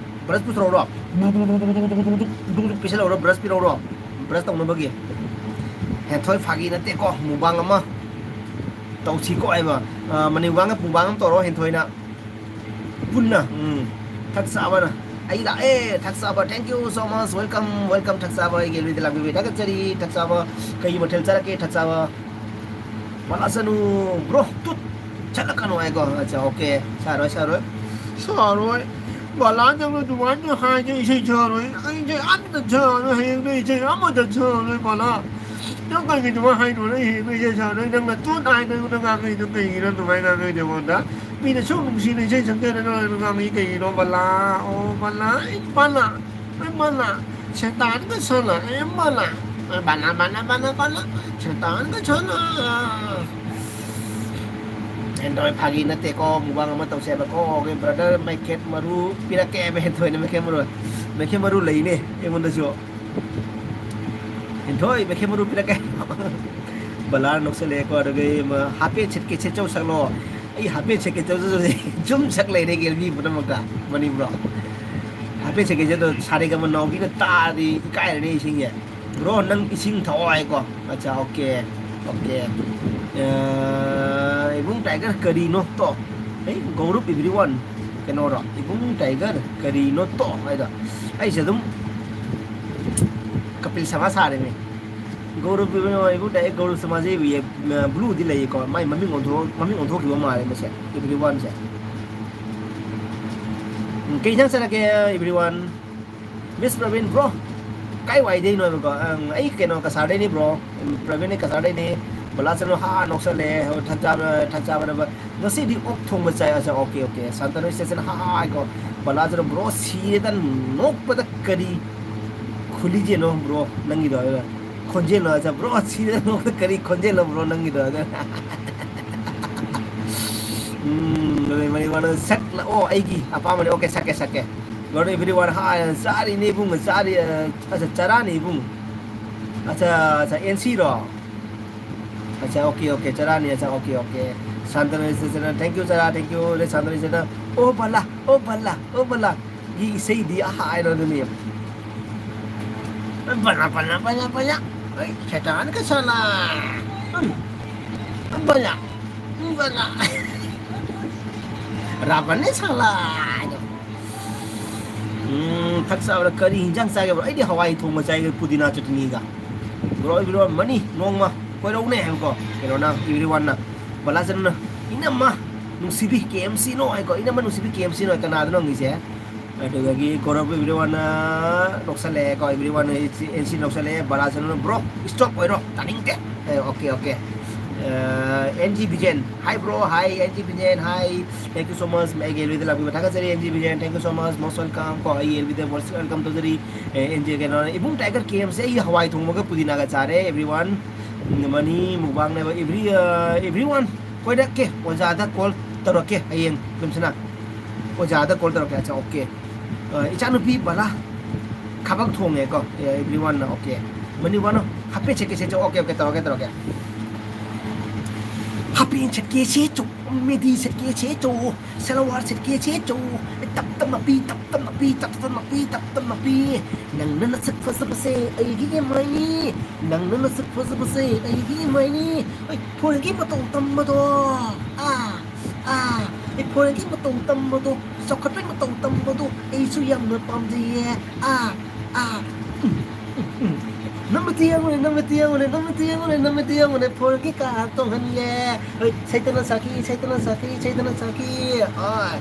brush ꯄꯨꯁꯜꯂꯧꯔꯣ, ꯄꯤꯁꯜꯂꯧꯔꯣ, brush ꯄꯤꯔꯧꯔꯣ, brush ꯇꯧꯅꯕꯒꯤ꯫ ꯍꯦꯟꯊꯣꯏ ꯐꯥꯒꯤ ꯅꯠꯇꯦꯀꯣ, ꯃꯨꯛꯕꯥꯡ ꯑꯃ ꯇꯧꯁꯤꯀꯣ ꯍꯥꯏꯕ꯫ ꯑ, ꯃꯅꯤꯄꯨꯔꯒ ꯃꯨꯛꯕꯥꯡ ꯑꯃ ꯇꯧꯔꯣ ꯍꯦꯟꯊꯣꯏꯅ꯫ ꯄꯨꯟꯅ꯫ ꯎꯝ꯫ ꯊꯛ ꯆꯥꯕꯅ꯫ ꯑꯩ ꯂꯥꯛꯑꯦ, ꯊꯛ ꯆꯥꯕ꯫ Thank you so much꯫ Welcome, welcome, ꯊꯛ ꯆꯥꯕ꯫ ꯑꯩꯒꯤ ꯂꯝꯕꯤꯗ ꯂꯥꯛꯄꯤꯕꯒꯤ ꯊꯥꯒꯠꯆꯔꯤ, ꯊꯛ ꯆꯥꯕ꯫ ꯀꯩ ꯃꯊꯦꯜ ꯆꯥꯔꯛꯀꯦ, ꯊꯛ ꯆꯥꯕ? ꯕꯂꯥ ꯆꯅꯨ, bro, ꯇꯨꯠ ꯆꯠꯂꯛꯀꯅꯨ ꯍꯥꯏꯀꯣ꯫ ꯑꯠꯆꯥ, okay꯫ ꯁꯥꯔꯣꯏ, ꯁꯥꯔꯣꯏ꯫ ꯁꯥꯔꯣꯏ꯫ ꯕꯂꯥ, ꯅꯪꯅ ꯑꯗꯨꯃꯥꯏꯅ ꯍꯥꯏꯗꯤ ꯏꯁꯩ ꯁꯥꯔꯣꯏ꯫ ꯑꯩ ꯏꯁꯩ ꯑꯃꯇ ꯁꯥꯔꯣꯏ꯫ ꯍꯌꯦꯡꯗꯩ ꯏꯁꯩ ꯑꯃꯇ ꯁꯥꯔꯣꯏ, ꯕꯂꯥ꯫ ꯅꯪ ꯀꯔꯤꯒꯤꯅꯣ ꯍꯥꯏꯅꯣ? ꯅꯪ ꯍꯦꯟꯅ ꯏꯁꯩ ꯁꯥꯔꯣꯏ꯫ ꯅꯪꯅ ꯇꯣꯠ ꯍꯥꯏꯗꯅ ꯉꯥꯡꯉꯛꯏꯗꯣ ꯀꯩꯒꯤꯅꯣ? ꯑꯗꯨꯃꯥꯏꯅ ꯉꯥꯡꯉꯛꯏꯗꯣ ꯑꯩꯉꯣꯟꯗ꯫ ꯃꯤꯅ ꯁꯨꯝ ꯅꯨꯡꯁꯤꯅ ꯏꯁꯩ ꯁꯛꯆꯔꯒ ꯅꯪ ꯉꯥꯡꯉꯛꯏ ꯀꯩꯒꯤꯅꯣ? ꯕꯂꯥ, ꯑꯣ ꯕꯂꯥ, ꯑꯩ ꯕꯂꯥ, ꯑꯩ ꯕꯂꯥ, ꯁꯦꯇꯥꯟꯒ ꯁꯣꯂꯥ, ꯑꯩ ꯕꯂꯥ, ꯕꯂꯥ, ꯕꯂꯥ, ꯕꯂꯥ, ꯕꯂꯥ, ꯁꯦꯇꯥꯟꯒ ꯁꯣꯂꯥ꯫ ꯍꯦꯟꯊꯣꯏ ꯐꯥꯒꯤ ꯅꯠꯇꯦꯀꯣ, ꯃꯨꯛꯕꯥꯡ ꯑꯃ ꯇꯧꯁꯦ ꯍꯥꯏꯕꯀꯣ꯫ Okay, brother, ꯃꯩꯈꯦꯠ ꯃꯔꯨ ꯄꯤꯔꯛꯀꯦ ꯍꯥꯏꯕ ꯍꯦꯟꯊꯣꯏꯅ ꯃꯩꯈꯦꯠ ꯃꯔꯨ, ꯃꯩꯈꯦꯠ ꯃꯔꯨ ꯂꯩꯅꯦ ꯑꯩꯉꯣꯟꯗꯁꯨ꯫ ꯍꯦꯟꯊꯣꯏ, ꯃꯩꯈꯦꯠ ꯃꯔꯨ ꯄꯤꯔꯛꯀꯦ꯫ ꯕꯂꯥꯔ ꯅꯣꯛꯁꯜꯂꯛꯑꯦꯀꯣ, ꯑꯗꯨꯒ ꯑꯩ ꯑꯃ ꯍꯥꯄꯦꯟ ꯁꯦꯠꯀꯦ ꯁꯦꯠꯆꯧ ꯁꯛꯂꯣ꯫ ꯑꯩ ꯍꯥꯄꯦꯟ ꯁꯦꯠꯀꯦ ꯆꯧ ꯆꯧ ꯁꯨꯝ ꯁꯛ ꯂꯩꯔꯦ ꯒꯦꯜꯕꯤ ꯄꯨꯝꯅꯃꯛꯇ꯫ ꯃꯅꯤꯄꯨꯔ꯫ ꯍꯥꯄꯦꯟ ꯁꯦꯠꯀꯦ ꯆꯧꯗꯣ ꯁꯥꯔꯦꯒ ꯑꯃ ꯅꯥꯎꯕꯤꯅ ꯇꯥꯔꯗꯤ ꯏꯀꯥꯏꯔꯅꯤ ꯏꯁꯤꯡꯁꯦ꯫ Bro, ꯅꯪ ꯏꯁꯤꯡ ꯊꯛꯑꯣ ꯍꯥꯏꯀꯣ꯫ ꯑꯠꯆꯥ, okay, okay꯫ ꯑ, ꯏꯕꯨꯡ Tiger ꯀꯔꯤꯅꯣ ꯇꯣ? ꯑꯩ ꯒꯧꯔꯨꯞ everyone꯫ ꯀꯩꯅꯣꯔꯣ? ꯏꯕꯨꯡ Tiger ꯀꯔꯤꯅꯣ ꯇꯣ ꯍꯥꯏꯗꯣ? ꯑꯩꯁꯦ ꯑꯗꯨꯝ ꯀꯄꯤꯜ ꯁꯥꯕ ꯁꯥꯔꯦꯅꯦ꯫ ꯒꯧꯔꯨꯞ ꯏꯕꯨꯡꯉꯣ, ꯏꯕꯨꯡ Tiger ꯒꯧꯔꯨꯞ ꯁꯃꯥꯖ ꯏꯕꯨ ꯌꯦ-, ꯑ, blue ꯗꯤ ꯂꯩꯌꯦꯀꯣ꯫ ꯃꯥꯏ ꯃꯃꯤꯡ ꯑꯣꯟꯊꯣꯛ-, ꯃꯃꯤꯡ ꯑꯣꯟꯊꯣꯛꯈꯤꯕ ꯃꯥꯜꯂꯦ ꯃꯁꯦ, everyone ꯁꯦ꯫ ꯎꯝ, ꯀꯩ ꯏꯟꯁꯥꯡ ꯆꯥꯔꯛꯀꯦ, everyone? Miss Pravin, bro, ꯀꯥꯏ ꯋꯥꯏꯗꯩꯅꯣ ꯍꯥꯏꯕꯀꯣ? ꯑꯪ, ꯑꯩ ꯀꯩꯅꯣ, ꯀꯁꯥꯔꯗꯩꯅꯤ, bro꯫ ꯎꯝ, ꯄ꯭ꯔꯕꯤꯟ, ꯑꯩ ꯀꯁꯥꯔꯗꯩꯅꯤ꯫ ꯕꯂꯥꯆꯅ ꯍꯥ ꯅꯣꯛꯁꯜꯂꯦ, ꯍꯣꯏ, ꯊꯛ ꯆꯥꯕ, ꯊꯛ ꯆꯥꯕꯅꯕ꯫ "ꯉꯁꯤꯗꯤ ꯑꯣꯛ ꯊꯣꯡꯕ ꯆꯥꯏ"꯫ ꯑꯆꯥ, ꯑꯣꯀꯦ, ꯑꯣꯀꯦ꯫ ꯁꯥꯟꯇꯅꯨ ꯁ꯭ꯇꯦꯁꯟ ꯍꯥ ꯍꯥꯏꯀꯣ꯫ ꯕꯂꯥꯆꯅ, "ꯕ꯭ꯔꯣ, ꯁꯤꯔꯦꯗ, ꯅꯣꯛꯄꯗ ꯀꯔꯤ ꯈꯨꯂꯤꯖꯦꯅꯣ, ꯕ꯭ꯔꯣ, ꯅꯪꯒꯤꯗꯣ?" ꯈꯣꯟꯖꯦꯜꯅꯣ? ꯑꯆꯥ, "ꯕ꯭ꯔꯣ, ꯁꯤꯔꯦꯗ, ꯅꯣꯛꯄꯗ ꯀꯔꯤ ꯈꯣꯟꯖꯦꯜꯅꯣ, ꯕ꯭ꯔꯣ, ꯅꯪꯒꯤꯗꯣ?" ꯎꯝ, ꯑꯗꯩ ꯃꯔꯤ ꯋꯥꯅ ꯁꯛꯂ-, ꯑꯣ, ꯑꯩꯒꯤ ꯑꯄꯥꯝꯕꯅꯤ꯫ ꯑꯣꯀꯦ, ꯁꯛꯀꯦ, ꯁꯛꯀꯦ꯫ Good evening, everyone. ꯍꯥꯏ, ꯆꯥꯔꯤꯅꯦ ꯏꯕꯨꯡ, ꯆꯥꯔꯤ, ꯑ, ꯑꯆꯥ, ꯆꯔꯥꯅꯤ ꯏꯕꯨꯡ꯫ ꯑꯆꯥ, ꯑꯆꯥ, ꯑꯦꯟ ꯁꯤꯔꯣ? ꯑꯆꯥ, ꯑꯣꯀꯦ, ꯑꯣꯀꯦ, ꯆꯔꯥꯅꯤ, ꯑꯆꯥ, ꯑꯣꯀꯦ, ꯑꯣꯀꯦ꯫ ꯁꯥꯟꯇꯅ ꯁ꯭ꯇꯦꯁꯟꯅ, thank you, ꯆꯔꯥ, thank you꯫ ꯑꯗꯩ ꯁꯥꯟꯇꯅ ꯁ꯭ꯇꯦꯁꯟꯅ, "ꯑꯣ ꯕꯂꯥ, ꯑꯣ ꯕꯂꯥ, ꯑꯣ ꯕꯂꯥ"꯫ ꯒꯤ ꯏꯁꯩꯗꯤ ꯑꯍꯥꯏꯔꯣ ꯑꯗꯨꯅꯤ꯫ ꯕꯂꯥ, ꯕꯂꯥ, ꯕꯂꯥ, ꯕꯂꯥ꯫ ꯑꯩ ꯁꯩꯇꯥꯟ ꯀ ꯁꯥꯂꯥ꯫ ꯎꯝ꯫ ꯕꯂꯥ꯫ ꯕꯂꯥ꯫ ꯔꯥꯕꯟꯅꯦ ꯁꯥꯂꯥ꯫ ꯎꯝ, ꯊꯛ ꯆꯥꯕꯗ ꯀꯔꯤ ꯍꯤꯟꯖꯥꯡ ꯆꯥꯒꯦ, ꯕ꯭ꯔꯣ? ꯑꯩꯗꯤ ꯍꯋꯥꯏ ꯊꯣꯡꯕ ꯆꯥꯏ, ꯄꯨꯗꯤꯅꯥ ꯆꯠꯅꯤꯒ꯫ ꯕ꯭ꯔꯣ, ꯕ꯭ꯔꯣ, ꯃꯅꯤ ꯅꯣꯡꯃ ꯀꯣꯏꯔꯛꯎꯅꯦ ꯍꯥꯏꯕꯀꯣ꯫ ꯀꯩꯅꯣꯅ, ꯏꯕ꯭ꯔꯤꯋꯥꯟꯅ꯫ ꯕꯂꯥꯆꯟꯅ, "ꯏꯅꯝꯃ ꯅꯨꯡꯁꯤꯕꯤ, ꯀꯦ ꯑꯦꯝ ꯁꯤ ꯅꯣ" ꯍꯥꯏꯀꯣ꯫ "ꯏꯅꯝꯃ ꯅꯨꯡꯁꯤꯕꯤ, ꯀꯦ ꯑꯦꯝ ꯁꯤ ꯅꯣ" ꯍꯥꯏ꯫ ꯀꯅꯥꯗꯅꯣ ꯍꯪꯉꯤꯁꯦ? ꯑꯗꯨꯗꯒꯤ ꯒꯧꯔꯕ ꯏꯕ꯭ꯔꯤꯋꯥꯟꯅ ꯅꯣꯛꯁꯜꯂꯛꯑꯦꯀꯣ꯫ ꯏꯕ꯭ꯔꯤꯋꯥꯟꯅ ꯑꯦꯟ ꯁꯤ ꯅꯣꯛꯁꯜꯂꯛꯑꯦ꯫ ꯕꯂꯥꯆꯟꯅ, "ꯕ꯭ꯔꯣ, stop ꯑꯣꯏꯔꯣ, ꯇꯥꯅꯤꯡꯗꯦ"꯫ ꯑꯦ, ꯑꯣꯀꯦ, ꯑꯣꯀꯦ꯫ ꯑ, N G Bijen. "Hi bro, hi N G Bijen, hi꯫ Thank you so much꯫ ꯑꯩꯒꯤ ꯑꯦꯜ ꯕꯤꯗ ꯂꯥꯛꯄꯤꯕ ꯊꯥꯒꯠꯆꯔꯤ, N G Bijen. Thank you so much, most welcome" ꯀꯣ꯫ ꯑꯩꯒꯤ ꯑꯦꯜ ꯕꯤꯗ most welcome ꯇꯧꯖꯔꯤ꯫ ꯑꯦ, ꯑꯦꯟ ꯖꯤ ꯀꯩꯅꯣ, ꯏꯕꯨꯡ ꯇꯥꯏꯒꯔ ꯀꯦ ꯑꯦꯝ ꯁꯤ ꯑꯩꯒꯤ ꯍꯋꯥꯏ ꯊꯣꯡꯕꯒ ꯄꯨꯗꯤꯅꯥꯒ ꯆꯥꯔꯦ, ꯏꯕ꯭ꯔꯤꯋꯥꯟ꯫ ꯃꯅꯤ ꯃꯨꯛꯕꯥꯡꯅꯦꯕ, ꯏꯕ꯭ꯔꯤ-, ꯑ, ꯏꯕ꯭ꯔꯤꯋꯥꯟ꯫ ꯀꯣꯏꯔꯛꯀꯦ, ꯑꯣꯖꯥꯗ call ꯇꯧꯔꯛꯀꯦ ꯍꯌꯦꯡ, ꯂꯨꯝꯁꯤꯅ꯫ ꯑꯣꯖꯥꯗ call ꯇꯧꯔꯛꯀꯦ, ꯑꯆꯥ, ꯑꯣꯀꯦ꯫ ꯑ, ꯏꯆꯥꯅꯨꯄꯤ ꯕꯂꯥ ꯈꯕꯪ ꯊꯣꯡꯉꯦꯀꯣ, ꯑꯦ, ꯏꯕ꯭ꯔꯤꯋꯥꯟꯅ, ꯑꯣꯀꯦ꯫ ꯃꯅꯤ ꯋꯥꯅꯣ, ꯍꯥꯐꯦꯠ ꯁꯦꯠꯀꯦ ꯁꯦꯠꯆꯧ, ꯑꯣꯀꯦ, ꯑꯣꯀꯦ, ꯇꯧꯔꯛꯀꯦ, ꯇꯧꯔꯛꯀꯦ꯫ ꯍꯥꯐꯦꯠ ꯁꯦꯠꯀꯦ ꯁꯦꯠꯆꯧ, ꯃꯦꯗꯤ ꯁꯦꯠꯀꯦ ꯁꯦꯠꯆꯧ, ꯁꯦꯂꯋꯥꯔ ꯁꯦꯠꯀꯦ ꯁꯦꯠꯆꯧ, ꯇꯞ ꯇꯞꯅ ꯄꯤ, ꯇꯞ ꯇꯞꯅ ꯄꯤ, ꯇꯞ ꯇꯞꯅ ꯄꯤ, ꯇꯞ ꯇꯞꯅ ꯄꯤ꯫ ꯅꯪꯅ ꯅꯁꯛ ꯐꯖꯕꯁꯦ ꯑꯩꯒꯤ ꯏꯃꯥꯏꯅꯤ, ꯅꯪꯅ ꯅꯁꯛ ꯐꯖꯕꯁꯦ ꯑꯩꯒꯤ ꯏꯃꯥꯏꯅꯤ꯫ ꯑꯩ ꯐꯣꯔꯦꯟꯒꯤ ꯃꯇꯧ ꯇꯝꯕꯗꯣ, ꯑꯥ, ꯑꯥ, ꯑꯩ ꯐꯣꯔꯦꯟꯒꯤ ꯃꯇꯧ ꯇꯝꯕꯗꯣ, ꯆꯥꯎꯈꯠꯄꯩ ꯃꯇꯧ ꯇꯝꯕꯗꯣ ꯑꯩꯁꯨ ꯌꯥꯝꯅ ꯄꯥꯝꯖꯩꯌꯦ꯫ ꯑꯥ, ꯑꯥ, ꯎꯝ, ꯎꯝ, ꯎꯝ꯫ ꯅꯃꯤꯠꯇ ꯌꯦꯡꯉꯨꯅꯦ, ꯅꯃꯤꯠꯇ ꯌꯦꯡꯉꯨꯅꯦ, ꯅꯃꯤꯠꯇ ꯌꯦꯡꯉꯨꯅꯦ, ꯅꯃꯤꯠꯇ ꯌꯦꯡꯉꯨꯅꯦ, ꯐꯣꯔꯦꯟꯒꯤ ꯀꯥꯔ ꯇꯣꯡꯍꯜꯂꯦ꯫ ꯍꯣꯏ, ꯁꯩꯇꯅ ꯁꯥꯈꯤ, ꯁꯩꯇꯅ ꯁꯥꯈꯤ, ꯁꯩꯇꯅ ꯁꯥꯈꯤ꯫ ꯑꯥ,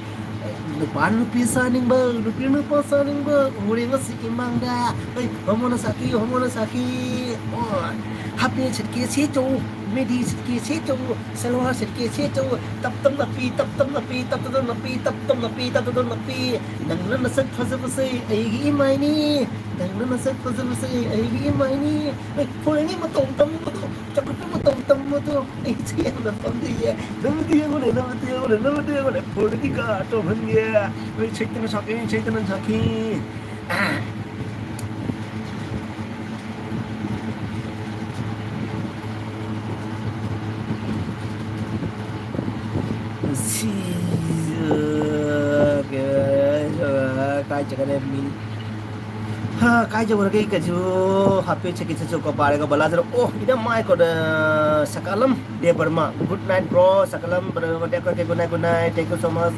ꯅꯨꯄꯥꯅ ꯅꯨꯄꯤ ꯁꯥꯅꯤꯡꯕ, ꯅꯨꯄꯤꯅ ꯅꯨꯄꯥ ꯁꯥꯅꯤꯡꯕ, ꯎꯔꯦ ꯉꯁꯤꯒꯤ ꯃꯥꯡꯗ꯫ ꯍꯩ, ꯍꯣꯃꯣꯅ ꯁꯥꯈꯤ, ꯍꯣꯃꯣꯅ ꯁꯥꯈꯤ꯫ ꯑꯣ, ꯍꯥꯞꯄꯦꯟ ꯁꯦꯠꯀꯦ ꯁꯦꯠꯆꯧ, ꯃꯦꯗꯤ ꯁꯦꯠꯀꯦ ꯁꯦꯠꯆꯧ, ꯁꯜꯋꯥꯔ ꯁꯦꯠꯀꯦ ꯁꯦꯠꯆꯧ꯫ ꯇꯞ ꯇꯞ ꯅꯞꯄꯤ, ꯇꯞ ꯇꯞ ꯅꯞꯄꯤ, ꯇꯞ ꯇꯞ ꯅꯞꯄꯤ, ꯇꯞ ꯇꯞ ꯅꯞꯄꯤ, ꯇꯞ ꯇꯞ ꯅꯞꯄꯤ꯫ ꯅꯪꯅ ꯅꯁꯛ ꯐꯖꯕꯁꯦ ꯑꯩꯒꯤ ꯏꯃꯥꯏꯅꯤ, ꯅꯪꯅ ꯅꯁꯛ ꯐꯖꯕꯁꯦ ꯑꯩꯒꯤ ꯏꯃꯥꯏꯅꯤ꯫ ꯍꯩ, ꯐꯣꯔꯦꯟꯒꯤ ꯃꯇꯧ ꯇꯝꯕꯗꯣ, ꯆꯥꯎꯈꯠꯄ ꯃꯇꯧ ꯇꯝꯕꯗꯣ ꯑꯩꯁꯦ ꯌꯥꯝꯅ ꯄꯥꯝꯖꯩꯌꯦ꯫ ꯅꯪꯕꯨꯗꯤ ꯌꯦꯡꯉꯨꯅꯦ, ꯅꯪꯕꯨꯗꯤ ꯌꯦꯡꯉꯨꯅꯦ, ꯅꯪꯕꯨꯗꯤ ꯌꯦꯡꯉꯨꯅꯦ, ꯐꯣꯟꯗꯒꯤ ꯀꯥ ꯇꯧꯍꯟꯒꯦ꯫ ꯅꯣꯏ ꯁꯦꯛꯇꯅ ꯁꯥꯈꯤ, ꯁꯦꯛꯇꯅ ꯁꯥꯈꯤ꯫ ꯁꯤ, ꯑ, ꯀꯥꯏ ꯆꯠꯈ꯭ꯔꯦ ꯃꯤ? ꯍꯥ, ꯀꯥꯏ ꯆꯠꯈ꯭ꯔꯒꯦ? ꯀꯩꯁꯨ ꯍꯥꯞꯄꯦ, ꯁꯦꯀꯦ ꯆꯠꯁꯨ ꯀꯣ ꯄꯥꯔꯦꯒ ꯕꯂꯥꯖꯔ꯫ ꯑꯣ, ꯏꯗ ꯃꯥꯏ ꯀꯣꯗ ꯁꯀꯂꯝ ꯗꯦꯕꯔꯃ꯫ Good night, bro. Sakalam, brother, good night, good night, good night. Thank you so much.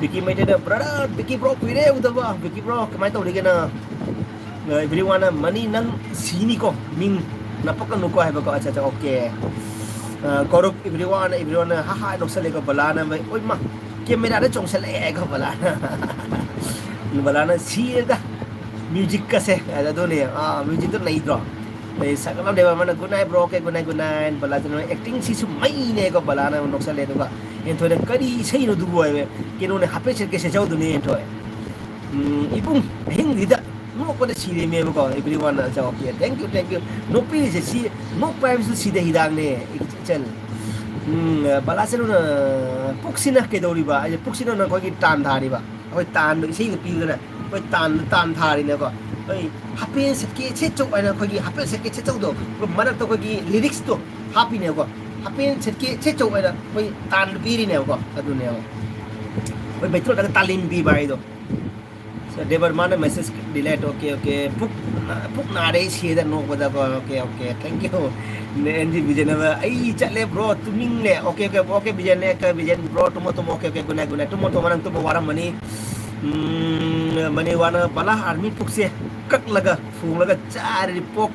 ꯕꯤꯀꯤ ꯃꯩꯇꯩꯗ, brother, ꯕꯤꯀꯤ bro, ꯀꯨꯏꯔꯦ ꯎꯗꯕ꯫ ꯕꯤꯀꯤ bro, ꯀꯃꯥꯏꯅ ꯇꯧꯔꯤꯒꯦ ꯅꯪ? ꯑ, everyone, ꯃꯅꯤ ꯅꯪ ꯁꯤꯅꯤꯀꯣ, ꯃꯤꯡ ꯅꯄꯛꯀꯅꯨꯀꯣ ꯍꯥꯏꯕꯀꯣ꯫ ꯑꯠꯆꯥ, ꯑꯠꯆꯥ, okay. ꯑ, ꯀꯧꯔꯨꯞ, everyone, everyone, ꯍꯥ, ꯍꯥ, ꯅꯣꯛꯁꯜꯂꯦꯀꯣ, ꯕꯂꯥꯅ, ꯃꯩ, ꯑꯣꯏꯃ, camera ꯗ ꯆꯣꯡꯁꯜꯂꯛꯑꯦꯀꯣ, ꯕꯂꯥꯅ꯫ ꯕꯂꯥꯅ ꯁꯤꯔꯦꯗ, music ꯀꯁꯦ, ꯑꯗꯨꯅꯦ, ꯑ, music ꯇꯣ ꯅꯩꯗ꯭ꯔꯣ? ꯑꯗꯩ ꯁꯛꯂꯝꯗꯦꯕ ꯑꯃꯅ, "Good night, bro, okay, good night, good night." ꯕꯂꯥꯁꯤꯅ acting ꯁꯤꯁꯨ ꯃꯩꯅꯦꯀꯣ, ꯕꯂꯥꯅ ꯅꯣꯛꯁꯜꯂꯦ, ꯑꯗꯨꯒ ꯍꯦꯟꯊꯣꯏꯅ, "ꯀꯔꯤ ꯏꯁꯩꯅꯣ ꯑꯗꯨꯕꯨ?" ꯍꯥꯏꯕ, ꯀꯩꯅꯣꯅꯦ, ꯍꯥꯏꯐꯦꯠ ꯁꯦꯠꯀꯦ ꯁꯦꯠꯆꯧꯗꯨꯅꯦ, ꯍꯦꯟꯊꯣꯏ꯫ ꯎꯝ, ꯏꯕꯨꯡ, ꯑꯍꯤꯡꯁꯤꯗ ꯅꯣꯛꯄꯗ ꯁꯤꯔꯦꯃꯦꯕꯀꯣ, everyone ꯅ, ꯑꯆꯥ, okay, thank you, thank you. ꯅꯣꯛꯄꯤꯔꯤꯁꯦ ꯁꯤ, ꯅꯣꯛꯄ ꯍꯥꯏꯕꯁꯨ ꯁꯤꯗ ꯍꯤꯗꯥꯛꯅꯦ, ꯏꯆꯜ꯫ ꯎꯝ, ꯕꯂꯥ ꯆꯅꯨꯅ, "ꯄꯨꯛꯁꯤꯅ ꯀꯩꯗꯧꯔꯤꯕ?" ꯍꯥꯏꯁꯦ, ꯄꯨꯛꯁꯤꯅ ꯑꯩꯈꯣꯏꯒꯤ ꯇꯥꯟ ꯊꯥꯔꯤꯕ, ꯑꯩꯈꯣꯏ ꯇꯥꯟꯗꯣ ꯏꯁꯩꯗ ꯄꯤꯕꯗꯅ, ꯑꯩꯈꯣꯏ ꯇꯥꯟ, ꯇꯥꯟ ꯊꯥꯔꯤꯅꯦꯀꯣ꯫ ꯑꯩꯈꯣꯏ ꯍꯥꯄꯦꯟ ꯁꯦꯠꯀꯦ ꯁꯦꯠꯆꯧ ꯍꯥꯏꯅ, ꯑꯩꯈꯣꯏꯒꯤ ꯍꯥꯄꯦꯟ ꯁꯦꯠꯀꯦ ꯁꯦꯠꯆꯧꯗꯣ, ꯑꯩꯈꯣꯏ ꯃꯔꯛꯇ ꯑꯩꯈꯣꯏꯒꯤ lyrics ꯇꯣ ꯍꯥꯞꯄꯤꯅꯦꯕꯀꯣ꯫ ꯍꯥꯄꯦꯟ ꯁꯦꯠꯀꯦ ꯁꯦꯠꯆꯧ ꯍꯥꯏꯅ ꯑꯩꯈꯣꯏ ꯇꯥꯟꯗꯣ ꯄꯤꯔꯤꯅꯦꯕꯀꯣ꯫ ꯑꯗꯨꯅꯦꯕ ꯑꯩꯈꯣꯏ ꯕꯦꯇ꯭ꯔꯣꯗꯒ ꯇꯥꯂꯦꯟ ꯄꯤꯕ ꯍꯥꯏꯗꯣ꯫ So, ꯗꯦꯕꯔ ꯃꯥꯅ message delete, okay, okay꯫ ꯄꯨꯛ, ꯄꯨꯛ ꯅꯥꯔꯦ ꯁꯤꯗ ꯅꯣꯛꯄꯗꯀꯣ, okay, okay, thank you꯫ N G Bijen ꯑꯃ, "ꯑꯩ ꯆꯠꯂꯦ bro, ꯇꯨꯝꯅꯤꯡꯂꯦ꯫" Okay, okay, okay, ꯕꯤꯖꯦꯟ, okay, ꯕꯤꯖꯦꯟ bro, ꯇꯨꯝꯃꯣ, ꯇꯨꯝꯃꯣ, okay, okay, good night, good night, ꯇꯨꯝꯃꯣ, ꯇꯨꯝꯃꯣ, ꯅꯪ ꯇꯨꯝꯕ ꯋꯥꯔꯝꯃꯅꯤ꯫ ꯎꯝ, ꯃꯅꯤ ꯋꯥꯅ ꯕꯂꯥ ꯑꯥꯔꯃꯤ ꯄꯨꯛꯁꯦ ꯀꯛꯂꯒ, ꯊꯣꯡꯂꯒ ꯆꯥꯔꯗꯤ ꯄꯣꯛ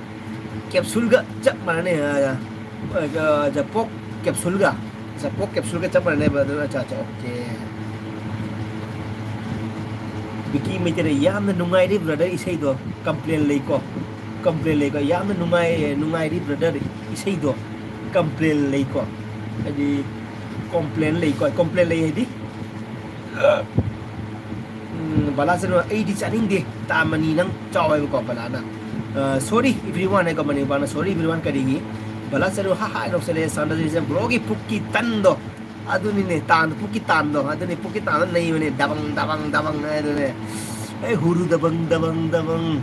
capsule ꯒ ꯆꯞ ꯃꯥꯟꯅꯅꯤ꯫ ꯑ, ꯑ, ꯑ, ꯄꯣꯛ capsule ꯒ꯫ ꯑꯠꯆꯥ, ꯄꯣꯛ capsule ꯒ ꯆꯞ ꯃꯥꯟꯅꯩꯕ ꯑꯗꯨ꯫ ꯑꯠꯆꯥ, ꯑꯠꯆꯥ, okay꯫ ꯀꯤ ꯃꯩꯇꯩꯅ ꯌꯥꯝꯅ ꯅꯨꯡꯉꯥꯏꯔꯤ brother ꯏꯁꯩꯗꯣ꯫ Complain ꯂꯩꯀꯣ꯫ Complain ꯂꯩꯀꯣ꯫ ꯌꯥꯝꯅ ꯅꯨꯡꯉꯥꯏ, ꯅꯨꯡꯉꯥꯏꯔꯤ brother ꯏꯁꯩꯗꯣ꯫ Complain ꯂꯩꯀꯣ꯫ ꯍꯥꯏꯗꯤ complain ꯂꯩꯀꯣ꯫ Complain ꯂꯩ ꯍꯥꯏꯗꯤ, ꯎꯝ, ꯕꯂꯥ ꯆꯅꯨ, "ꯑꯩꯗꯤ ꯆꯥꯅꯤꯡꯗꯦ, ꯇꯥ ꯃꯅꯤ ꯅꯪ ꯆꯥꯎ" ꯍꯥꯏꯕꯀꯣ ꯕꯂꯥꯅ꯫ ꯑ, "Sorry everyone" ꯍꯥꯏꯀꯣ ꯃꯅꯤꯄꯨꯔꯅ, "Sorry everyone" ꯀꯔꯤꯒꯤ? ꯕꯂꯥ ꯆꯅꯨ ꯍꯥ ꯍꯥ ꯅꯣꯛꯁꯜꯂꯦ, ꯁꯥꯟꯅꯗꯣꯏꯁꯦ꯫ Broꯒꯤ ꯄꯨꯛꯀꯤ ꯇꯟꯗꯣ꯫ ꯑꯗꯨꯅꯤꯅꯦ, ꯇꯥꯟꯗꯣ, ꯄꯨꯛꯀꯤ ꯇꯥꯟꯗꯣ, ꯑꯗꯨꯅꯤ ꯄꯨꯛꯀꯤ ꯇꯥꯟꯗꯣ ꯅꯩꯕꯅꯦ, ꯗꯕꯪ, ꯗꯕꯪ, ꯗꯕꯪ ꯍꯥꯏꯗꯨꯅꯦ꯫ ꯑꯦ, ꯍꯨꯔꯨ ꯗꯕꯪ, ꯗꯕꯪ, ꯗꯕꯪ꯫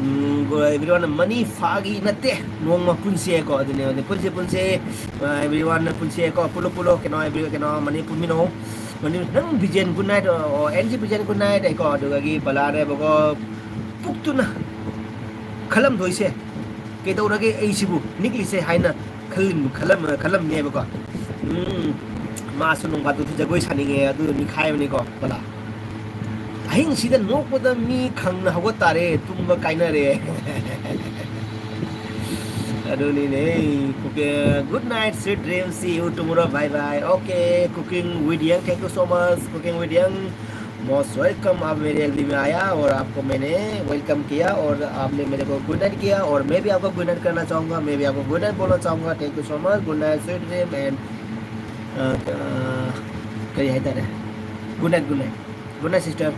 ꯎꯝ, ꯕ꯭ꯔꯣ, everyone, ꯃꯅꯤ ꯐꯥꯒꯤ ꯅꯠꯇꯦ, ꯅꯣꯡꯃ ꯄꯨꯟꯁꯦꯀꯣ, ꯑꯗꯨꯅꯦ, ꯑꯗꯨ ꯄꯨꯟꯁꯦ, ꯄꯨꯟꯁꯦ, ꯑ, everyone ꯄꯨꯟꯁꯦꯀꯣ, ꯄꯨꯜꯂꯣ, ꯄꯨꯜꯂꯣ, ꯀꯩꯅꯣ, every-, ꯀꯩꯅꯣ, ꯃꯅꯤ ꯄꯨꯟꯃꯤꯟꯅꯧ, ꯃꯅꯤ, ꯅꯪ ꯕꯤꯖꯦꯟ good night, ꯑꯣ, ꯑꯦꯟ ꯖꯤ ꯕꯤꯖꯦꯟ good night ꯍꯥꯏꯀꯣ, ꯑꯗꯨꯗꯒꯤ ꯕꯂꯥꯅꯦꯕꯀꯣ, ꯄꯨꯛꯇꯨꯅ ꯈꯜꯂꯝꯗꯣꯏꯁꯦ, "ꯀꯩꯗꯧꯔꯒꯦ ꯑꯩꯁꯤꯕꯨ ꯅꯤꯛꯂꯤꯁꯦ?" ꯍꯥꯏꯅ ꯈꯜꯂꯝ-, ꯈꯜꯂꯝ-, ꯈꯜꯂꯝꯅꯦꯕꯀꯣ꯫ ꯎꯝ, ꯃꯥꯁꯨ ꯅꯣꯡ ꯐꯥꯗꯣꯛꯇꯤ ꯖꯒꯣꯏ ꯁꯥꯅꯤꯡꯉꯦ, ꯑꯗꯨ ꯅꯤꯈꯥꯏꯕꯅꯤꯀꯣ ꯕꯂꯥ꯫ ꯑꯍꯤꯡꯁꯤꯗ ꯅꯣꯛꯄꯗ ꯃꯤ ꯈꯪꯅ ꯍꯧꯒꯠ ꯇꯥꯔꯦ, ꯇꯨꯝꯕ ꯀꯥꯏꯅꯔꯦ꯫ ꯑꯗꯨꯅꯤꯅꯦ, okay, good night, sweet dreams, see you tomorrow, bye bye. Okay, Cooking with Yang, thank you so much, Cooking with Yang. Most welcome, आप मेरे एलबी में आया और आपको मैंने वेलकम किया और आपने मेरे को गुड नाइट किया और मैं भी आपको गुड नाइट करना चाहूँगा, मैं भी आपको गुड नाइट बोलना चाहूँगा। Thank you so much, good night, sweet dream and, uh, uh, करिए, है तारे। Good night, good night, good night, sister.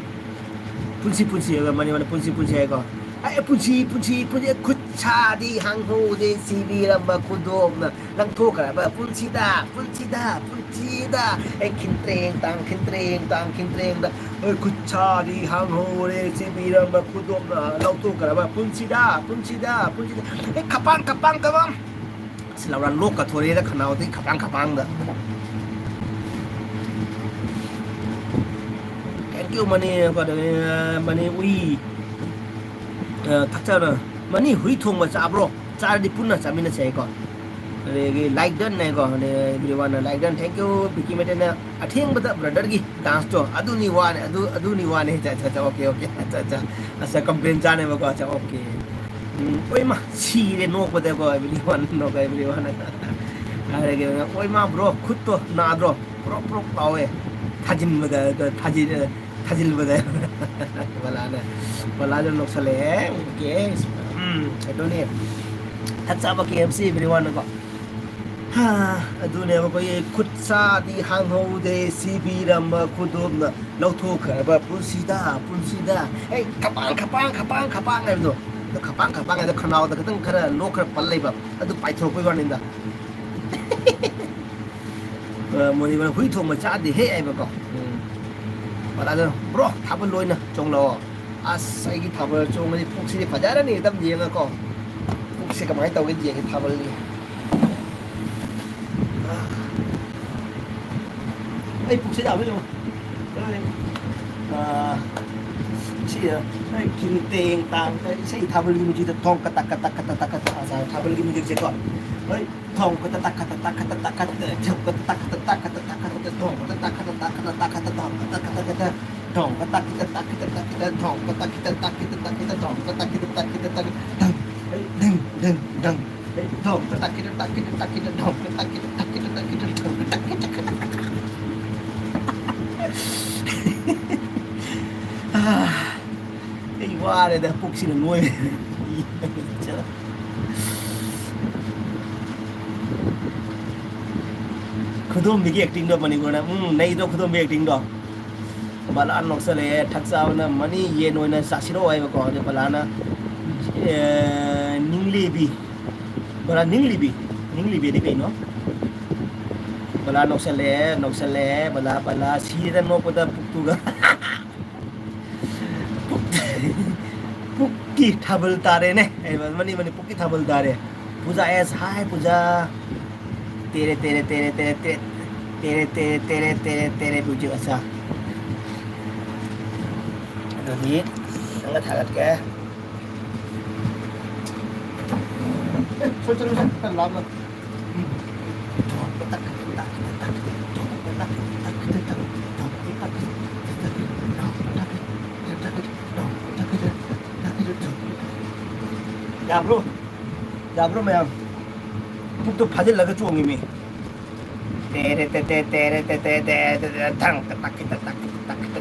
ꯄꯨꯟꯁꯤ ꯄꯨꯟꯁꯤ ꯍꯥꯏꯕ ꯃꯅꯤ ꯃꯅꯤ ꯄꯨꯟꯁꯤ ꯄꯨꯟꯁꯤ ꯍꯥꯏꯀꯣ꯫ ꯑꯦ, ꯄꯨꯟꯁꯤ ꯄꯨꯟꯁꯤ ꯄꯨꯟꯁꯤ ꯈꯨꯠ ꯁꯥꯗꯤ ꯍꯥꯡꯍꯧꯗꯦ ꯁꯤꯕꯤꯔꯝꯕ ꯈꯨꯗꯣꯞꯅ ꯂꯪꯊꯣꯛꯈ꯭ꯔꯕ ꯄꯨꯟꯁꯤꯗ, ꯄꯨꯟꯁꯤꯗ, ꯄꯨꯟꯁꯤꯗ꯫ ꯑꯦ, ꯈꯤꯟꯇ꯭ꯔꯦꯡ ꯇꯥꯡ, ꯈꯤꯟꯇ꯭ꯔꯦꯡ ꯇꯥꯡ, ꯈꯤꯟꯇ꯭ꯔꯦꯡꯗ꯫ ꯑꯦ, ꯈꯨꯠ ꯁꯥꯗꯤ ꯍꯥꯡꯍꯧꯔꯦ ꯁꯤꯕꯤꯔꯝꯕ ꯈꯨꯗꯣꯞꯅ ꯂꯧꯊꯣꯛꯈ꯭ꯔꯕ ꯄꯨꯟꯁꯤꯗ, ꯄꯨꯟꯁꯤꯗ, ꯄꯨꯟꯁꯤꯗ꯫ ꯑꯦ, ꯈꯄꯥꯡ, ꯈꯄꯥꯡ, ꯈꯄꯥꯡ꯫ ꯑꯁ, ꯂꯧꯔꯥ ꯂꯣꯛꯀ ꯊꯣꯔꯛꯑꯦꯗ ꯈꯅꯥꯎꯗꯒꯤ ꯈꯄꯥꯡ ꯈꯄꯥꯡꯗ꯫ Thank you, ꯃꯅꯤ, ꯃꯅꯤ ꯎꯏ꯫ ꯑ, ꯊꯛꯆꯔꯣ꯫ ꯃꯅꯤ ꯍꯨꯏ ꯊꯣꯡꯕ ꯆꯥꯕ꯭ꯔꯣ? ꯆꯥꯔꯗꯤ ꯄꯨꯟꯅ ꯆꯥꯃꯤꯟꯅꯁꯦ ꯍꯥꯏꯀꯣ꯫ ꯑꯗꯒꯤ like done ꯅꯦꯀꯣ꯫ ꯑꯗꯩ everyone ꯅ like done, thank you, ꯕꯤꯀꯤ ꯃꯩꯇꯩꯅ꯫ ꯑꯊꯦꯡꯕꯗ brother ꯒꯤ dance ꯇꯣ ꯑꯗꯨꯅꯤ ꯋꯥꯅꯦ, ꯑꯗꯨ, ꯑꯗꯨꯅꯤ ꯋꯥꯅꯦ꯫ ꯑꯠꯆꯥ, ꯑꯠꯆꯥ, ꯑꯠꯆꯥ, okay, okay, ꯑꯠꯆꯥ, ꯑꯠꯆꯥ, ꯑꯠꯆꯥ, complain ꯆꯥꯅꯦꯕꯀꯣ, ꯑꯠꯆꯥ, okay꯫ ꯎꯝ, ꯑꯣꯏꯃꯥ, ꯁꯤꯔꯦ ꯅꯣꯛꯄꯗꯀꯣ, everyone ꯅꯣꯛꯑꯦ, everyone꯫ ꯍꯥꯏꯔꯒꯦ, ꯑꯣꯏꯃꯥ bro, ꯈꯨꯠꯇꯣ ꯅꯥꯗ꯭ꯔꯣ? ꯄ꯭ꯔꯣꯞ ꯄ꯭ꯔꯣꯞ ꯂꯥꯎꯋꯦ꯫ ꯊꯥꯖꯤꯟꯕꯗ, ꯊꯥꯖꯤꯟ-, ꯊꯥꯖꯤꯜꯕꯗ꯫ ꯕꯂꯥꯅ, ꯕꯂꯥꯁꯨ ꯅꯣꯛꯁꯜꯂꯛꯑꯦ꯫ ꯑꯣꯀꯦ꯫ ꯎꯝ, ꯑꯗꯨꯅꯤ꯫ ꯊꯛꯆꯕ ꯀꯦ ꯑꯦꯐ ꯁꯤ ꯑꯦꯚ꯭ꯔꯤꯋꯥꯟꯅꯀꯣ꯫ ꯍꯥ, ꯑꯗꯨꯅꯦꯕ ꯑꯩꯈꯣꯏꯒꯤ ꯈꯨꯠ ꯁꯥꯗꯤ ꯍꯥꯡꯍꯧꯗꯦ, ꯁꯤꯕꯤꯔꯝꯕ ꯈꯨꯗꯣꯞꯅ ꯂꯧꯊꯣꯛꯈ꯭ꯔꯕ ꯄꯨꯟꯁꯤꯗ, ꯄꯨꯟꯁꯤꯗ꯫ ꯑꯩ ꯈꯄꯥꯡ, ꯈꯄꯥꯡ, ꯈꯄꯥꯡ, ꯈꯄꯥꯡ ꯍꯥꯏꯕꯗꯣ꯫ ꯑꯗꯣ ꯈꯄꯥꯡ, ꯈꯄꯥꯡ ꯍꯥꯏꯗꯣ ꯈꯅꯥꯎꯗ ꯈꯤꯇꯪ ꯈꯔ ꯂꯣꯛ ꯈꯔ ꯄꯜ ꯂꯩꯕ꯫ ꯑꯗꯨ ꯄꯥꯏꯊꯣꯔꯛꯄꯩ ꯋꯥꯅꯤꯗ꯫ ꯑ, ꯃꯣꯗꯤ ꯍꯨꯏ ꯊꯣꯡꯕ ꯆꯥꯗꯦꯍꯦ ꯍꯥꯏꯕꯀꯣ꯫ ꯎꯝ꯫ ꯕ꯭ꯔꯗꯔ, ꯕ꯭ꯔꯣ, ꯊꯥꯕꯜ ꯂꯣꯏꯅ ꯆꯣꯡꯂꯛꯑꯣ꯫ ꯑꯁ, ꯑꯩꯒꯤ ꯊꯥꯕꯜ ꯆꯣꯡꯕꯗꯤ ꯄꯨꯛꯁꯤꯗꯤ ꯐꯖꯔꯅꯤ, ꯑꯗꯨꯝ ꯌꯦꯡꯉꯀꯣ꯫ ꯄꯨꯛꯁꯦ ꯀꯃꯥꯏꯅ ꯇꯧꯒꯦ ꯌꯦꯡꯒꯦ ꯊꯥꯕꯜꯒꯤ꯫ ꯑꯩ ꯄꯨꯛꯁꯦ ꯌꯥꯝ ꯌꯦꯡꯉꯣ꯫ ꯑ, ꯁꯤ, ꯑ, ꯀꯤꯔꯤ ꯇꯦꯡ ꯇꯥꯡ, ꯏꯁꯩ ꯊꯥꯕꯜꯒꯤ ꯃ꯭ꯌꯨꯖꯤꯛꯇ ꯊꯣꯡ ꯀꯇꯛ ꯀꯇꯛ ꯀꯇꯛ ꯀꯇꯛ ꯀꯇꯛ ꯊꯥꯕꯜꯒꯤ ꯃ꯭ꯌꯨꯖꯤꯛꯁꯦꯀꯣ꯫ ꯍꯣꯏ꯫ ꯊꯣꯡ ꯈꯨꯠꯇ ꯇꯛ ꯈꯠꯇ ꯇꯛ ꯈꯠꯇ ꯇꯛ ꯈꯠꯇ ꯊꯣꯡ ꯈꯨꯠꯇ ꯇꯛ ꯈꯠꯇ ꯇꯛ ꯈꯠꯇ ꯇꯛ ꯈꯠꯇ ꯊꯣꯡ ꯈꯨꯠꯇ ꯇꯛ ꯈꯠꯇ ꯇꯛ ꯈꯠꯇ ꯇꯛ ꯈꯠꯇ ꯇꯛ ꯈꯠꯇ ꯊꯣꯡ ꯈꯨꯠꯇ ꯇꯛ ꯈꯠꯇ ꯇꯛ ꯈꯠꯇ ꯇꯛ ꯈꯠꯇ ꯊꯣꯡ ꯈꯨꯠꯇ ꯇꯛ ꯈꯠꯇ ꯇꯛ ꯈꯠꯇ ꯇꯛ ꯈꯠꯇ ꯊꯣꯡ ꯈꯨꯠꯇ ꯇꯛ ꯈꯠꯇ ꯇꯛ ꯈꯠꯇ ꯇꯛ ꯈꯠꯇ ꯊꯣꯡ ꯈꯨꯠꯇ ꯇꯛ ꯈꯠꯇ ꯇꯛ ꯈꯠꯇ ꯊꯣꯡ ꯈꯨꯠꯇ ꯇꯛ ꯈꯠꯇ ꯇꯛ ꯈꯠꯇ ꯊꯣꯡ ꯈꯨꯠꯇ ꯇꯛ ꯈꯠꯇ ꯇꯛ ꯈꯠꯇ ꯇꯛ ꯈꯠꯇ ꯊꯣꯡ ꯈꯨꯠꯇ ꯇꯛ ꯈꯠꯇ ꯇꯛ ꯈꯠꯇ ꯑꯩ ꯋꯥꯔꯦꯗ, ꯄꯨꯛꯁꯤꯅ ꯅꯣꯏꯔꯦ꯫ ꯈꯨꯗꯣꯝꯕꯤꯒꯤ ꯑꯦꯛꯇꯤꯡꯗꯣ ꯃꯅꯤꯄꯨꯔꯅ, ꯎꯝ, ꯅꯩꯗ꯭ꯔꯣ ꯈꯨꯗꯣꯝꯕꯤ ꯑꯦꯛꯇꯤꯡꯗꯣ? ꯕꯂꯥ ꯅꯣꯛꯆꯜꯂꯛꯑꯦ, ꯊꯛ ꯆꯥꯕꯅ ꯃꯅꯤ ꯌꯦꯟ ꯑꯣꯏꯅ ꯆꯥꯁꯤꯔꯣ ꯍꯥꯏꯕꯀꯣ꯫ ꯑꯗꯨ ꯕꯂꯥꯅ, ꯑꯦ, ꯅꯤꯡꯂꯤꯕꯤ꯫ ꯕꯂꯥ, ꯅꯤꯡꯂꯤꯕꯤ? ꯅꯤꯡꯂꯤꯕꯤꯗꯤ ꯀꯩꯅꯣ? ꯕꯂꯥ ꯅꯣꯛꯆꯜꯂꯛꯑꯦ, ꯅꯣꯛꯆꯜꯂꯛꯑꯦ, ꯕꯂꯥ, ꯕꯂꯥ, ꯁꯤꯔꯦꯗ ꯅꯣꯛꯄꯗ ꯄꯨꯛꯇꯨꯒ꯫ ꯄꯨꯛ-, ꯄꯨꯛꯀꯤ ꯊꯥꯕꯜ ꯇꯥꯔꯦꯅꯦ꯫ ꯑꯦ, ꯃꯅꯤ, ꯃꯅꯤ, ꯄꯨꯛꯀꯤ ꯊꯥꯕꯜ ꯇꯥꯔꯦ꯫ ꯄꯨꯖꯥ ꯑꯦꯁ ꯍꯥꯏ, ꯄꯨꯖꯥ꯫ ꯇꯦꯔꯦ, ꯇꯦꯔꯦ, ꯇꯦꯔꯦ, ꯇꯦꯔꯦ, ꯇꯦꯔꯦ, ꯄꯨꯖꯥ ꯑꯁꯥ꯫ ꯑꯗꯨꯗꯤ ꯅꯪꯒ ꯊꯥꯒꯠꯀꯦ꯫ ꯑꯦ, ꯁꯣꯏ, ꯁꯣꯏ, ꯁꯣꯏ, ꯈꯔ ꯂꯥꯞꯅ꯫ ꯌꯥꯕ꯭ꯔꯣ? ꯌꯥꯕ꯭ꯔꯣ ꯃꯌꯥꯝ? ꯄꯨꯛꯇꯣ ꯐꯥꯖꯤꯜꯂꯒ ꯆꯣꯡꯉꯤꯃꯤ꯫ ꯇꯦꯔꯦ ꯇꯦ ꯇꯦ ꯇꯦꯔꯦ ꯇꯦ ꯇꯦ ꯇꯦ ꯇꯦ ꯇꯦ ꯊꯪ ꯇ ꯇꯛ ꯈꯤꯇ ꯇꯛ ꯈꯤꯇ ꯇꯛ ꯈꯤꯇ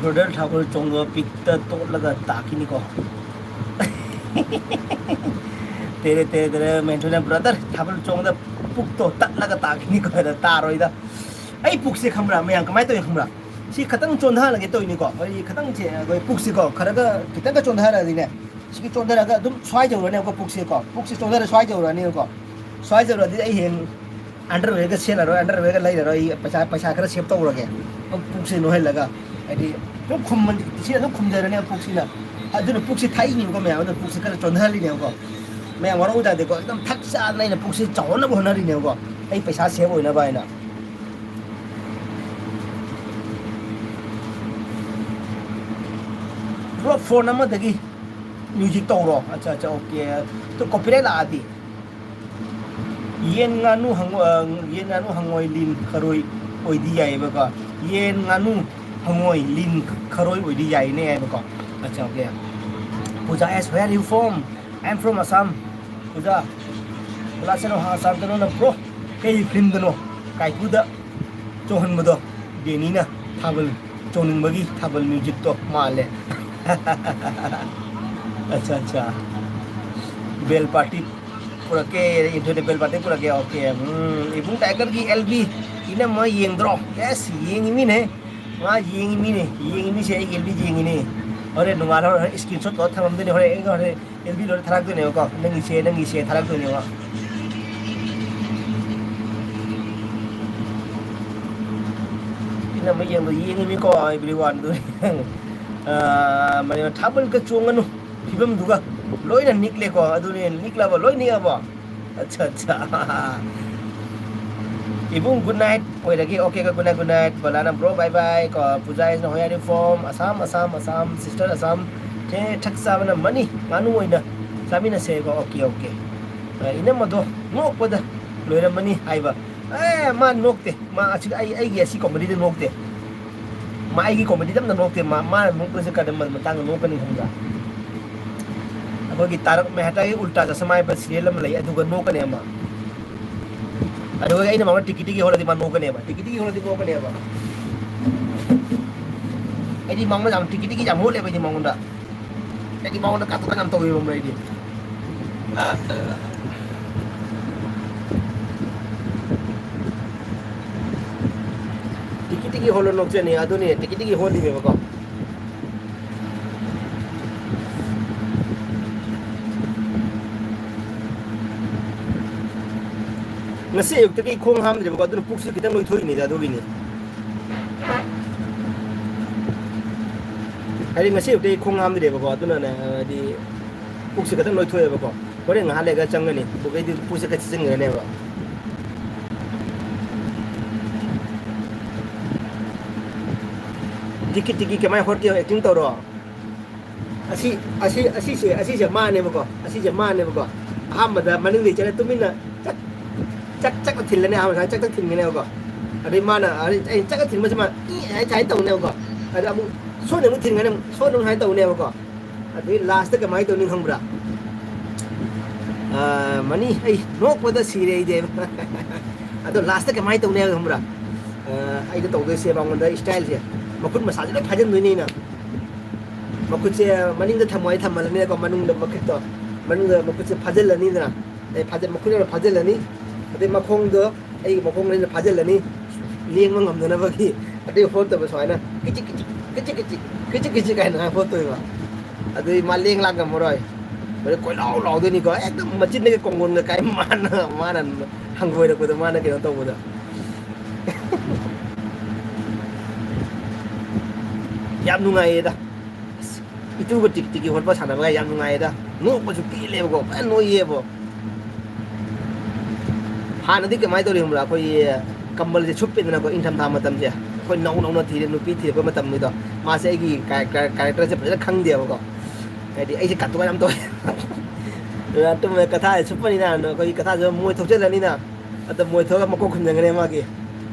Brother ꯊꯥꯕꯜ ꯆꯣꯡꯕ ꯄꯤꯛꯇ ꯇꯣꯠꯂꯒ ꯇꯥꯛꯈꯤꯅꯤꯀꯣ꯫ ꯇꯦꯔꯦ ꯇꯦꯔꯦ ꯇꯦꯔꯦ, ꯃꯦꯟꯊꯣꯏꯅ brother ꯊꯥꯕꯜ ꯆꯣꯡꯕꯗ ꯄꯨꯛꯇꯣ ꯇꯠꯂꯒ ꯇꯥꯛꯈꯤꯅꯤꯀꯣ ꯍꯥꯏꯗ ꯇꯥꯔꯣꯏꯗ꯫ ꯑꯩ ꯄꯨꯛꯁꯦ ꯈꯪꯕ꯭ꯔꯥ ꯃꯌꯥꯝ, ꯀꯃꯥꯏꯅ ꯇꯧꯏ ꯈꯪꯕ꯭ꯔꯥ? ꯁꯤ ꯈꯇꯪ ꯆꯣꯟꯊꯍꯜꯂꯒꯦ ꯇꯧꯔꯤꯅꯤꯀꯣ꯫ ꯑꯩ ꯈꯇꯪꯁꯦ, ꯑꯩꯈꯣꯏ ꯄꯨꯛꯁꯤꯀꯣ ꯈꯔꯒ ꯈꯤꯇꯪꯒ ꯆꯣꯟꯊꯍꯜꯂꯗꯤꯅꯦ, ꯁꯤꯒꯤ ꯆꯣꯟꯊꯔꯒ ꯑꯗꯨꯝ ꯁ꯭ꯋꯥꯏ ꯌꯧꯔꯅꯦꯕꯀꯣ ꯄꯨꯛꯁꯤꯀꯣ꯫ ꯄꯨꯛꯁꯤ ꯆꯣꯟꯊꯔ ꯁ꯭ꯋꯥꯏ ꯌꯧꯔꯅꯤꯕꯀꯣ꯫ ꯁ꯭ꯋꯥꯏ ꯌꯧꯔꯗꯤ ꯑꯩ ꯍꯌꯦꯡ underwear ꯒ ꯁꯦꯠꯂꯔꯣꯏ, underwear ꯒ ꯂꯩꯔꯔꯣꯏ꯫ ꯑꯩ ꯄꯩꯁꯥ, ꯄꯩꯁꯥ ꯈꯔ save ꯇꯧꯔꯒꯦ꯫ ꯄꯨꯛꯁꯦ ꯅꯣꯏꯍꯜꯂꯒ, ꯍꯥꯏꯗꯤ, ꯑꯗꯨꯝ ꯈꯨꯝꯕ-, ꯁꯤꯅ ꯑꯗꯨꯝ ꯈꯨꯝꯖꯔꯅꯦꯕ ꯄꯨꯛꯁꯤꯅ꯫ ꯑꯗꯨꯅ ꯄꯨꯛꯁꯤ ꯊꯛꯏꯅꯦꯕꯀꯣ ꯃꯌꯥꯝ, ꯑꯗꯨꯅ ꯄꯨꯛꯁꯤ ꯈꯔ ꯆꯣꯟꯊꯍꯜꯂꯤꯅꯦꯕꯀꯣ꯫ ꯃꯌꯥꯝ ꯋꯥꯔꯧ ꯇꯥꯗꯦꯀꯣ, ꯑꯗꯨꯝ ꯊꯛ ꯆꯥꯗꯅ ꯑꯩꯅ ꯄꯨꯛꯁꯤ ꯆꯥꯎꯍꯟꯅꯕ ꯍꯣꯠꯅꯔꯤꯅꯦꯕꯀꯣ꯫ ꯑꯩ ꯄꯩꯁꯥ save ꯑꯣꯏꯅꯕ ꯍꯥꯏꯅ꯫ Bro, phone ꯑꯃꯗꯒꯤ music ꯇꯧꯔꯣ꯫ ꯑꯠꯆꯥ, ꯑꯠꯆꯥ, okay꯫ ꯑꯗꯨ copyright ꯂꯥꯛꯑꯗꯤ? ꯌꯦꯟ ꯉꯥꯅꯨ ꯍꯪꯉꯣ-, ꯑ, ꯌꯦꯟ ꯉꯥꯅꯨ ꯍꯪꯉꯣꯏ ꯂꯤꯟ ꯈꯔꯣꯏ ꯑꯣꯏꯗꯤ ꯌꯥꯏꯌꯦꯕꯀꯣ꯫ ꯌꯦꯟ ꯉꯥꯅꯨ ꯍꯪꯉꯣꯏ ꯂꯤꯟ ꯈꯔꯣꯏ ꯑꯣꯏꯗꯤ ꯌꯥꯏꯅꯦ ꯍꯥꯏꯕꯀꯣ꯫ ꯑꯠꯆꯥ, okay꯫ Puja S, where are you from? I am from Assam꯫ ꯄꯨꯖꯥ, ꯂꯥꯁꯦꯅꯣ ꯍꯥ ꯑꯁꯥꯝꯗꯅꯣ ꯅꯪ bro? ꯀꯩ film ꯗꯅꯣ? ꯀꯥꯏꯀꯨꯗ ꯆꯣꯡꯍꯟꯕꯗꯣ, ꯗꯦꯅꯤꯅ ꯊꯥꯕꯜ ꯆꯣꯡꯅꯤꯡꯕꯒꯤ ꯊꯥꯕꯜ music ꯇꯣ ꯃꯥꯜꯂꯦ꯫ ꯑꯠꯆꯥ, ꯑꯠꯆꯥ꯫ Bell party ꯄꯨꯔꯛꯀꯦ, ꯏꯟꯊꯣꯏꯅ bell party ꯄꯨꯔꯛꯀꯦ, okay꯫ ꯎꯝ, ꯏꯕꯨꯡ Tiger ꯒꯤ L B, ꯏꯅꯝꯃ ꯌꯦꯡꯗ꯭ꯔꯣ? Yes, ꯌꯦꯡꯉꯤ ꯃꯤꯅꯦ꯫ ꯃꯥ ꯌꯦꯡꯉꯤ ꯃꯤꯅꯦ, ꯌꯦꯡꯉꯤ ꯃꯤꯁꯦ ꯑꯩ L B ꯌꯦꯡꯉꯤꯅꯦ꯫ ꯍꯣꯔꯦꯟ ꯅꯣꯡꯉꯥꯜꯂ ꯍꯣꯔꯦꯟ screenshot ꯇꯧꯔ ꯊꯝꯃꯝꯗꯣꯏꯅꯦ, ꯍꯣꯔꯦꯟ ꯑꯩꯅ ꯍꯣꯔꯦꯟ L B ꯂꯣꯏꯔ ꯊꯥꯔꯛꯇꯣꯏꯅꯦꯕꯀꯣ꯫ ꯅꯪꯒꯤꯁꯦ, ꯅꯪꯒꯤꯁꯦ ꯊꯥꯔꯛꯇꯣꯏꯅꯦꯕ꯫ ꯏꯅꯝꯃ ꯌꯦꯡꯕ ꯌꯦꯡꯉꯤꯃꯤꯀꯣ, everyone ꯗꯨ꯫ ꯑꯥ, ꯃꯅꯦ ꯊꯥꯕꯜꯒ ꯆꯣꯡꯉꯅꯨ ꯐꯤꯕꯝꯗꯨꯒ꯫ ꯂꯣꯏꯅ ꯅꯤꯛꯂꯦꯀꯣ, ꯑꯗꯨꯅꯦ ꯅꯤꯛꯂꯕ, ꯂꯣꯏ ꯅꯤꯛꯑꯕꯣ? ꯑꯠꯆꯥ, ꯑꯠꯆꯥ꯫ ꯏꯕꯨꯡ, good night ꯑꯣꯏꯔꯒꯦ꯫ Okay ꯀꯣ, good night, good night꯫ ꯕꯂꯥꯅ bro, bye bye ꯀꯣ꯫ ꯄꯨꯖꯥ is now hearing from Assam, Assam, Assam, sister Assam꯫ ꯊꯦ, ꯊꯛ ꯆꯥꯕꯅ ꯃꯅꯤ, ꯉꯥꯅꯨ ꯑꯣꯏꯅ ꯆꯥꯃꯤꯟꯅꯁꯦ ꯀꯣ꯫ Okay, okay꯫ ꯑ, ꯏꯅꯝꯃꯗꯣ ꯅꯣꯛꯄꯗ ꯂꯣꯏꯔꯝꯃꯅꯤ ꯍꯥꯏꯕ꯫ ꯑꯦ, ꯃꯥ ꯅꯣꯛꯇꯦ꯫ ꯃꯥ ꯑꯁꯤ, ꯑꯩ, ꯑꯩꯒꯤ ꯑꯁꯤ comedy ꯗ ꯅꯣꯛꯇꯦ꯫ ꯃꯥ ꯑꯩꯒꯤ comedy ꯗ ꯑꯝꯇ ꯅꯣꯛꯇꯦ꯫ ꯃꯥ, ꯃꯥꯅ ꯅꯣꯛꯄꯁꯦ ꯀꯔꯝꯕ ꯃꯇꯥꯡꯗ ꯅꯣꯛꯀꯅꯤ ꯈꯪꯕ꯭ꯔꯥ? ꯑꯩꯈꯣꯏꯒꯤ ꯇꯥꯔꯛ ꯃꯦꯍꯇꯥꯒꯤ ꯎꯜꯇꯥ ꯆꯁꯃꯥ ꯍꯥꯏꯕ ꯁꯤꯔꯤꯌꯦꯜ ꯑꯃ ꯂꯩ, ꯑꯗꯨꯒ ꯅꯣꯛꯀꯅꯦꯕ꯫ ꯑꯗꯨꯒ ꯑꯩꯅ ꯃꯉꯣꯟꯗ ꯇꯤꯀꯤ ꯇꯤꯀꯤ ꯍꯣꯜꯂꯗꯤ ꯃꯥ ꯅꯣꯛꯀꯅꯦꯕ, ꯇꯤꯀꯤ ꯇꯤꯀꯤ ꯍꯣꯜꯂꯗꯤ ꯅꯣꯛꯀꯅꯦꯕ꯫ ꯑꯩꯗꯤ ꯃꯉꯣꯟꯗ ꯌꯥꯝ ꯇꯤꯀꯤ ꯇꯤꯀꯤ ꯌꯥꯝ ꯍꯣꯜꯂꯦꯕ ꯑꯩꯗꯤ ꯃꯉꯣꯟꯗ꯫ ꯑꯩꯗꯤ ꯃꯉꯣꯟꯗ ꯀꯥꯇꯨ ꯀꯥꯔꯟ ꯌꯥꯝ ꯇꯧꯋꯦꯕ ꯑꯩꯗꯤ꯫ ꯇꯤꯀꯤ ꯇꯤꯀꯤ ꯍꯣꯜꯂ ꯅꯣꯛꯆꯅꯤ, ꯑꯗꯨꯅꯦ ꯇꯤꯀꯤ ꯇꯤꯀꯤ ꯍꯣꯜꯂꯤꯅꯦꯕꯀꯣ꯫ ꯉꯁꯤ ꯑꯌꯨꯛꯇꯒꯤ ꯈꯣꯡ ꯍꯥꯝꯗ꯭ꯔꯦꯕꯀꯣ, ꯑꯗꯨꯅ ꯄꯨꯛꯁꯨ ꯈꯤꯇꯪ ꯅꯣꯏꯊꯣꯛꯏꯅꯤꯗ, ꯑꯗꯨꯒꯤꯅꯤ꯫ ꯍꯥꯏꯗꯤ ꯉꯁꯤ ꯑꯌꯨꯛꯇꯒꯤ ꯈꯣꯡ ꯍꯥꯝꯗ꯭ꯔꯦꯕꯀꯣ, ꯑꯗꯨꯅꯅꯦ, ꯍꯥꯏꯗꯤ ꯄꯨꯛꯁꯦ ꯈꯤꯇꯪ ꯅꯣꯏꯊꯣꯛꯑꯦꯕꯀꯣ꯫ ꯍꯣꯔꯦꯟ ꯉꯥꯏꯍꯥꯛ ꯂꯩꯔꯒ ꯆꯪꯒꯅꯤ, ꯄꯨꯛ ꯑꯩꯗꯤ ꯄꯨꯛꯁꯦ ꯈꯔ ꯊꯤꯖꯤꯟꯈ꯭ꯔꯅꯦꯕ꯫ ꯇꯤꯀꯤ ꯇꯤꯀꯤ ꯀꯃꯥꯏ ꯍꯣꯠꯀꯦ, ꯑꯦꯛꯇꯤꯡ ꯇꯧꯔꯣ꯫ ꯑꯁꯤ, ꯑꯁꯤ, ꯑꯁꯤꯁꯦ, ꯑꯁꯤꯁꯦ ꯃꯥꯅꯦꯕꯀꯣ, ꯑꯁꯤꯁꯦ ꯃꯥꯅꯦꯕꯀꯣ꯫ ꯑꯍꯥꯟꯕꯗ ꯃꯅꯤꯡꯗꯒꯤ ꯆꯠꯂ ꯇꯨꯃꯤꯟꯅ ꯆꯠ, ꯆꯠ, ꯆꯠꯅ ꯊꯤꯜꯂꯅꯤ, ꯑꯍꯥꯟꯕꯗ ꯆꯠꯅ ꯊꯤꯟꯒꯅꯦꯕꯀꯣ꯫ ꯑꯗꯩ ꯃꯥꯅ, ꯑꯩ, ꯑꯩ ꯆꯠꯅ ꯊꯤꯟꯕꯁꯦ ꯃꯥ ꯏ ꯍꯥꯏ ꯁꯨꯃꯥꯏꯅ ꯇꯧꯅꯦꯕꯀꯣ꯫ ꯑꯗ ꯑꯃꯨꯛ ꯁꯣꯟꯅ ꯑꯃꯨꯛ ꯊꯤꯟꯒꯅꯤ, ꯑꯃꯨꯛ ꯁꯣꯟꯅ ꯑꯃꯨꯛ ꯁꯨꯃꯥꯏꯅ ꯇꯧꯅꯦꯕꯀꯣ꯫ ꯑꯗꯩ ꯂꯥꯁꯇ ꯀꯃꯥꯏꯅ ꯇꯧꯅꯤ ꯈꯪꯕ꯭ꯔꯥ? ꯑ, ꯃꯅꯤ, ꯑꯩ ꯅꯣꯛꯄꯗ ꯁꯤꯔꯦ ꯑꯩꯗꯤ꯫ ꯑꯗꯣ ꯂꯥꯁꯇ ꯀꯃꯥꯏꯅ ꯇꯧꯅꯤ ꯍꯥꯏꯕ ꯈꯪꯕ꯭ꯔꯥ? ꯑ, ꯑꯩꯅ ꯇꯧꯗꯣꯏꯁꯦ ꯃꯉꯣꯟꯗ ꯏꯁꯇꯥꯏꯜꯁꯦ, ꯃꯈꯨꯠ ꯃꯁꯥꯁꯦ ꯂꯣꯏ ꯐꯥꯖꯤꯟꯗꯣꯏꯅꯤ ꯑꯩꯅ꯫ ꯃꯈꯨꯠꯁꯦ ꯃꯅꯤꯡꯗ ꯊꯝꯃꯣ ꯍꯥꯏ ꯊꯝꯍꯜꯂꯅꯤꯀꯣ, ꯃꯅꯨꯡꯗ ꯃꯈꯨꯠꯇꯣ, ꯃꯅꯨꯡꯗ ꯃꯈꯨꯠꯁꯦ ꯐꯥꯖꯤꯜꯂꯅꯤꯗꯅ꯫ ꯑꯩ ꯐꯥꯖꯤꯜ-, ꯃꯈꯨꯠ ꯑꯣꯏꯅ ꯐꯥꯖꯤꯜꯂꯅꯤ꯫ ꯑꯗꯩ ꯃꯈꯣꯡꯗꯣ ꯑꯩꯒꯤ ꯃꯈꯣꯡ ꯑꯅꯤꯅ ꯐꯥꯖꯤꯜꯂꯅꯤ, ꯂꯦꯡꯕ ꯉꯝꯗꯅꯕꯒꯤ꯫ ꯑꯗꯩ ꯍꯣꯠꯇꯕ ꯁꯨꯃꯥꯏꯅ ꯀꯤꯆꯤꯛ ꯀꯤꯆꯤꯛ, ꯀꯤꯆꯤꯛ ꯀꯤꯆꯤꯛ, ꯀꯤꯆꯤꯛ ꯀꯤꯆꯤꯛ ꯍꯥꯏꯅ ꯍꯣꯠꯇꯣꯏꯕ꯫ ꯑꯗꯨꯗꯤ ꯃꯥ ꯂꯦꯡ ꯂꯥꯛ ꯉꯝꯃꯔꯣꯏ꯫ ꯑꯗꯩ ꯀꯣꯏꯂꯥꯎ ꯂꯥꯎꯗꯣꯏꯅꯤꯀꯣ, ꯍꯦꯛꯇ ꯃꯆꯤꯟꯗꯒꯤ ꯀꯣꯡꯒꯣꯟꯒ ꯀꯥꯏ ꯃꯥꯅ, ꯃꯥꯅ ꯍꯪꯒꯣꯏꯔꯛꯄꯗꯣ, ꯃꯥꯅ ꯀꯩꯅꯣ ꯇꯧꯕꯗ꯫ ꯌꯥꯝ ꯅꯨꯡꯉꯥꯏꯌꯦꯗ꯫ ꯑꯁ, ꯏꯇꯨꯒ ꯇꯤꯛ ꯇꯤꯛꯀꯤ ꯍꯣꯠꯄ ꯁꯥꯟꯅꯕꯒ ꯌꯥꯝ ꯅꯨꯡꯉꯥꯏꯌꯦꯗ꯫ ꯅꯣꯛꯄꯁꯨ ꯄꯦꯜꯂꯦꯕꯀꯣ, ꯐꯖꯅ ꯅꯣꯛꯏꯌꯦꯕꯣ꯫ ꯍꯥꯟꯅꯗꯤ ꯀꯃꯥꯏꯅ ꯇꯧꯔꯤ ꯈꯪꯕ꯭ꯔꯥ? ꯑꯩꯈꯣꯏꯒꯤ ꯀꯝꯕꯜꯁꯦ ꯁꯨꯞꯄꯦꯗꯅꯀꯣ, ꯏꯪꯊꯝꯊꯥ ꯃꯇꯝꯁꯦ꯫ ꯑꯩꯈꯣꯏ ꯅꯧ ꯅꯧꯅ ꯊꯤꯔꯦ, ꯅꯨꯄꯤ ꯊꯤꯔꯛꯄ ꯃꯇꯝꯒꯤꯗꯣ꯫ ꯃꯥꯁꯦ ꯑꯩꯒꯤ ꯀꯦꯔꯦꯛꯇꯔ, ꯀꯦꯔꯦꯛꯇꯔꯁꯦ ꯐꯖꯅ ꯈꯪꯗꯦꯕꯀꯣ꯫ ꯍꯥꯏꯗꯤ ꯑꯩꯁꯦ ꯀꯥꯇꯨ ꯀꯥꯔꯟ ꯌꯥꯝ ꯇꯧꯋꯦ꯫ ꯑꯗꯨꯅ ꯇꯨꯝꯕꯗ ꯀꯊꯥꯁꯦ ꯁꯨꯞꯄꯅꯤꯅ, ꯑꯩꯈꯣꯏꯒꯤ ꯀꯊꯥꯁꯦ ꯃꯣꯏ ꯊꯣꯛꯆꯜꯂꯅꯤꯅ꯫ ꯑꯗ ꯃꯣꯏ ꯊꯣꯛꯑꯒ ꯃꯀꯣꯛ ꯈꯨꯝꯖꯟꯒꯅꯤ ꯃꯥꯒꯤ꯫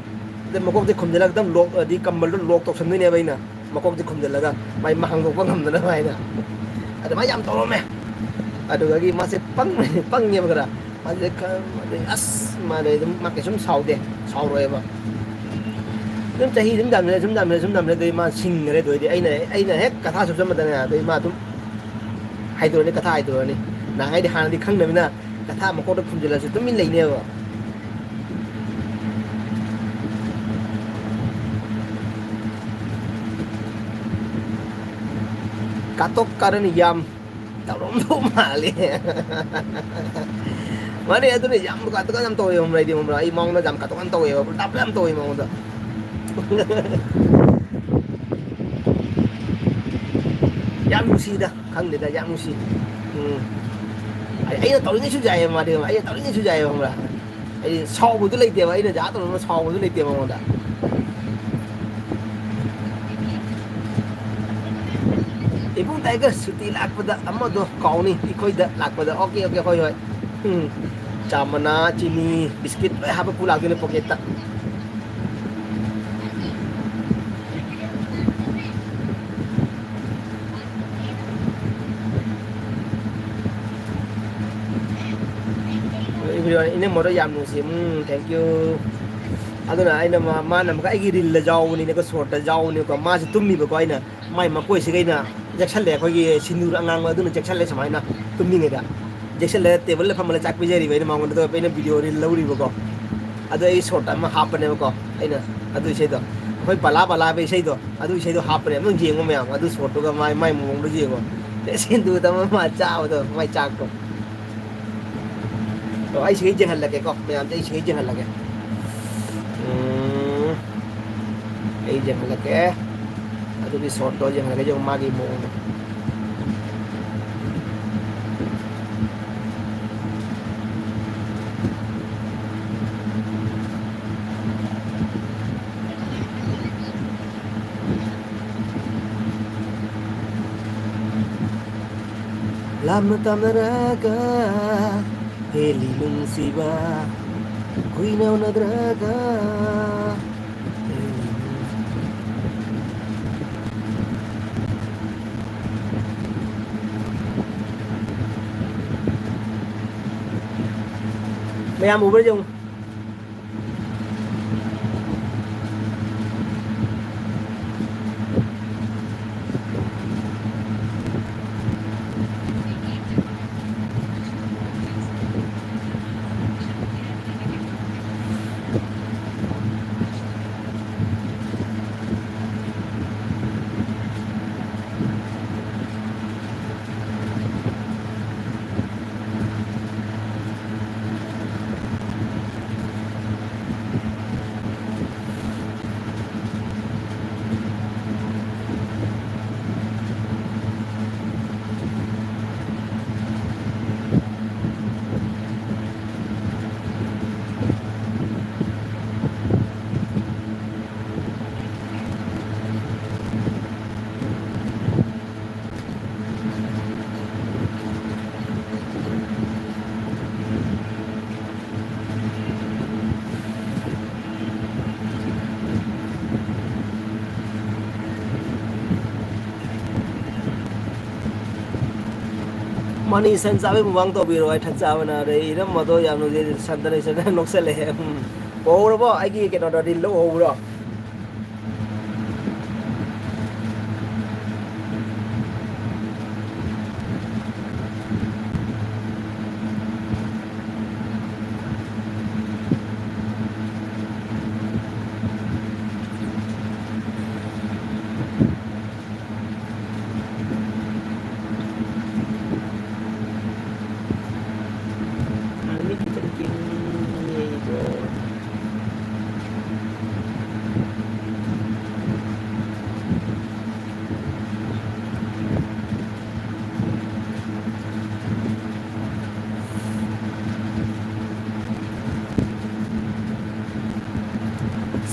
ꯑꯗ ꯃꯀꯣꯛꯇꯤ ꯈꯨꯝꯖꯜꯂꯒ ꯑꯗꯨꯝ ꯂꯣꯛ, ꯑꯗꯤ ꯀꯝꯕꯜꯗꯣ ꯂꯣꯛ ꯇꯧꯁꯟꯗꯣꯏꯅꯦꯕ ꯑꯩꯅ꯫ ꯃꯀꯣꯛꯇꯤ ꯈꯨꯝꯖꯜꯂꯒ ꯃꯥꯏ ꯃꯥ ꯍꯥꯡꯗꯣꯛꯄ ꯉꯝꯗꯅꯕ ꯍꯥꯏꯅ꯫ ꯑꯗꯨꯃꯥꯏꯅ ꯌꯥꯝ ꯇꯧꯔꯝꯃꯦ꯫ ꯑꯗꯨꯗꯒꯤ ꯃꯥꯁꯦ ꯄꯪꯕꯅꯤ, ꯄꯪꯉꯦꯕ ꯈꯔ꯫ ꯃꯥꯁꯦ ꯈꯔ, ꯑꯗꯩ ꯑꯁ, ꯃꯥꯗꯤ ꯑꯗꯨꯝ, ꯃꯥ ꯀꯩꯁꯨꯝ ꯁꯥꯎꯗꯦ, ꯁꯥꯎꯔꯣꯏꯕ꯫ ꯑꯗꯨꯝ ꯆꯍꯤ ꯑꯗꯨꯝ ꯌꯥꯝꯁꯤꯜꯂꯦ, ꯁꯨꯝ ꯌꯥꯝꯁꯤꯜꯂꯦ, ꯁꯨꯝ ꯌꯥꯝꯁꯤꯜꯂꯦ, ꯑꯗꯩ ꯃꯥ ꯁꯤꯡꯈ꯭ꯔꯦ꯫ ꯑꯗꯨ ꯑꯣꯏꯗꯤ ꯑꯩꯅ, ꯑꯩꯅ ꯍꯦꯛ ꯀꯊꯥ ꯁꯨꯞꯆꯟꯕꯗꯅꯦ, ꯑꯗꯩ ꯃꯥ ꯑꯗꯨꯝ ꯍꯥꯏꯗꯣꯔꯅꯤ, ꯀꯊꯥ ꯍꯥꯏꯗꯣꯔꯅꯤ꯫ ꯅꯍꯥꯟꯉꯩꯗꯤ, ꯍꯥꯟꯅꯗꯤ ꯈꯪꯗꯕꯅꯤꯅ ꯀꯊꯥ ꯃꯀꯣꯛꯇ ꯐꯨꯝꯖꯤꯜꯂꯁꯨ ꯇꯨꯃꯤꯟ ꯂꯩꯅꯦꯕ꯫ ꯀꯥꯇꯣꯛ ꯀꯥꯔꯟ ꯌꯥꯝ ꯇꯧꯔꯝꯗꯧ ꯃꯥꯜꯂꯦ꯫ ꯃꯥꯅꯦ, ꯑꯗꯨꯅꯦ, ꯌꯥꯝ ꯀꯥꯇꯣꯛ ꯀꯥꯔꯟ ꯌꯥꯝ ꯇꯧꯋꯦ, ꯈꯪꯕ꯭ꯔꯥ? ꯑꯩꯗꯤ, ꯈꯪꯕ꯭ꯔꯥ, ꯑꯩ ꯃꯉꯣꯟꯗ ꯌꯥꯝ ꯀꯥꯇꯣꯛ ꯀꯥꯔꯟ ꯇꯧꯋꯦꯕ, ꯎꯜꯇꯥ ꯄꯨꯜꯇꯥ ꯌꯥꯝ ꯇꯧꯋꯦ ꯃꯉꯣꯟꯗ꯫ ꯌꯥꯝ ꯅꯨꯡꯁꯤꯗ, ꯈꯪꯗꯦꯗ, ꯌꯥꯝ ꯅꯨꯡꯁꯤ꯫ ꯎꯝ꯫ ꯑꯩ-, ꯑꯩꯅ ꯇꯧꯔꯤꯉꯩꯁꯨ ꯌꯥꯏꯌꯦ ꯃꯥꯗꯤ, ꯑꯩꯅ ꯇꯧꯔꯤꯉꯩꯁꯨ ꯌꯥꯏꯌꯦ, ꯈꯪꯕ꯭ꯔꯥ? ꯑꯩ ꯁꯥꯎꯕꯗꯨ ꯂꯩꯇꯦꯕ, ꯑꯩꯅ ꯖꯥ ꯇꯧꯔꯒ ꯁꯥꯎꯕꯗꯨ ꯂꯩꯇꯦꯕ ꯃꯉꯣꯟꯗ꯫ ꯏꯕꯨꯡ ꯇꯥꯏꯒꯔ ꯁꯨꯇꯤ ꯂꯥꯛꯄꯗ ꯑꯃꯗꯣ ꯀꯥꯎꯅꯤ, ꯑꯩꯈꯣꯏꯗ ꯂꯥꯛꯄꯗ꯫ ꯑꯣꯀꯦ, ꯑꯣꯀꯦ, ꯍꯣꯏ, ꯍꯣꯏ꯫ ꯎꯝ꯫ ꯆꯥ ꯃꯅꯥ, ꯆꯤꯅꯤ, ꯕꯤꯁꯀꯤꯠ ꯂꯣꯏ ꯍꯥꯞꯄ ꯄꯨ ꯂꯥꯛꯇꯣꯏꯅꯦ ꯄꯣꯀꯦꯠꯇ꯫ ꯏꯅꯝꯃꯗꯣ ꯌꯥꯝ ꯅꯨꯡꯁꯤ꯫ ꯎꯝ, thank you꯫ ꯑꯗꯨꯅ ꯑꯩꯅ ꯃꯥ-, ꯃꯥꯅ ꯑꯃꯨꯛꯀ ꯑꯩꯒꯤ ꯔꯤꯜꯗ ꯌꯥꯎꯕꯅꯤꯅꯀꯣ, ꯁꯣꯔꯠꯇ ꯌꯥꯎꯕꯅꯤꯀꯣ, ꯃꯥꯁꯦ ꯇꯨꯝꯃꯤꯕꯀꯣ, ꯑꯩꯅ ꯃꯥꯏ ꯃꯀꯣꯏꯁꯤꯒ ꯑꯩꯅ ꯌꯦꯛꯁꯜꯂꯦ, ꯑꯩꯈꯣꯏꯒꯤ ꯁꯤꯟꯗꯨꯔ ꯑꯉꯥꯡꯕ ꯑꯗꯨꯅ ꯌꯦꯛꯁꯜꯂꯦ ꯁꯨꯃꯥꯏꯅ ꯇꯨꯝꯃꯤꯉꯩꯗ꯫ ꯌꯦꯛꯁꯜꯂꯦ, ꯇꯦꯕꯜꯗ ꯐꯝꯍꯜꯂ ꯆꯥꯛ ꯄꯤꯖꯔꯤꯕ ꯑꯩꯅ ꯃꯉꯣꯟꯗ, ꯑꯗꯨꯒ ꯑꯩꯅ ꯚꯤꯗꯤꯑꯣ ꯔꯤꯜ ꯂꯧꯔꯤꯕꯀꯣ꯫ ꯑꯗꯣ ꯑꯩ ꯁꯣꯔꯠ ꯑꯃ ꯍꯥꯞꯄꯅꯦꯕꯀꯣ, ꯑꯩꯅ ꯑꯗꯨ ꯏꯁꯩꯗꯣ, ꯑꯩꯈꯣꯏ ꯕꯂꯥ ꯕꯂꯥ ꯍꯥꯏꯕ ꯏꯁꯩꯗꯣ, ꯑꯗꯨ ꯏꯁꯩꯗꯣ ꯍꯥꯞꯄꯅꯦ꯫ ꯑꯗꯨꯝ ꯌꯦꯡꯉꯣ ꯃꯌꯥꯝ, ꯑꯗꯨ ꯁꯣꯔꯠꯇꯨꯒ ꯃꯥꯏ, ꯃꯥꯏ ꯃꯑꯣꯡꯗꯣ ꯌꯦꯡꯉꯣ꯫ ꯁꯤꯟꯗꯨꯔꯗ ꯑꯃ ꯃꯥ ꯆꯥꯕꯗꯣ, ꯃꯥꯏ ꯆꯥꯛꯇꯣ꯫ ꯑꯣ, ꯑꯩ ꯁꯤꯒꯩ ꯌꯦꯡꯍꯜꯂꯒꯦꯀꯣ, ꯃꯌꯥꯝꯁꯦ ꯑꯩ ꯁꯤꯒꯩ ꯌꯦꯡꯍꯜꯂꯒꯦ꯫ ꯎꯝ, ꯑꯩ ꯌꯦꯡꯍꯜꯂꯛꯀꯦ꯫ ꯑꯗꯨꯒꯤ ꯁꯣꯔꯠꯇꯣ ꯌꯦꯡꯍꯜꯂꯒꯦ, ꯌꯦꯡꯉꯣ ꯃꯥꯒꯤ ꯃꯑꯣꯡꯗꯣ꯫ ꯂꯥꯞꯅ ꯇꯥꯝꯅꯔꯒ ꯍꯦꯜꯂꯤ ꯅꯨꯡꯁꯤꯕ, ꯀꯨꯏꯅ ꯎꯅꯗ꯭ꯔꯒ ꯍꯦꯜꯂꯤ ꯅꯨꯡꯁꯤꯕ꯫ ꯃꯌꯥꯝ ꯎꯕ꯭ꯔꯥ ꯌꯦꯡꯉꯨ꯫ ꯃꯅꯤ ꯁꯟ ꯆꯥꯕꯩ ꯃꯨꯛꯕꯥꯡ ꯇꯧꯕꯤꯔꯣ ꯍꯥꯏ, ꯊꯟ ꯆꯥꯕꯅ ꯑꯗꯩ ꯏꯔꯝꯕꯗꯣ ꯌꯥꯝ ꯅꯨꯡꯁꯤ-, ꯁꯟꯗꯅ ꯏꯁꯟꯗꯅ ꯅꯣꯛꯁꯜꯂꯛꯑꯦ꯫ ꯎꯝ꯫ ꯎꯍꯧꯔꯕꯣ? ꯑꯩꯒꯤ ꯀꯩꯅꯣꯗꯣ, ꯔꯤꯜꯗꯣ ꯎꯍꯧꯕ꯭ꯔꯣ?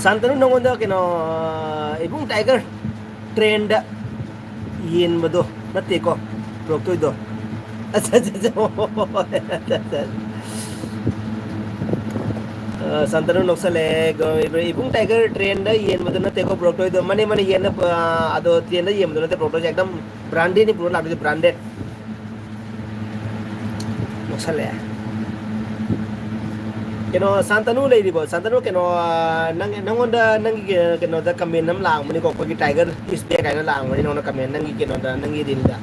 ꯁꯥꯟꯇꯅꯨ, ꯅꯉꯣꯟꯗ ꯀꯩꯅꯣ, ꯏꯕꯨꯡ ꯇꯥꯏꯒꯔ ꯇ꯭ꯔꯦꯟꯗ ꯌꯦꯟꯕꯗꯣ ꯅꯠꯇꯦꯀꯣ ꯄꯨꯔꯛꯇꯣꯏꯗꯣ? ꯑꯠꯆꯥ, ꯑꯠꯆꯥ, ꯑꯠꯆꯥ꯫ ꯑꯣ, ꯑꯠꯆꯥ, ꯑꯠꯆꯥ꯫ ꯑ, ꯁꯥꯟꯇꯅꯨ ꯅꯣꯛꯁꯜꯂꯦ꯫ ꯏꯕꯨꯡ ꯇꯥꯏꯒꯔ ꯇ꯭ꯔꯦꯟꯗ ꯌꯦꯟꯕꯗꯣ ꯅꯠꯇꯦꯀꯣ ꯄꯨꯔꯛꯇꯣꯏꯗꯣ? ꯃꯥꯅꯦ, ꯃꯥꯅꯦ, ꯌꯦꯟꯗ, ꯑ, ꯑꯗꯣ ꯇ꯭ꯔꯦꯟꯗ ꯌꯦꯟꯕꯗꯣ ꯅꯠꯇꯦ ꯄꯨꯔꯛꯇꯣꯏꯁꯦ, ꯑꯦꯛꯗꯝ ꯕ꯭ꯔꯥꯟꯗꯦꯗꯅꯤ ꯄꯨꯔꯛꯑ ꯂꯥꯛꯇꯣꯏꯁꯦ, ꯕ꯭ꯔꯥꯟꯗꯦꯗ꯫ ꯅꯣꯛꯁꯜꯂꯦ꯫ ꯀꯩꯅꯣ, ꯁꯥꯟꯇꯅꯨ ꯂꯩꯔꯤꯕꯣ? ꯁꯥꯟꯇꯅꯨ, ꯀꯩꯅꯣ, ꯑ, ꯅꯪ, ꯅꯪꯉꯣꯟꯗ, ꯅꯪꯒꯤ, ꯑ, ꯀꯩꯅꯣꯗ comment ꯑꯃ ꯂꯥꯛꯑꯝꯕꯅꯤꯀꯣ, ꯑꯩꯈꯣꯏꯒꯤ Tiger is back ꯍꯥꯏꯅ ꯂꯥꯛꯑꯝꯕꯅꯤ ꯅꯉꯣꯟꯗ comment, ꯅꯪꯒꯤ ꯀꯩꯅꯣꯗ, ꯅꯪꯒꯤ reel ꯗ꯫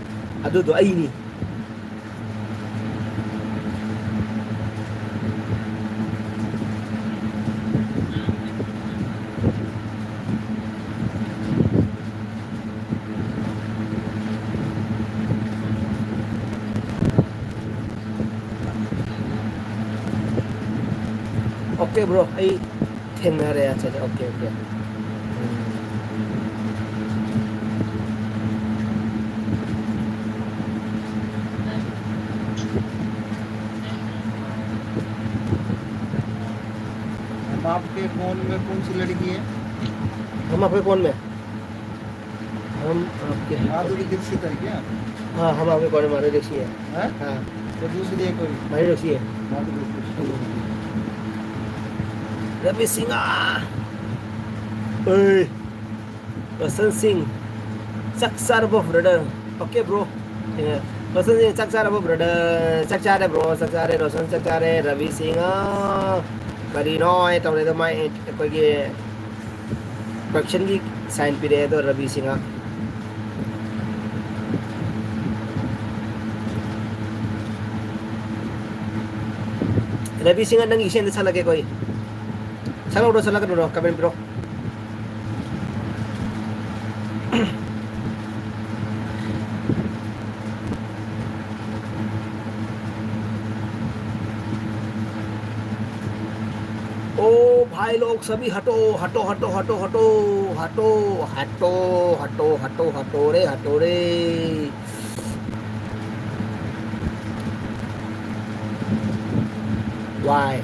ꯑꯗꯨꯗꯣ ꯑꯩꯅꯤ꯫ OK bro, ꯑꯩ ꯊꯦꯡꯅꯔꯦ꯫ ꯑꯠꯆꯥ, ꯑꯠꯆꯥ, OK, OK꯫ हम आपके फोन में कौन सी लड़की है? हम आपके फोन में। हम आपके हाँ, तो ये दीक्षित है क्या? हाँ, हम आपके कॉलेज माधुरी दीक्षित है। हैं? हाँ। तो दूसरी है कोई? माधुरी दीक्षित है। हाँ, तो दूसरी। रवि सिंह। ओए। रोशन सिंह। सक्सार बफ ब्रदर। OK bro। ꯑꯦ, ꯔꯣꯁꯟꯁꯦ ꯆꯥꯛ ꯆꯥꯔꯕꯣ, ꯕ꯭ꯔꯗꯔ? ꯆꯥꯛ ꯆꯥꯔꯦ, ꯕ꯭ꯔꯣ, ꯆꯥꯛ ꯆꯥꯔꯦ꯫ ꯔꯣꯁꯟ ꯆꯥꯛ ꯆꯥꯔꯦ꯫ ꯔꯕꯤ ꯁꯤꯡꯍ, ꯀꯔꯤꯅꯣ ꯑꯩ ꯇꯧꯔꯦꯗꯣ? ꯃꯥꯏ ꯑꯩꯈꯣꯏꯒꯤ ꯀꯔꯞꯁꯟꯒꯤ ꯁꯥꯏꯟ ꯄꯤꯔꯛꯑꯦ ꯑꯗꯣ, ꯔꯕꯤ ꯁꯤꯡꯍ꯫ ꯔꯕꯤ ꯁꯤꯡꯍ, ꯅꯪꯒꯤ ꯏꯁꯩ ꯑꯝꯇ ꯁꯛꯂꯛꯀꯦꯀꯣ ꯑꯩ꯫ ꯁꯛꯂꯛꯎꯔꯣ, ꯁꯛꯂꯛꯀꯅꯨꯔꯣ? ꯀꯃꯦꯟ ꯄꯤꯔꯣ꯫ ओ भाई लोग सभी हटो, हटो, हटो, हटो, हटो, हटो, हटो, हटो, हटो, हटो रे, हटो रे। Why?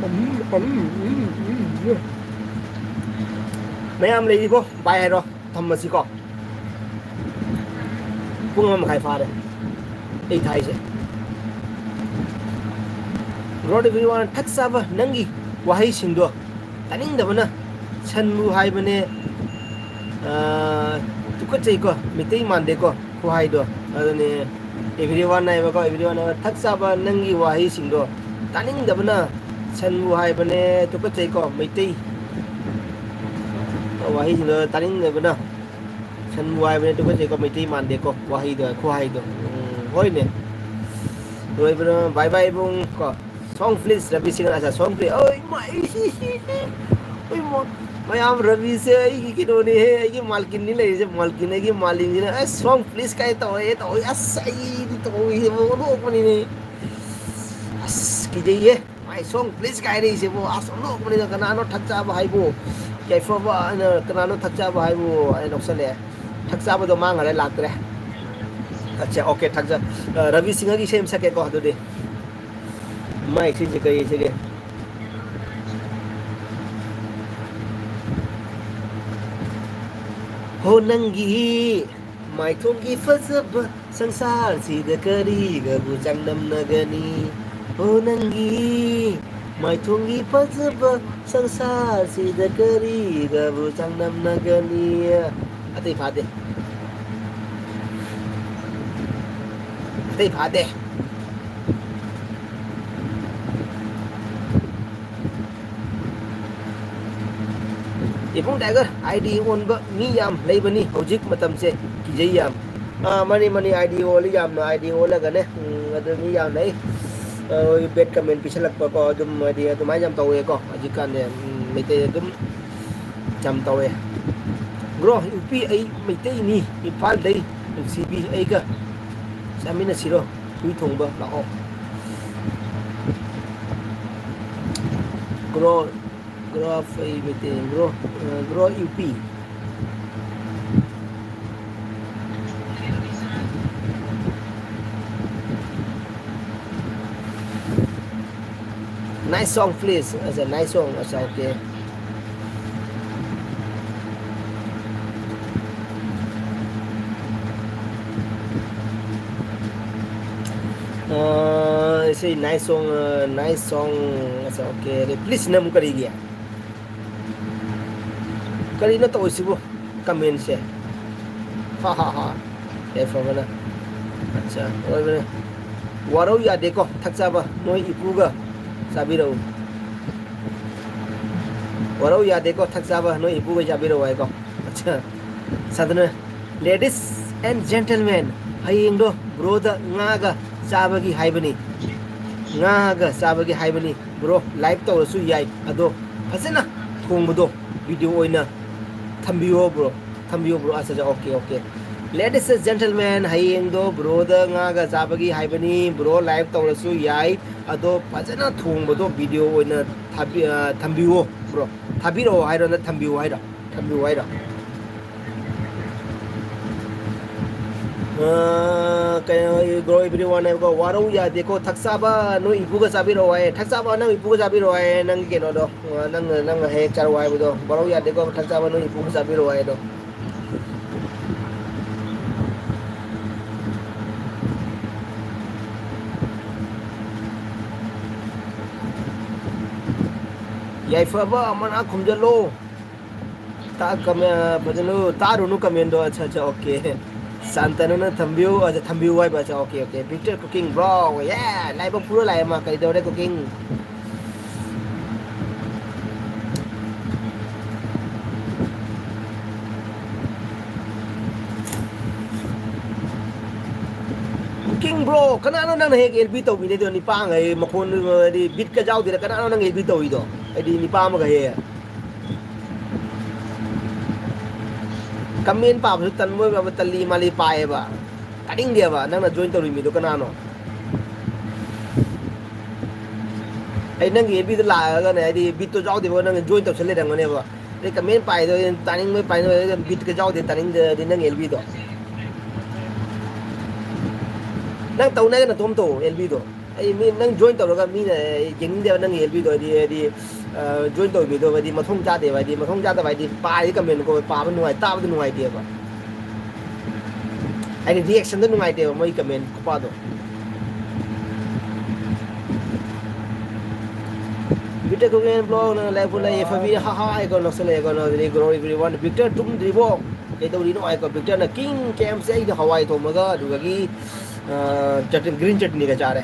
ꯎꯝ, ꯎꯝ, ꯎꯝ, ꯎꯝ, ꯎꯝ꯫ ꯃꯌꯥꯝ ꯂꯩꯔꯤꯕꯣ? ꯕꯥꯏ ꯍꯥꯏꯔꯣ꯫ ꯊꯝꯃꯁꯤꯀꯣ꯫ ꯄꯨꯡ ꯑꯃ ꯃꯈꯥꯏ ꯐꯥꯔꯦ ꯑꯩ ꯊꯥꯏꯁꯦ꯫ Lord everyone, ꯊꯛ ꯆꯥꯕ, ꯅꯪꯒꯤ ꯋꯥꯍꯩꯁꯤꯡꯗꯣ ꯇꯥꯅꯤꯡꯗꯕꯅ ꯁꯟꯕꯨ ꯍꯥꯏꯕꯅꯦ, ꯑꯥ, ꯇꯨꯀꯠꯆꯩꯀꯣ, ꯃꯩꯇꯩ ꯃꯥꯟꯗꯦꯀꯣ ꯈꯨꯍꯥꯏꯗꯣ꯫ ꯑꯗꯨꯅꯦ everyone ꯍꯥꯏꯕꯀꯣ, everyone ꯍꯥꯏꯕ, ꯊꯛ ꯆꯥꯕ, ꯅꯪꯒꯤ ꯋꯥꯍꯩꯁꯤꯡꯗꯣ ꯇꯥꯅꯤꯡꯗꯕꯅ ꯁꯟꯕꯨ ꯍꯥꯏꯕꯅꯦ, ꯇꯨꯀꯠꯆꯩꯀꯣ, ꯃꯩꯇꯩ꯫ ꯋꯥꯍꯩꯁꯤꯡꯗꯣ ꯇꯥꯅꯤꯡꯗꯕꯅ ꯁꯟꯕꯨ ꯍꯥꯏꯕꯅꯦ, ꯇꯨꯀꯠꯆꯩꯀꯣ, ꯃꯩꯇꯩ ꯃꯥꯟꯗꯦꯀꯣ, ꯋꯥꯍꯩꯗꯣ, ꯈꯨꯍꯥꯏꯗꯣ꯫ ꯎꯝ, ꯍꯣꯏꯅꯦ꯫ ꯂꯣꯏꯕꯅ bye bye ꯏꯕꯨꯡ ꯀꯣ꯫ Song please, ꯔꯕꯤ ꯁꯤꯡꯍ, ꯑꯆꯥ, song please꯫ ꯑꯣꯏ, ꯃꯥꯏ, ꯏꯁ, ꯏꯁ, ꯏꯁ, ꯏꯁ꯫ ꯑꯣꯏ, ꯃꯣ-, ꯃꯌꯥꯝ, ꯔꯕꯤꯁꯦ ꯑꯩꯒꯤ ꯀꯩꯅꯣꯅꯦꯍꯦ, ꯑꯩꯒꯤ ꯃꯥꯜꯀꯤꯟꯅꯤ ꯂꯩꯔꯤꯁꯦ, ꯃꯥꯜꯀꯤꯟ, ꯑꯩꯒꯤ ꯃꯥꯂꯤꯡꯁꯤꯅ, ꯑꯁ, song please ꯀꯥꯏ ꯇꯧꯔꯦ, ꯇꯧꯔꯦ, ꯑꯁ, ꯑꯩꯗꯤ ꯇꯧꯔꯤꯁꯦ, ꯃꯣ-, ꯅꯣꯛꯄꯅꯤꯅꯦ꯫ ꯑꯁ, ꯀꯤꯖꯩꯌꯦ꯫ My song please ꯀꯥꯏ ꯍꯥꯏꯔꯛꯏꯁꯤꯕꯨ, ꯑꯁ, ꯑꯣꯟꯊꯣꯛꯄꯅꯤꯗ, ꯀꯅꯥꯅꯣ ꯊꯛ ꯆꯥꯕ ꯍꯥꯏꯕꯨ? ꯌꯥꯏꯐꯕ ꯍꯥꯏꯅ ꯀꯅꯥꯅꯣ ꯊꯛ ꯆꯥꯕ ꯍꯥꯏꯕꯨ? ꯑꯩ ꯅꯣꯛꯁꯜꯂꯛꯑꯦ꯫ ꯊꯛ ꯆꯥꯕꯗꯣ ꯃꯥꯡꯈꯔꯦ, ꯂꯥꯛꯇ꯭ꯔꯦ꯫ ꯑꯠꯆꯥ, okay, ꯊꯛ ꯆꯥ-, ꯑ, ꯔꯕꯤ ꯁꯤꯡꯍꯒꯤ ꯏꯁꯩ ꯑꯃ ꯁꯛꯀꯦꯀꯣ, ꯑꯗꯨꯗꯤ꯫ ꯃꯥꯏ ꯏꯁꯩꯁꯦ ꯀꯔꯤ ꯏꯁꯩꯒꯦ? ꯍꯣ ꯅꯪꯒꯤ ꯃꯥꯏꯊꯣꯡꯒꯤ ꯐꯖꯕ ꯁꯪꯁꯥꯔꯁꯤꯗ ꯀꯔꯤꯒꯕꯨ ꯆꯥꯡꯗꯝꯅꯒꯅꯤ? ꯍꯣ ꯅꯪꯒꯤ ꯃꯥꯏꯊꯣꯡꯒꯤ ꯐꯖꯕ ꯁꯪꯁꯥꯔꯁꯤꯗ ꯀꯔꯤꯒꯕꯨ ꯆꯥꯡꯗꯝꯅꯒꯅꯤ? ꯑꯇꯩ ꯐꯥꯗꯦ꯫ ꯑꯇꯩ ꯐꯥꯗꯦ꯫ ꯏꯕꯨꯡ ꯇꯥꯏꯒꯔ, ID ꯑꯣꯟꯕ ꯃꯤ ꯌꯥꯝ ꯂꯩꯕꯅꯤ ꯍꯧꯖꯤꯛ ꯃꯇꯝꯁꯦ, ꯀꯤꯖꯩ ꯌꯥꯝ꯫ ꯑꯥ, ꯃꯥꯅꯤ, ꯃꯥꯅꯤ, ID ꯑꯣꯜꯂꯤ ꯌꯥꯝꯅ, ID ꯑꯣꯜꯂꯒꯅꯦ꯫ ꯎꯝ, ꯑꯗꯨ ꯃꯤ ꯌꯥꯝ ꯂꯩ꯫ ꯑ, bad comment ꯄꯤꯁꯜꯂꯛꯄꯀꯣ, ꯑꯗꯨꯝ ꯍꯥꯏꯗꯤ ꯑꯗꯨꯃꯥꯏꯅ ꯌꯥꯝ ꯇꯧꯋꯦꯀꯣ ꯍꯧꯖꯤꯛꯀꯥꯟꯗꯤ꯫ ꯎꯝ, ꯃꯩꯇꯩ ꯑꯗꯨꯝ ꯌꯥꯝ ꯇꯧꯋꯦ꯫ Bro, ꯌꯨꯄꯤ, ꯑꯩ ꯃꯩꯇꯩꯅꯤ, ꯏꯝꯐꯥꯜꯗꯩ, ꯅꯨꯡꯁꯤꯕꯤ, ꯑꯩꯒ ꯆꯥꯃꯤꯟꯅꯁꯤꯔꯣ? ꯍꯨꯏ ꯊꯣꯡꯕ ꯂꯥꯛꯑꯣ꯫ Bro, bro, ꯑꯩ ꯃꯩꯇꯩ, bro, ꯑ, bro, UP. Nice song, please. As a nice song, as a, okay. ꯑ, ꯏꯁꯩ nice song, ꯑ, nice song, as a, okay. ꯑꯗꯩ please ꯅ ꯑꯃꯨꯛ ꯀꯔꯤꯒꯤ? ꯀꯔꯤꯅꯣ ꯇꯧꯔꯤꯁꯤꯕꯨ? Comment ꯁꯦ꯫ ꯍꯥ, ꯍꯥ, ꯍꯥ꯫ ꯌꯥꯏꯐꯕꯅ꯫ ꯑꯠꯆꯥ, ꯑꯣꯏꯕꯅꯦ꯫ ꯋꯥꯔꯧ ꯌꯥꯗꯦꯀꯣ, ꯊꯛ ꯆꯥꯕ ꯅꯣꯏ ꯏꯄꯨꯒ ꯆꯥꯕꯤꯔꯛꯎ꯫ ꯋꯥꯔꯧ ꯌꯥꯗꯦꯀꯣ, ꯊꯛ ꯆꯥꯕ ꯅꯣꯏ ꯏꯄꯨꯒ ꯆꯥꯕꯤꯔꯛꯎ ꯍꯥꯏꯀꯣ꯫ ꯑꯠꯆꯥ꯫ ꯁꯥꯟꯇꯅ, ladies and gentlemen, ꯍꯌꯦꯡꯗꯣ ꯕ꯭ꯔꯣꯗ ꯉꯥꯒ ꯆꯥꯕꯒꯤ ꯍꯥꯏꯕꯅꯤ꯫ ꯉꯥꯒ ꯆꯥꯕꯒꯤ ꯍꯥꯏꯕꯅꯤ꯫ ꯕ꯭ꯔꯣ, ꯂꯥꯏꯚ ꯇꯧꯔꯁꯨ ꯌꯥꯏ, ꯑꯗꯣ ꯐꯖꯅ ꯊꯣꯡꯕꯗꯣ ꯚꯤꯗꯤꯑꯣ ꯑꯣꯏꯅ ꯊꯝꯕꯤꯌꯣ ꯕ꯭ꯔꯣ꯫ ꯊꯝꯕꯤꯌꯣ ꯕ꯭ꯔꯣ꯫ ꯑꯠꯆꯥ, ꯑꯠꯆꯥ, okay, okay. Ladies and gentlemen, ꯍꯌꯦꯡꯗꯣ ꯕ꯭ꯔꯣꯗ ꯉꯥꯒ ꯆꯥꯕꯒꯤ ꯍꯥꯏꯕꯅꯤ꯫ ꯕ꯭ꯔꯣ, ꯂꯥꯏꯚ ꯇꯧꯔꯁꯨ ꯌꯥꯏ, ꯑꯗꯣ ꯐꯖꯅ ꯊꯣꯡꯕꯗꯣ ꯚꯤꯗꯤꯑꯣ ꯑꯣꯏꯅ ꯊꯥꯕꯤ-, ꯑ, ꯊꯝꯕꯤꯌꯣ ꯕ꯭ꯔꯣ꯫ ꯊꯥꯕꯤꯔꯛꯑꯣ ꯍꯥꯏꯔꯣ, ꯅꯠꯇ꯭ꯔ ꯊꯝꯕꯤꯌꯨ ꯍꯥꯏꯔꯣ? ꯊꯝꯕꯤꯌꯨ ꯍꯥꯏꯔꯣ? ꯑ, ꯀꯩꯅꯣ, ꯕ꯭ꯔꯣ, everyone ꯍꯥꯏꯕꯀꯣ, ꯋꯥꯔꯧ ꯌꯥꯗꯦꯀꯣ, ꯊꯛ ꯆꯥꯕ ꯅꯣꯏ ꯏꯄꯨꯒ ꯆꯥꯕꯤꯔꯛꯑꯣ ꯍꯥꯏꯌꯦ, ꯊꯛ ꯆꯥꯕ ꯅꯪ ꯏꯄꯨꯒ ꯆꯥꯕꯤꯔꯛꯑꯣ ꯍꯥꯏꯌꯦ, ꯅꯪꯒꯤ ꯀꯩꯅꯣꯗꯣ, ꯑ, ꯅꯪ, ꯅꯪꯅ ꯍꯦꯛ ꯆꯥꯔꯛꯑꯣ ꯍꯥꯏꯕꯗꯣ, ꯋꯥꯔꯧ ꯌꯥꯗꯦꯀꯣ, ꯊꯛ ꯆꯥꯕ ꯅꯣꯏ ꯏꯄꯨꯒ ꯆꯥꯕꯤꯔꯛꯑꯣ ꯍꯥꯏꯌꯦ ꯑꯗꯣ꯫ ꯌꯥꯏꯐꯕ ꯃꯅꯥ ꯈꯨꯝꯖꯤꯜꯂꯣ꯫ ꯇꯥ-, ꯀꯃꯦ-, ꯐꯖꯅ ꯇꯥꯔꯨꯅꯨ ꯀꯃꯦꯟꯗꯣ꯫ ꯑꯠꯆꯥ, ꯑꯠꯆꯥ, ꯑꯣꯀꯦ꯫ ꯁꯥꯟꯇꯅꯨꯅ ꯊꯝꯕꯤꯌꯨ, ꯑꯠꯆꯥ, ꯊꯝꯕꯤꯌꯨ ꯍꯥꯏꯕ꯫ ꯑꯠꯆꯥ, okay, okay. Victor cooking, bro꯫ ꯌꯦ, ꯂꯥꯏꯕꯛ ꯐꯨꯔ ꯂꯥꯛꯑꯦ ꯃꯥ꯫ ꯀꯔꯤ ꯇꯧꯔꯦ cooking? Cooking bro, ꯀꯅꯥꯅꯣ ꯅꯪꯅ ꯍꯦꯛ ꯑꯦꯜ ꯕꯤ ꯇꯧꯕꯤꯅꯦꯗꯣ? ꯅꯤꯄꯥ ꯑꯃꯒ ꯍꯦꯛ ꯃꯈꯣꯟ, ꯍꯥꯏꯗꯤ, ꯕꯤꯠꯀ ꯌꯥꯎꯗꯦꯗ꯫ ꯀꯅꯥꯅꯣ ꯅꯪ ꯑꯦꯜ ꯕꯤ ꯇꯧꯔꯤꯗꯣ? ꯍꯥꯏꯗꯤ, ꯅꯤꯄꯥ ꯑꯃꯒ ꯍꯦꯛ꯫ ꯀꯃꯦꯟ ꯄꯥꯕꯁꯨ ꯇꯟꯕ ꯑꯣꯏꯕ, ꯇꯜꯂꯤ ꯃꯥꯜꯂꯤ ꯄꯥꯏꯌꯦꯕ꯫ ꯇꯥꯅꯤꯡꯗꯦꯕ, ꯅꯪꯅ ꯖꯣꯏꯟ ꯇꯧꯔꯤ ꯃꯤꯗꯣ ꯀꯅꯥꯅꯣ? ꯑꯩ ꯅꯪꯒꯤ ꯑꯦꯜ ꯕꯤꯗ ꯂꯥꯛꯑꯒꯅꯦ, ꯍꯥꯏꯗꯤ, ꯕꯤꯠꯇꯣ ꯌꯥꯎꯗꯦꯕ, ꯅꯪꯅ ꯖꯣꯏꯟ ꯇꯧꯁꯜ ꯂꯩꯔꯝꯒꯅꯦꯕ꯫ ꯑꯗꯩ ꯀꯃꯦꯟ ꯄꯥꯏꯗꯣ ꯇꯥꯅꯤꯡꯕ ꯄꯥꯏꯅꯕ, ꯕꯤꯠꯀ ꯌꯥꯎꯗꯦ, ꯇꯥꯅꯤꯡꯗꯦ, ꯑꯗꯩ ꯅꯪ ꯑꯦꯜ ꯕꯤꯗꯣ꯫ ꯅꯪ ꯇꯧꯅꯒ ꯅꯇꯣꯝ ꯇꯧ, ꯑꯦꯜ ꯕꯤꯗꯣ꯫ ꯑꯩ ꯃꯤ, ꯅꯪ ꯖꯣꯏꯟ ꯇꯧꯔꯒ ꯃꯤꯅ ꯌꯦꯡꯅꯤꯡꯗꯦꯕ ꯅꯪꯒꯤ ꯑꯦꯜ ꯕꯤꯗꯣ, ꯍꯥꯏꯗꯤ, ꯍꯥꯏꯗꯤ, ꯑ, ꯖꯣꯏꯟ ꯇꯧꯕꯤꯗꯣ, ꯍꯥꯏꯗꯤ, ꯃꯊꯣꯡ ꯆꯥꯗꯦꯕ, ꯍꯥꯏꯗꯤ, ꯃꯊꯣꯡ ꯆꯥꯗꯕ, ꯍꯥꯏꯗꯤ, ꯄꯥꯔꯤ ꯀꯃꯦꯟꯀꯣ, ꯄꯥꯕ ꯅꯨꯡꯉꯥꯏ-, ꯇꯥꯕꯗ ꯅꯨꯡꯉꯥꯏꯇꯦꯕ꯫ ꯍꯥꯏꯗꯤ, ꯔꯤꯌꯦꯛꯁꯟꯗꯣ ꯅꯨꯡꯉꯥꯏꯇꯦꯕ, ꯃꯣꯏ ꯀꯃꯦꯟ ꯈꯨꯄꯥꯗꯣ꯫ Victor Cooking Vlog ꯅ ꯂꯥꯏꯐꯨ ꯂꯩ, ꯐꯕꯤ, ꯍꯥ, ꯍꯥ, ꯍꯥꯏꯀꯣ, ꯅꯣꯛꯁꯜꯂꯛꯑꯦꯀꯣ, ꯅꯣꯛꯁꯜꯂꯛꯑꯦ, ꯒ꯭ꯔꯣ, everyone꯫ Victor ꯇꯨꯝꯗ꯭ꯔꯤꯕꯣ? ꯀꯩꯗꯧꯔꯤꯅꯣ ꯍꯥꯏꯀꯣ, Victor ꯅ ꯀꯤꯡ ꯀꯦꯝꯁꯦ ꯑꯩꯅ ꯍꯋꯥꯏ ꯊꯣꯡꯕꯒ, ꯑꯗꯨꯗꯒꯤ ꯑ, ꯆꯠꯅꯤ, green ꯆꯠꯅꯤꯒ ꯆꯥꯔꯦ꯫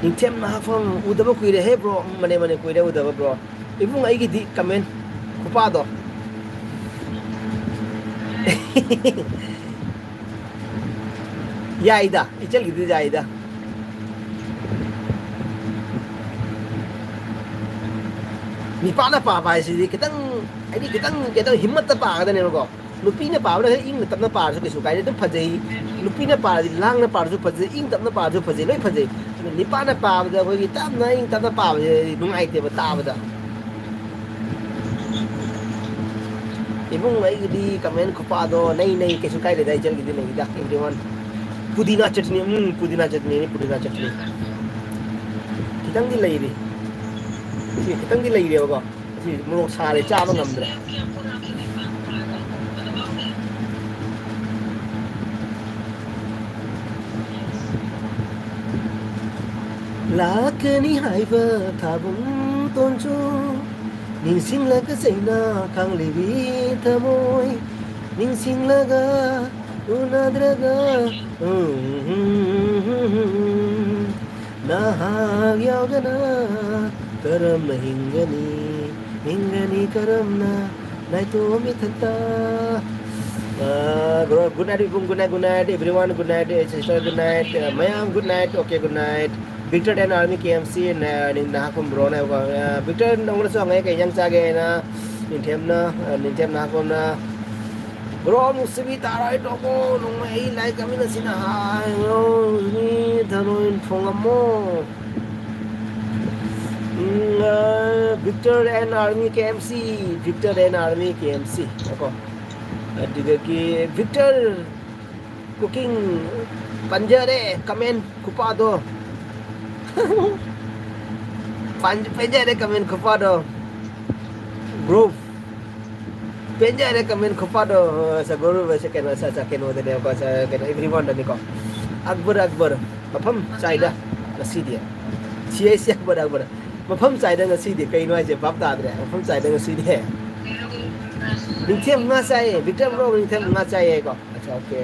ꯅꯤꯡꯊꯦꯝ ꯅꯍꯥꯛꯐꯝ ꯎꯗꯕ ꯀꯨꯏꯔꯦꯍꯦ bro꯫ ꯎꯝ, ꯃꯅꯦ, ꯃꯅꯦ, ꯀꯨꯏꯔꯦ ꯎꯗꯕ bro꯫ ꯏꯕꯨꯡ ꯑꯩꯒꯤꯗꯤ comment ꯈꯨꯄꯥꯗꯣ꯫ ꯌꯥꯏꯗ, ꯏꯆꯜꯒꯤꯗꯤ ꯌꯥꯏꯗ꯫ ꯅꯤꯄꯥꯅ ꯄꯥꯕ ꯍꯥꯏꯁꯤꯗꯤ ꯈꯤꯇꯪ, ꯍꯥꯏꯗꯤ ꯈꯤꯇꯪ ꯀꯩꯅꯣ ꯍꯤꯝꯃꯠꯇ ꯄꯥꯒꯗꯕꯅꯦꯕꯀꯣ꯫ ꯅꯨꯄꯤꯅ ꯄꯥꯕꯅ ꯈꯔ ꯏꯪꯅ ꯇꯞꯅ ꯄꯥꯔꯁꯨ ꯀꯩꯁꯨ ꯀꯥꯏꯗꯦ, ꯑꯗꯨꯝ ꯐꯖꯩ꯫ ꯅꯨꯄꯤꯅ ꯄꯥꯔꯗꯤ ꯂꯥꯡꯅ ꯄꯥꯔꯁꯨ ꯐꯖꯩ, ꯏꯪ ꯇꯞꯅ ꯄꯥꯔꯁꯨ ꯐꯖꯩ, ꯂꯣꯏ ꯐꯖꯩ꯫ ꯑꯗꯨ ꯅꯤꯄꯥꯅ ꯄꯥꯕꯗ ꯑꯩꯈꯣꯏꯒꯤ ꯇꯞꯅ ꯏꯪ ꯇꯞꯅ ꯄꯥꯕꯁꯦ ꯅꯨꯡꯉꯥꯏꯇꯦꯕ ꯇꯥꯕꯗ꯫ ꯏꯕꯨꯡ ꯑꯩꯒꯤꯗꯤ comment ꯈꯨꯄꯥꯗꯣ ꯅꯩ ꯅꯩ ꯀꯩꯁꯨ ꯀꯥꯏꯗꯦꯗ, ꯏꯆꯜꯒꯤꯗꯤ ꯅꯩꯗ everyone꯫ ꯄꯨꯗꯤꯅꯥ ꯆꯠꯅꯤ, ꯎꯝ, ꯄꯨꯗꯤꯅꯥ ꯆꯠꯅꯤ, ꯄꯨꯗꯤꯅꯥ ꯆꯠꯅꯤ꯫ ꯈꯤꯇꯪꯗꯤ ꯂꯩꯔꯤ꯫ ꯁꯤ ꯈꯤꯇꯪꯗꯤ ꯂꯩꯔꯤꯕꯀꯣ꯫ ꯁꯤ ꯃꯣꯔꯣꯛ ꯁꯥꯔꯦ, ꯆꯥꯕ ꯉꯝꯗ꯭ꯔꯦ꯫ ꯂꯥꯛꯀꯅꯤ ꯍꯥꯏꯕ ꯊꯥꯕꯨꯡ ꯇꯣꯟꯆꯨ, ꯅꯤꯡꯁꯤꯡꯂꯒ ꯆꯩꯅꯥ ꯈꯥꯡꯂꯤꯕꯤ ꯊꯃꯣꯏ, ꯅꯤꯡꯁꯤꯡꯂꯒ ꯎꯅꯗ꯭ꯔꯒ, ꯎꯝ, ꯅꯍꯥꯛ ꯌꯥꯎꯗꯅ ꯀꯔꯝꯅ ꯍꯤꯡꯒꯅꯤ, ꯍꯤꯡꯒꯅꯤ ꯀꯔꯝꯅ ꯅꯥꯏꯇꯣꯝ ꯏꯊꯟꯇ? ꯑ, bro, good night, ꯏꯕꯨꯡ, good night, good night, everyone, good night, sister, good night, ꯑ, ꯃꯌꯥꯝ, good night, okay, good night꯫ Victor and Army K M C, ꯅ-, ꯅꯤꯡ-, ꯅꯍꯥꯛꯀꯨꯝ bro ꯅ, ꯑ, Victor ꯅꯉꯣꯟꯗꯁꯨ ꯍꯪꯉꯛꯑꯦ ꯀꯩ ꯏꯟꯖꯥꯡ ꯆꯥꯒꯦꯅ, ꯅꯤꯡꯊꯦꯝꯅ, ꯑ, ꯅꯤꯡꯊꯦꯝ ꯅꯍꯥꯛꯀꯨꯝꯅ꯫ Bro, ꯃꯨꯁꯤꯕꯤ ꯇꯥꯔꯣꯏ ꯇꯣꯛꯑꯣ, ꯅꯣꯡꯃꯩ ꯑꯩ ꯂꯥꯏ ꯀꯥꯃꯤꯟꯅꯁꯤꯅ ꯍꯥꯏ, bro, ꯃꯤ ꯊꯔꯣꯏ ꯊꯣꯡꯉꯝꯃꯣ꯫ ꯎꯝ, ꯑ, Victor and Army K M C, Victor and Army K M C, ꯉꯥꯏꯈꯣ꯫ ꯑꯗꯨꯗꯒꯤ Victor Cooking ꯄꯟꯖꯔꯦ, comment ꯈꯨꯄꯥꯗꯣ꯫ ꯄꯟ-, ꯄꯟꯖꯔꯦ, comment ꯈꯨꯄꯥꯗꯣ꯫ Group꯫ ꯄꯦꯟꯖꯔꯦ comment ꯈꯨꯄꯥꯗꯣ, ꯑ, ꯁ-, ꯒꯨꯔꯨ, ꯁ-, ꯀꯩꯅꯣ, ꯁ-, ꯁ-, ꯀꯩꯅꯣꯗꯅꯦꯕꯀꯣ, ꯁ-, ꯀꯩꯅꯣ, everyone ꯗꯅꯤꯀꯣ꯫ ꯑꯛꯕꯔ, ꯑꯛꯕꯔ, ꯃꯐꯝ ꯆꯥꯏꯗ ꯉꯁꯤꯗꯤ꯫ ꯁꯤ ꯑꯩꯁ ꯑꯛꯕꯔ, ꯑꯛꯕꯔ꯫ ꯃꯐꯝ ꯆꯥꯏꯗ ꯉꯁꯤꯗꯤ꯫ ꯀꯩꯅꯣ ꯍꯥꯏꯁꯦ? ꯚꯥꯞ ꯇꯥꯗ꯭ꯔꯦ꯫ ꯃꯐꯝ ꯆꯥꯏꯗ ꯉꯁꯤꯗꯤ꯫ ꯅꯤꯡꯊꯦꯝ ꯉꯥ ꯆꯥꯏꯌꯦ꯫ ꯕꯤꯀ꯭ꯔꯝ ꯕ꯭ꯔꯣ, ꯅꯤꯡꯊꯦꯝ ꯉꯥ ꯆꯥꯏꯌꯦꯀꯣ꯫ ꯑꯠꯆꯥ, ꯑꯣꯀꯦ꯫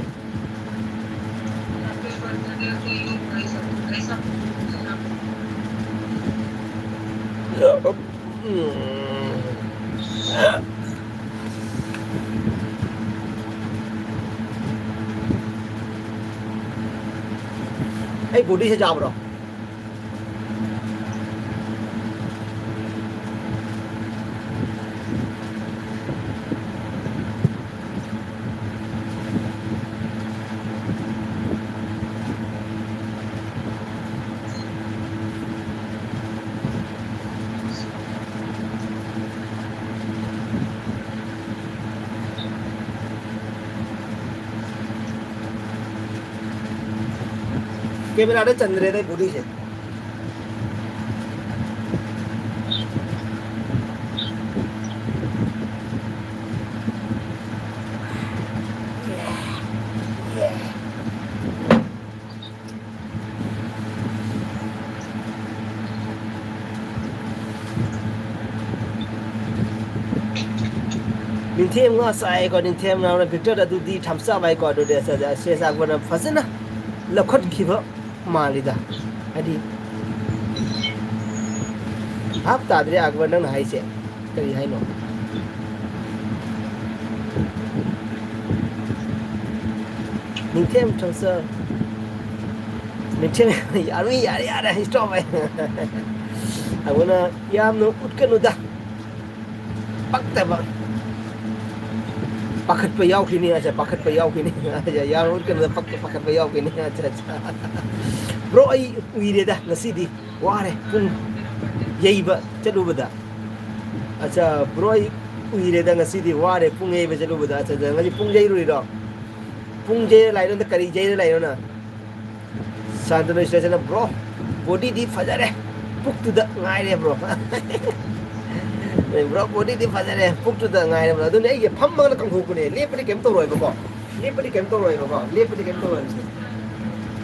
ꯎꯝ꯫ ꯑꯩ ꯕꯣꯗꯤꯁꯦ ꯆꯥꯕ꯭ꯔꯣ? ꯀꯦꯃꯦꯔꯥꯗ ꯆꯟꯗ꯭ꯔꯦꯗ ꯑꯩ ꯕꯣꯗꯤꯁꯦ꯫ ꯅꯤꯡꯊꯦꯝ ꯉꯥ ꯆꯥꯏꯀꯣ, ꯅꯤꯡꯊꯦꯝ ꯉꯥ꯫ ꯕꯤꯛꯇꯔ ꯑꯗꯨꯗꯤ ꯊꯝꯆꯥꯞ ꯍꯥꯏꯀꯣ꯫ ꯑꯗꯨꯗꯤ ꯑꯁ, ꯑꯁ, ꯁꯦ ꯆꯥꯛꯄꯅ ꯐꯖꯅ ꯂꯧꯈꯠꯈꯤꯕ ꯃꯥꯜꯂꯤꯗ꯫ ꯍꯥꯏꯗꯤ, ꯚꯥꯞ ꯇꯥꯗ꯭ꯔꯦ ꯑꯛꯕꯔ, ꯅꯪꯅ ꯍꯥꯏꯁꯦ ꯀꯔꯤ ꯍꯥꯏꯅꯣ? ꯅꯤꯡꯊꯦꯝ ꯊꯝꯆꯥꯞ, ꯅꯤꯡꯊꯦꯝ, ꯌꯥꯔꯣꯏ, ꯌꯥꯔꯦ, ꯌꯥꯔꯦ, stop ꯍꯥꯏ꯫ ꯑꯛꯕꯔꯅ ꯌꯥꯝꯅ ꯎꯠꯀꯅꯨꯗ꯫ ꯄꯛꯇꯕ꯫ ꯄꯥꯈꯠꯄ ꯌꯥꯎꯈꯤꯅꯤ, ꯑꯆꯥ, ꯄꯥꯈꯠꯄ ꯌꯥꯎꯈꯤꯅꯤ꯫ ꯑꯆꯥ, ꯌꯥꯔꯣꯏ, ꯀꯩꯅꯣꯗ ꯄꯛ-, ꯄꯥꯈꯠꯄ ꯌꯥꯎꯈꯤꯅꯤ꯫ ꯑꯆꯥ, ꯑꯆꯥ꯫ ꯕ꯭ꯔꯣ, ꯑꯩ ꯎꯏꯔꯦꯗ ꯉꯁꯤꯗꯤ꯫ ꯋꯥꯔꯦ꯫ ꯄꯨꯡ ꯌꯩꯕ ꯆꯠꯂꯨꯕꯗ꯫ ꯑꯆꯥ, ꯕ꯭ꯔꯣ, ꯑꯩ ꯎꯏꯔꯦꯗ ꯉꯁꯤꯗꯤ꯫ ꯋꯥꯔꯦ ꯄꯨꯡ ꯌꯩꯕ ꯆꯠꯂꯨꯕꯗ꯫ ꯑꯆꯥ, ꯑꯆꯥ, ꯉꯁꯤ ꯄꯨꯡ ꯌꯩꯔꯨꯏꯔꯣ? ꯄꯨꯡ ꯌꯩꯔ ꯂꯥꯛꯏꯔꯣ? ꯅꯠꯇ꯭ꯔ ꯀꯔꯤ ꯌꯩꯔ ꯂꯥꯛꯏꯔꯣ ꯅꯪ? ꯁꯥꯟꯇꯅꯨ ꯏꯁꯇꯦꯁꯟꯗ, "ꯕ꯭ꯔꯣ, ꯕꯣꯗꯤꯗꯤ ꯐꯖꯔꯦ, ꯄꯨꯛꯇꯨꯗ ꯉꯥꯏꯔꯦ ꯕ꯭ꯔꯣ꯫" "ꯕ꯭ꯔꯣ, ꯕꯣꯗꯤꯗꯤ ꯐꯖꯔꯦ, ꯄꯨꯛꯇꯨꯗ ꯉꯥꯏꯔꯦ ꯕ꯭ꯔꯣ꯫" ꯑꯗꯨꯅꯦ ꯑꯩꯁꯦ ꯐꯝꯃꯒ ꯀꯪꯊꯣꯛꯄꯅꯦ, ꯂꯦꯞꯄꯗꯤ ꯀꯩꯝ ꯇꯧꯔꯣꯏꯕꯀꯣ, ꯂꯦꯞꯄꯗꯤ ꯀꯩꯝ ꯇꯧꯔꯣꯏꯕꯀꯣ, ꯂꯦꯞꯄꯗꯤ ꯀꯩꯝ ꯇꯧꯔꯣꯏꯕ,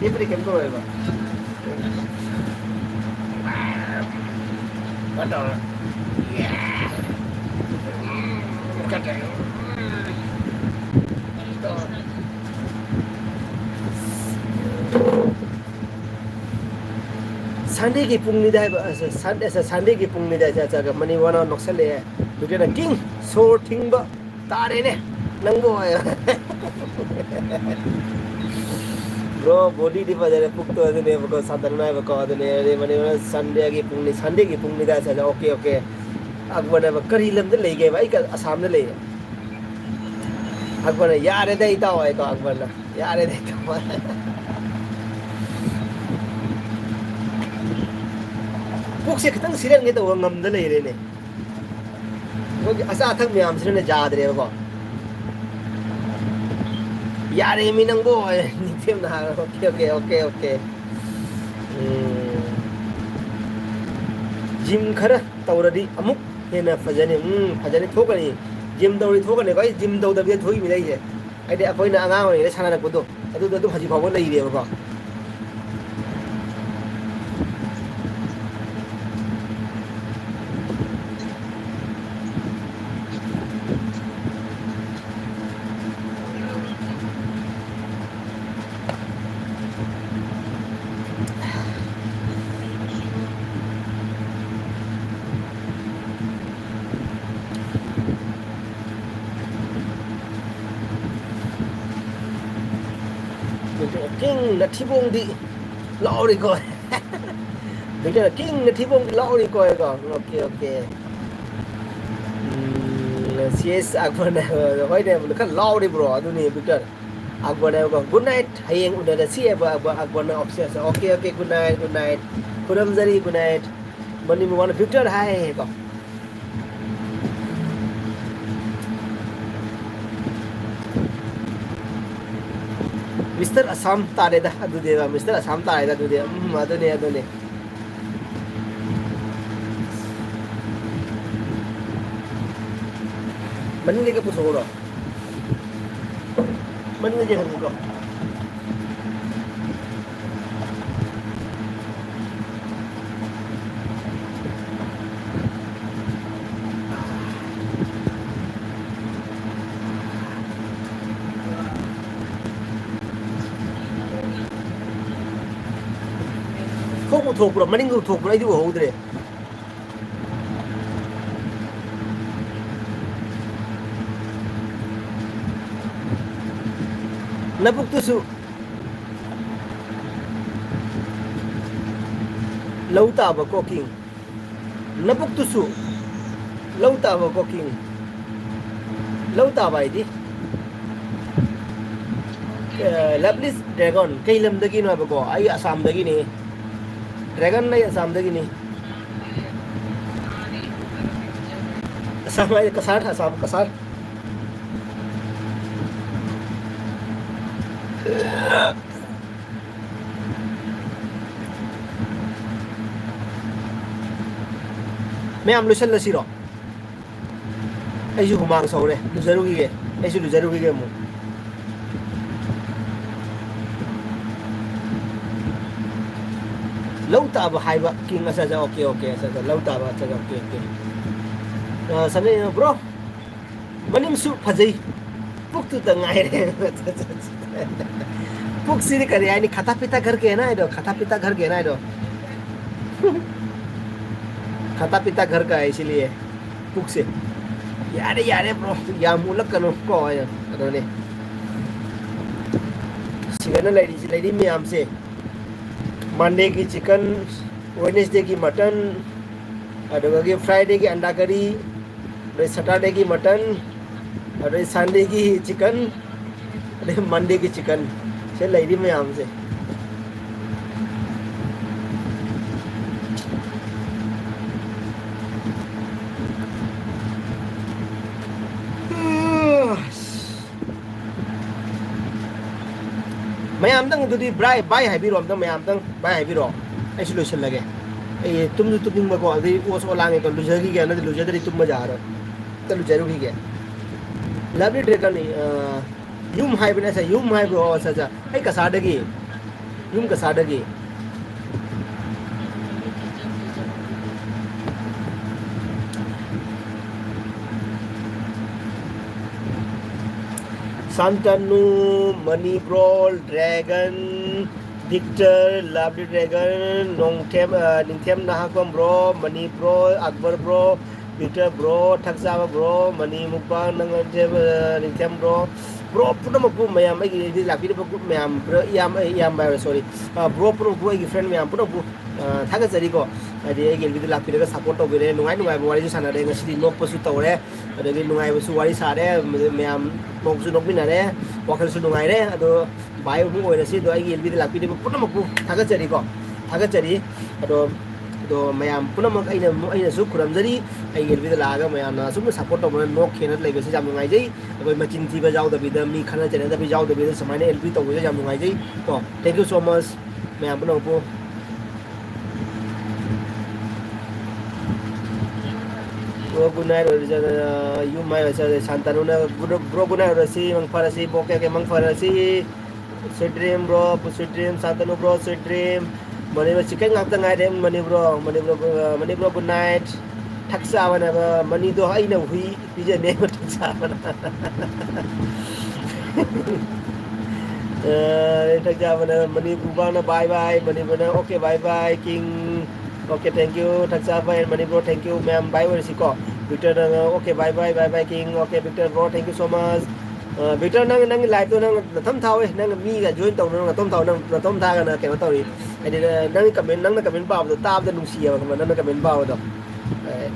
ꯂꯦꯞꯄꯗꯤ ꯀꯩꯝ ꯇꯧꯔꯣꯏꯕ꯫ ꯀꯩꯅꯣ ꯇꯧꯔ꯫ ꯌꯦ꯫ ꯎꯝ, ꯀꯩꯅꯣ ꯇꯧꯔ꯫ ꯁꯟꯗꯦꯒꯤ ꯄꯨꯡꯅꯤꯗ ꯍꯥꯏꯕ, ꯑ, ꯁꯟ-, ꯑ, ꯁꯟꯗꯦꯒꯤ ꯄꯨꯡꯅꯤꯗ ꯍꯥꯏꯕ, ꯃꯅꯤ ꯋꯥꯅ ꯅꯣꯛꯁꯜꯂꯛꯑꯦ꯫ ꯑꯗꯨꯒꯤꯅ ꯀꯤꯡ ꯁꯣꯔ ꯊꯤꯡꯕ ꯇꯥꯔꯦꯅꯦ ꯅꯪꯕꯨ꯫ ꯕ꯭ꯔꯣ, ꯕꯣꯗꯤꯗꯤ ꯐꯖꯔꯦ, ꯄꯨꯛꯇꯣ ꯑꯗꯨꯅꯦꯕꯀꯣ, ꯁꯥꯇꯟ ꯍꯥꯏꯕꯀꯣ, ꯑꯗꯨꯅꯦ꯫ ꯑꯗꯩ ꯃꯅꯤ ꯋꯥꯅ ꯁꯟꯗꯦꯒꯤ ꯄꯨꯡꯅꯤ, ꯁꯟꯗꯦꯒꯤ ꯄꯨꯡꯅꯤꯗ ꯍꯥꯏꯕ꯫ Okay, okay. ꯑꯛꯕꯔꯅ ꯍꯥꯏꯕ, "ꯀꯔꯤ ꯂꯝꯗ ꯂꯩꯒꯦꯕ?" "ꯑꯩ ꯀ-, ꯑꯁꯥꯝꯗ ꯂꯩꯌꯦ꯫" ꯑꯛꯕꯔꯅ, "ꯌꯥꯔꯦꯗ ꯏꯇꯥꯎ" ꯍꯥꯏꯀꯣ, ꯑꯛꯕꯔꯅ, "ꯌꯥꯔꯦꯗ ꯏꯇꯥꯎ꯫" ꯄꯨꯛꯁꯦ ꯈꯤꯇꯪ ꯁꯤꯔꯟꯒꯦ ꯇꯧꯕ ꯉꯝꯗ ꯂꯩꯔꯦꯅꯦ꯫ ꯑꯩꯈꯣꯏꯒꯤ ꯑꯆꯥ ꯑꯊꯛ ꯃꯌꯥꯝꯁꯤꯅꯅꯦ ꯌꯥꯗ꯭ꯔꯦꯕꯀꯣ꯫ "ꯌꯥꯔꯦꯃꯤ ꯅꯪꯕꯣ", ꯅꯤꯡꯊꯦꯝꯅ ꯍꯥꯏꯔꯣ꯫ Okay, okay, okay, okay. Um. Gym ꯈꯔ ꯇꯧꯔꯗꯤ ꯑꯃꯨꯛ ꯍꯦꯟꯅ ꯐꯖꯅꯤ꯫ ꯎꯝ, ꯐꯖꯅꯤ, ꯊꯣꯛꯀꯅꯤ꯫ ꯖꯤꯝ ꯇꯧꯔꯗꯤ ꯊꯣꯛꯀꯅꯤꯀꯣ꯫ ꯑꯩ ꯖꯤꯝ ꯇꯧꯗꯕꯤꯗ ꯊꯣꯛꯏꯃꯤꯅ ꯑꯩꯁꯦ꯫ ꯍꯥꯏꯗꯤ ꯑꯩꯈꯣꯏꯅ ꯑꯉꯥꯡ ꯑꯣꯏꯔꯤꯉꯩꯗ ꯁꯥꯟꯅꯔꯛꯄꯗꯣ, ꯑꯗꯨꯗꯣ ꯑꯗꯨꯝ ꯍꯧꯖꯤꯛ ꯐꯥꯎꯕ ꯂꯩꯔꯤꯕꯀꯣ꯫ ꯀꯤꯡ ꯅꯊꯤꯕꯣꯡꯗꯤ ꯂꯥꯎꯔꯤꯀꯣ꯫ ꯕꯤꯛꯇꯔ, ꯀꯤꯡ ꯅꯊꯤꯕꯣꯡꯗꯤ ꯂꯥꯎꯔꯤꯀꯣ ꯍꯥꯏꯀꯣ꯫ Okay, okay. ꯎꯝ, ꯁꯤ ꯑꯦꯁ ꯑꯛꯕꯔꯅ, ꯍꯣꯏꯅꯦ, ꯈꯔ ꯂꯥꯎꯔꯤꯕ꯭ꯔꯣ? ꯑꯗꯨꯅꯤ, ꯕꯤꯛꯇꯔ꯫ ꯑꯛꯕꯔꯅ ꯍꯥꯏꯕꯀꯣ, "Good night, ꯍꯌꯦꯡ ꯎꯅꯔꯁꯤ" ꯍꯥꯏꯕ ꯑꯛꯕꯔ, ꯑꯛꯕꯔꯅ ꯑꯣꯐꯤꯁꯤꯌꯦꯜꯁꯦ꯫ "Okay, okay, good night, good night꯫ ꯈꯨꯔꯨꯝꯖꯔꯤ, good night꯫ ꯃꯅꯤꯄꯨꯔ ꯋꯥꯅ ꯕꯤꯛꯇꯔ ꯍꯥꯏ" ꯀꯣ꯫ ꯃꯤꯁꯇꯔ ꯑꯁꯥꯝ ꯇꯥꯔꯦꯗ ꯑꯗꯨꯗꯤ, ꯃꯤꯁꯇꯔ ꯑꯁꯥꯝ ꯇꯥꯔꯦꯗ ꯑꯗꯨꯗꯤ꯫ ꯎꯝ, ꯑꯗꯨꯅꯦ, ꯑꯗꯨꯅꯦ꯫ ꯃꯅꯤꯡꯗꯒꯤ ꯄꯨꯊꯣꯛꯎꯔꯣ꯫ ꯃꯅꯤꯡꯗꯒꯤ ꯍꯪꯉꯨꯀꯣ꯫ ꯊꯣꯛꯄꯨ ꯊꯣꯛꯄ꯭ꯔꯥ, ꯃꯅꯤꯡꯗ ꯊꯣꯛꯄ꯭ꯔꯥ, ꯑꯩꯗꯤ ꯎꯍꯧꯗ꯭ꯔꯦ꯫ ꯅꯕꯨꯛꯇꯨꯁꯨ ꯂꯧ ꯇꯥꯕ ꯀꯣ ꯀꯤꯡ꯫ ꯅꯕꯨꯛꯇꯨꯁꯨ ꯂꯧ ꯇꯥꯕ ꯀꯣ ꯀꯤꯡ꯫ ꯂꯧ ꯇꯥꯕ ꯍꯥꯏꯗꯤ, ꯑꯦ, ꯂꯚꯂꯤꯁ ꯗ꯭ꯔꯦꯒꯣꯟ, ꯀꯩ ꯂꯝꯗꯒꯤꯅꯣ ꯍꯥꯏꯕꯀꯣ? ꯑꯩ ꯑꯁꯥꯝꯗꯒꯤꯅꯤ꯫ ꯗ꯭ꯔꯦꯒꯟ, ꯑꯩ ꯑꯁꯥꯝꯗꯒꯤꯅꯤ꯫ ꯑꯁꯥꯝ ꯍꯥꯏꯗꯤ ꯀꯁꯥꯔ, ꯑꯁꯥꯝ ꯀꯁꯥꯔ꯫ ꯃꯌꯥꯝ ꯂꯣꯏꯁꯤꯜꯂꯁꯤꯔꯣ? ꯑꯩꯁꯨ ꯍꯨꯃꯥꯡ ꯁꯧꯔꯦ, ꯂꯨꯖꯔꯨꯈꯤꯒꯦ꯫ ꯑꯩꯁꯨ ꯂꯨꯖꯔꯨꯈꯤꯒꯦ ꯑꯃꯨꯛ꯫ ꯂꯧ ꯇꯥꯕ ꯍꯥꯏꯕ ꯀꯤꯡ꯫ ꯑꯆꯥ, ꯑꯆꯥ, ꯑꯣꯀꯦ, ꯑꯣꯀꯦ, ꯑꯆꯥ, ꯑꯆꯥ, ꯂꯧ ꯇꯥꯕ, ꯑꯆꯥ, ꯑꯆꯥ, ꯑꯣꯀꯦ, ꯑꯣꯀꯦ꯫ ꯑ, ꯁꯅꯩ, ꯕ꯭ꯔꯣ, ꯃꯅꯤꯡꯁꯨ ꯐꯖꯩ, ꯄꯨꯛꯇꯨꯇ ꯉꯥꯏꯔꯦ꯫ ꯄꯨꯛꯁꯤꯗꯤ ꯀꯔꯤ ꯍꯥꯏꯅꯤ? ꯈꯇꯥ ꯄꯤꯇꯥ ꯘꯔ ꯀꯦ ꯍꯦ ꯅꯥ ꯍꯥꯏꯗꯣ, ꯈꯇꯥ ꯄꯤꯇꯥ ꯘꯔ ꯀꯦ ꯍꯦ ꯅꯥ ꯍꯥꯏꯗꯣ꯫ ꯈꯇꯥ ꯄꯤꯇꯥ ꯘꯔ ꯀꯥ ꯍꯦ, ꯏꯁꯤꯂꯤꯌꯦ꯫ ꯄꯨꯛꯁꯦ꯫ ꯌꯥꯔꯦ, ꯌꯥꯔꯦ, ꯕ꯭ꯔꯣ, ꯌꯥꯝ ꯎꯠꯂꯛꯀꯅꯨ ꯀꯣ, ꯑꯩꯅ ꯀꯩꯅꯣꯅꯦ꯫ ꯁꯤꯗꯅ ꯂꯩꯔꯤꯁꯤ, ꯂꯩꯔꯤ ꯃꯌꯥꯝꯁꯦ, ꯃꯟꯗꯦꯒꯤ ꯆꯤꯀꯟ, ꯋꯦꯅꯦꯁꯗꯦꯒꯤ ꯃꯇꯟ, ꯑꯗꯨꯗꯒꯤ ꯐ꯭ꯔꯥꯏꯗꯦꯒꯤ ꯑꯟꯗꯥ ꯀꯔꯤ, ꯑꯗꯩ ꯁꯇꯔꯗꯦꯒꯤ ꯃꯇꯟ, ꯑꯗꯩ ꯁꯟꯗꯦꯒꯤ ꯆꯤꯀꯟ, ꯑꯗꯩ ꯃꯟꯗꯦꯒꯤ ꯆꯤꯀꯟ꯫ ꯁꯤ ꯂꯩꯔꯤ ꯃꯌꯥꯝꯁꯦ꯫ ꯃꯌꯥꯝꯗꯪ ꯑꯗꯨꯗꯤ ꯕ꯭ꯔꯥꯏ, ꯕꯥꯏ ꯍꯥꯏꯕꯤꯔꯣ ꯑꯝꯇꯪ, ꯃꯌꯥꯝꯗꯪ ꯕꯥꯏ ꯍꯥꯏꯕꯤꯔꯣ꯫ ꯑꯩꯁꯨ ꯂꯣꯏꯁꯤꯜꯂꯒꯦ꯫ ꯑꯩ ꯇꯨꯝꯁꯨ ꯇꯨꯝꯅꯤꯡꯕꯀꯣ, ꯑꯗꯩ ꯑꯣꯁ ꯑꯣ ꯂꯥꯡꯉꯦ ꯇꯧ, ꯂꯨꯖꯈꯤꯒꯦ, ꯅꯠꯇ꯭ꯔꯗꯤ ꯂꯨꯖꯗ꯭ꯔꯗꯤ ꯇꯨꯝꯕ ꯌꯥꯔꯣꯏ꯫ ꯑꯝꯇ ꯂꯨꯖꯔꯨꯈꯤꯒꯦ꯫ ꯂꯚꯂꯤ ꯗ꯭ꯔꯦꯒꯟ, ꯑ, ꯌꯨꯝ ꯍꯥꯏꯕꯅꯦ, ꯑꯁ, ꯌꯨꯝ ꯍꯥꯏꯕ꯭ꯔꯣ? ꯑꯣ, ꯑꯠꯆꯥ, ꯑꯠꯆꯥ꯫ ꯑꯩ ꯀꯁꯥꯔꯗꯒꯤ꯫ ꯌꯨꯝ ꯀꯁꯥꯔꯗꯒꯤ꯫ ꯁꯥꯟꯇꯅꯨ, ꯃꯅꯤꯕ꯭ꯔꯣꯜ, dragon, Victor, Lovely Dragon, Nongthem, ꯑ, ꯅꯤꯡꯊꯦꯝ ꯅꯍꯥꯛꯄꯝ bro, Mani bro, Akbar bro, Victor bro, ꯊꯛꯆꯥꯕ bro, ꯃꯅꯤ ꯃꯨꯛꯕꯥꯡ, ꯅꯪ, ꯑ, ꯅꯤꯡꯊꯦꯝ bro, bro ꯄꯨꯝꯅꯃꯛꯄꯨ, ꯃꯌꯥꯝ ꯑꯩꯒꯤ ꯑꯦꯜ ꯕꯤ ꯂꯥꯛꯄꯤꯔꯤꯕ group ꯃꯌꯥꯝ, bro, ꯏꯌꯥꯝ-, ꯑꯩ ꯏꯌꯥꯝꯕ ꯍꯥꯏꯕ, sorry, ꯑ, bro ꯄꯨꯝꯅꯃꯛꯄꯨ, ꯑꯩꯒꯤ friend ꯃꯌꯥꯝ ꯄꯨꯝꯅꯃꯛꯄꯨ, ꯑ, ꯊꯥꯒꯠꯆꯔꯤꯀꯣ꯫ ꯍꯥꯏꯗꯤ ꯑꯩꯒꯤ ꯑꯦꯜ ꯕꯤꯗ ꯂꯥꯛꯄꯤꯔꯒ support ꯇꯧꯕꯤꯔꯦ, ꯅꯨꯡꯉꯥꯏ ꯅꯨꯡꯉꯥꯏꯕ ꯋꯥꯔꯤꯁꯨ ꯁꯥꯟꯅꯔꯦ, ꯉꯁꯤꯗꯤ ꯅꯣꯛꯄꯁꯨ ꯇꯧꯔꯦ, ꯑꯗꯒꯤ ꯅꯨꯡꯉꯥꯏꯕꯁꯨ ꯋꯥꯔꯤ ꯁꯥꯔꯦ, ꯃꯌꯥꯝ ꯅꯣꯛꯁꯨ ꯅꯣꯛꯃꯤꯟꯅꯔꯦ, ꯋꯥꯈꯜꯁꯨ ꯅꯨꯡꯉꯥꯏꯔꯦ꯫ ꯑꯗꯣ ꯚꯥꯏ ꯑꯃ ꯑꯣꯏꯔꯁꯤ, ꯑꯗꯣ ꯑꯩꯒꯤ ꯑꯦꯜ ꯕꯤꯗ ꯂꯥꯛꯄꯤꯔꯤꯕ ꯄꯨꯝꯅꯃꯛꯄꯨ ꯊꯥꯒꯠꯆꯔꯤꯀꯣ, ꯊꯥꯒꯠꯆꯔꯤ꯫ ꯑꯗꯣ, ꯑꯗꯣ ꯃꯌꯥꯝ ꯄꯨꯝꯅꯃꯛ ꯑꯩꯅ, ꯑꯩꯅꯁꯨ ꯈꯨꯔꯨꯝꯖꯔꯤ, ꯑꯩꯒꯤ ꯑꯦꯜ ꯕꯤꯗ ꯂꯥꯛꯑꯒ ꯃꯌꯥꯝꯅ ꯑꯁꯨꯝꯅ support ꯇꯧꯕꯅ ꯅꯣꯛꯈꯤꯅ ꯂꯩꯕꯁꯤ ꯌꯥꯝ ꯅꯨꯡꯉꯥꯏꯖꯩ꯫ ꯑꯩꯈꯣꯏ ꯃꯆꯤꯟ ꯊꯤꯕ ꯌꯥꯎꯗꯕꯤꯗ, ꯃꯤ ꯈꯠꯅ ꯆꯩꯅꯗꯕ ꯌꯥꯎꯗꯕꯤꯗ ꯁꯨꯃꯥꯏꯅ ꯑꯦꯜ ꯕꯤ ꯇꯧꯕꯁꯦ ꯌꯥꯝ ꯅꯨꯡꯉꯥꯏꯖꯩ ꯀꯣ꯫ Thank you so much ꯃꯌꯥꯝ ꯄꯨꯝꯅꯃꯛꯄꯨ꯫ Bro, good night ꯑꯣꯏꯔꯁꯤ, ꯑ, ꯌꯨꯝ ꯍꯥꯏꯔꯁꯤ, ꯁꯥꯟꯇꯅꯨꯅ, bro, bro, good night ꯑꯣꯏꯔꯁꯤ, ꯃꯪ ꯐꯔꯁꯤ, bro, okay, okay, ꯃꯪ ꯐꯔꯁꯤ꯫ Sweet dream, bro, sweet dream, ꯁꯥꯟꯇꯅꯨ, bro, sweet dream꯫ ꯃꯅꯤꯕ꯭ꯔꯣ, chicken ꯉꯥꯛꯇ ꯉꯥꯏꯔꯦ, ꯃꯅꯤꯕ꯭ꯔꯣ, ꯃꯅꯤꯕ꯭ꯔꯣ, ꯃꯅꯤꯕ꯭ꯔꯣ, good night꯫ ꯊꯛ ꯆꯥꯕꯅ, ꯃꯅꯤꯗꯣ ꯑꯩꯅ ꯍꯨꯏ ꯄꯤꯖꯅꯦꯕ, ꯊꯛ ꯆꯥꯕꯅ꯫ ꯑ, ꯊꯛ ꯆꯥꯕꯅ, ꯃꯅꯤꯄꯨꯔ ꯕꯥꯎꯅ bye bye, ꯃꯅꯤꯄꯨꯔꯅ okay, bye bye, king꯫ Okay, thank you, ꯊꯛ ꯆꯥꯕ and ꯃꯅꯤꯄꯨꯔ, thank you, ꯃꯌꯥꯝ bye ꯑꯣꯏꯔꯁꯤꯀꯣ꯫ Victor ꯅ, okay, bye bye, bye bye, king꯫ Okay, Victor bro, thank you so much꯫ ꯑ, Victor, ꯅꯪ, ꯅꯪꯒꯤ live ꯇꯣ ꯅꯪ ꯅꯊꯝ ꯊꯥꯎꯋꯦ, ꯅꯪ ꯃꯤꯒ join ꯇꯧꯅꯨ, ꯅꯪ ꯅꯊꯝ ꯊꯥꯎ, ꯅꯪ ꯅꯊꯝ ꯊꯥꯒꯅ ꯀꯩꯅꯣ ꯇꯧꯔꯤ꯫ ꯍꯥꯏꯗꯤ, ꯅ-, ꯅꯪꯒꯤ comment, ꯅꯪꯅ comment ꯄꯥꯕꯗꯣ ꯇꯥꯕꯗ ꯅꯨꯡꯁꯤꯌꯦꯕ, ꯈꯪꯕ꯭ꯔꯥ? ꯅꯪꯅ comment ꯄꯥꯕꯗꯣ꯫ ꯑꯦ꯫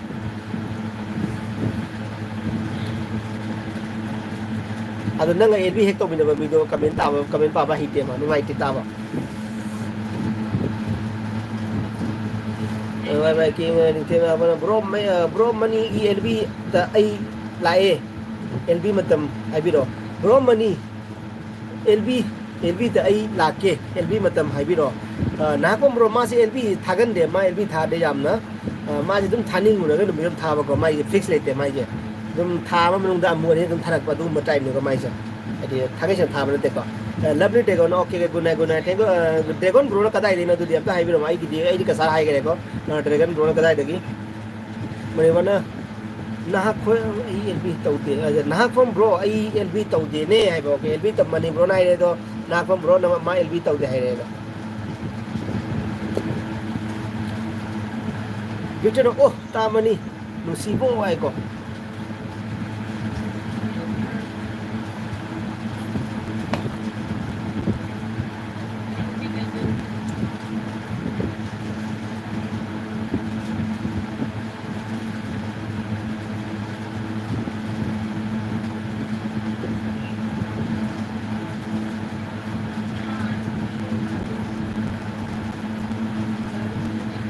ꯑꯗꯣ ꯅꯪꯒ ꯑꯦꯜꯕꯤ ꯍꯦꯛ ꯇꯧꯃꯤꯟꯅꯕ ꯃꯤꯗꯣ comment ꯇꯥꯕ, comment ꯄꯥꯕ ꯍꯩꯇꯦꯕ, ꯅꯨꯡꯉꯥꯏꯇꯦ ꯇꯥꯕ꯫ ꯑ, ꯚꯥꯏ, ꯚꯥꯏ, ꯀꯦꯡ, ꯅꯤꯡꯊꯦꯝ, ꯑꯃꯅ, bro, ꯃꯩ-, ꯑ, bro, ꯃꯅꯤꯒꯤ ꯑꯦꯜꯕꯤꯗ ꯑꯩ ꯂꯥꯛꯑꯦ꯫ ꯑꯦꯜꯕꯤ ꯃꯇꯝ ꯍꯥꯏꯕꯤꯔꯛꯑꯣ꯫ Bro, money. ꯑꯦꯜꯕꯤ, ꯑꯦꯜꯕꯤꯗ ꯑꯩ ꯂꯥꯛꯀꯦ, ꯑꯦꯜꯕꯤ ꯃꯇꯝ ꯍꯥꯏꯕꯤꯔꯛꯑꯣ꯫ ꯑ, ꯅꯍꯥꯛꯀꯨꯝꯕ꯭ꯔꯣ, ꯃꯥꯁꯦ ꯑꯦꯜꯕꯤ ꯊꯥꯒꯟꯗꯦ, ꯃꯥ ꯑꯦꯜꯕꯤ ꯊꯥꯗꯦ ꯌꯥꯝꯅ꯫ ꯑ, ꯃꯥꯁꯦ ꯑꯗꯨꯝ ꯊꯥꯅꯤꯡꯉꯨꯔꯒ ꯅꯨꯃꯤꯠ ꯑꯃ ꯊꯥꯕꯀꯣ, ꯃꯥꯒꯤ fix ꯂꯩꯇꯦ, ꯃꯥꯒꯤ ꯑꯗꯨꯝ ꯊꯥ ꯑꯃ ꯃꯅꯨꯡꯗ ꯑꯃꯨꯛ ꯑꯅꯤꯔꯛ ꯑꯗꯨꯝ ꯊꯥꯔꯛꯄ ꯑꯗꯨꯒꯨꯝꯕ type ꯅꯦꯀꯣ ꯃꯥꯏꯁꯦ꯫ ꯍꯥꯏꯗꯤ ꯊꯥꯒꯩ ꯁꯦꯡꯅ ꯊꯥꯕ ꯅꯠꯇꯦꯀꯣ꯫ ꯑ, Lovely Dragon, okay, good night, good night, thank you꯫ ꯑ, Dragon bro ꯅ ꯀꯗꯥꯏꯗꯩꯅꯣ ꯑꯗꯨꯗꯤ ꯑꯝꯇ ꯍꯥꯏꯕꯤꯔꯝꯃꯣ, ꯑꯩꯒꯤꯗꯤ, ꯑꯩꯗꯤ ꯀꯁꯥꯔ ꯍꯥꯏꯈ꯭ꯔꯦꯀꯣ꯫ ꯑ, Dragon bro ꯅ ꯀꯗꯥꯏꯗꯒꯤ? ꯃꯅꯤꯄꯨꯔꯅ ꯅꯍꯥꯛ ꯈꯣꯏ ꯑꯩ ꯑꯦꯜ ꯕꯤ ꯇꯧꯗꯦ꯫ ꯑꯗ ꯅꯍꯥꯛ ꯐꯝ ꯕ꯭ꯔꯣ, ꯑꯩ ꯑꯦꯜ ꯕꯤ ꯇꯧꯗꯦꯅꯦ ꯍꯥꯏꯕ꯫ ꯑꯣꯀꯦ, ꯑꯦꯜ ꯕꯤ ꯇꯝꯕꯅꯤ ꯕ꯭ꯔꯣꯅ ꯍꯥꯏꯔꯦ ꯑꯗꯣ, ꯅꯍꯥꯛ ꯐꯝ ꯕ꯭ꯔꯣꯅ ꯃꯥ ꯑꯦꯜ ꯕꯤ ꯇꯧꯗꯦ ꯍꯥꯏꯔꯦ ꯑꯗꯣ꯫ ꯕꯤꯛꯇꯔꯅ, "ꯑꯣ, ꯇꯥꯃꯅꯤ, ꯅꯨꯡꯁꯤꯕꯣ" ꯍꯥꯏꯀꯣ꯫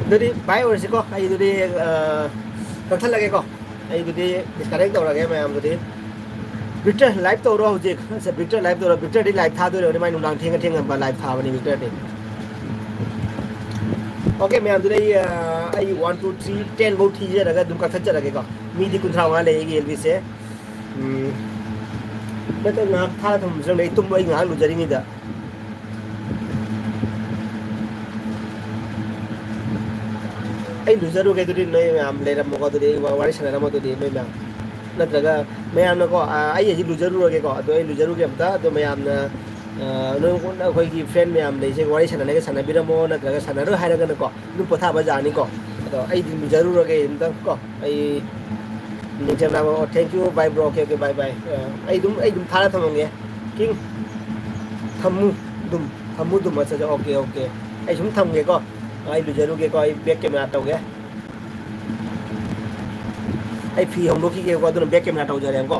ꯑꯗꯨꯗꯤ ꯚꯥꯏ ꯑꯣꯏꯔꯁꯤꯀꯣ, ꯑꯩ ꯑꯗꯨꯗꯤ, ꯑ, ꯀꯛꯊꯠꯂꯒꯦꯀꯣ, ꯑꯩ ꯑꯗꯨꯗꯤ disconnect ꯇꯧꯔꯒꯦ ꯃꯌꯥꯝꯗꯨꯗꯤ꯫ ꯕꯤꯛꯇꯔ live ꯇꯧꯔꯣ ꯍꯧꯖꯤꯛ꯫ ꯑꯁ, ꯕꯤꯛꯇꯔ live ꯇꯧꯔꯣ꯫ ꯕꯤꯛꯇꯔꯗꯤ live ꯊꯥꯗꯣꯏꯔꯕꯅꯤ, ꯃꯥꯏ ꯅꯨꯡꯗꯥꯡ ꯊꯦꯡꯉ ꯊꯦꯡꯉ live ꯊꯥꯕꯅꯤ ꯕꯤꯛꯇꯔꯗꯤ꯫ ꯑꯣꯀꯦ, ꯃꯌꯥꯝꯗꯨꯗꯤ ꯑꯩ, ꯑ, ꯑꯩ one, two, three, ten ꯐꯧ ꯊꯤꯖꯔꯒ ꯑꯗꯨꯝ ꯀꯛꯊꯠꯆꯔꯒꯦꯀꯣ꯫ ꯃꯤꯗꯤ ꯀꯨꯟꯊ꯭ꯔꯥ ꯃꯉꯥ ꯂꯩ ꯑꯩꯒꯤ ꯑꯦꯜ ꯕꯤꯁꯦ꯫ ꯎꯝ꯫ ꯅꯠꯇ꯭ꯔ ꯉꯥꯏꯍꯥꯛ ꯊꯥꯔ ꯊꯝꯕꯁꯨ ꯂꯩ, ꯇꯨꯝꯕ ꯑꯩ ꯉꯥꯏꯍꯥꯛ ꯂꯨꯖꯔꯤꯉꯩꯗ꯫ ꯑꯩ ꯂꯨꯖꯔꯨꯒꯦ, ꯑꯗꯨꯗꯤ ꯅꯣꯏ ꯃꯌꯥꯝ ꯂꯩꯔꯝꯃꯣꯀꯣ, ꯑꯗꯨꯗꯤ ꯑꯩ ꯋꯥꯔꯤ ꯁꯥꯟꯅꯔꯝꯃꯣ, ꯑꯗꯨꯗꯤ ꯅꯣꯏ ꯃꯌꯥꯝ꯫ ꯅꯠꯇ꯭ꯔꯒ ꯃꯌꯥꯝꯅꯀꯣ, ꯑ, ꯑꯩ ꯍꯧꯖꯤꯛ ꯂꯨꯖꯔꯨꯔꯒꯦꯀꯣ, ꯑꯗꯣ ꯑꯩ ꯂꯨꯖꯔꯨꯒꯦ ꯑꯝꯇ, ꯑꯗꯣ ꯃꯌꯥꯝꯅ, ꯑ, ꯅꯣꯏ ꯑꯩꯈꯣꯏꯒꯤ friend ꯃꯌꯥꯝ ꯂꯩꯁꯦ, ꯋꯥꯔꯤ ꯁꯥꯟꯅꯔꯒ ꯁꯥꯟꯅꯕꯤꯔꯝꯃꯣ, ꯅꯠꯇ꯭ꯔꯒ ꯁꯥꯟꯅꯔꯣꯏ ꯍꯥꯏꯔꯒꯅꯀꯣ, ꯑꯗꯨꯝ ꯄꯣꯊꯥꯕ ꯌꯥꯅꯤꯀꯣ꯫ ꯑꯗꯣ ꯑꯩꯗꯤ ꯂꯨꯖꯔꯨꯔꯒꯦ ꯑꯝꯇ ꯀꯣ꯫ ꯑꯩ ꯅꯤꯡꯊꯦꯝ ꯂꯥꯛꯄ, ꯑꯣ, thank you, bye bro, okay, okay, bye, bye꯫ ꯑ, ꯑꯩ ꯑꯗꯨꯝ, ꯑꯩ ꯑꯗꯨꯝ ꯊꯥꯔ ꯊꯝꯃꯝꯒꯦ꯫ ꯀꯤꯡ, ꯊꯝꯃꯨ ꯑꯗꯨꯝ, ꯊꯝꯃꯨ ꯑꯗꯨꯝ, ꯑꯠꯆꯥ, ꯑꯠꯆꯥ, okay, okay꯫ ꯑꯩ ꯁꯨꯝ ꯊꯝꯒꯦꯀꯣ꯫ ꯑꯩ ꯂꯨꯖꯔꯨꯒꯦꯀꯣ, ꯑꯩ back camera ꯇꯧꯒꯦ꯫ ꯑꯩ ꯐꯤ ꯍꯣꯡꯗꯣꯛꯈꯤꯒꯦꯀꯣ, ꯑꯗꯨꯅ back camera ꯇꯧꯖꯔꯦꯀꯣ꯫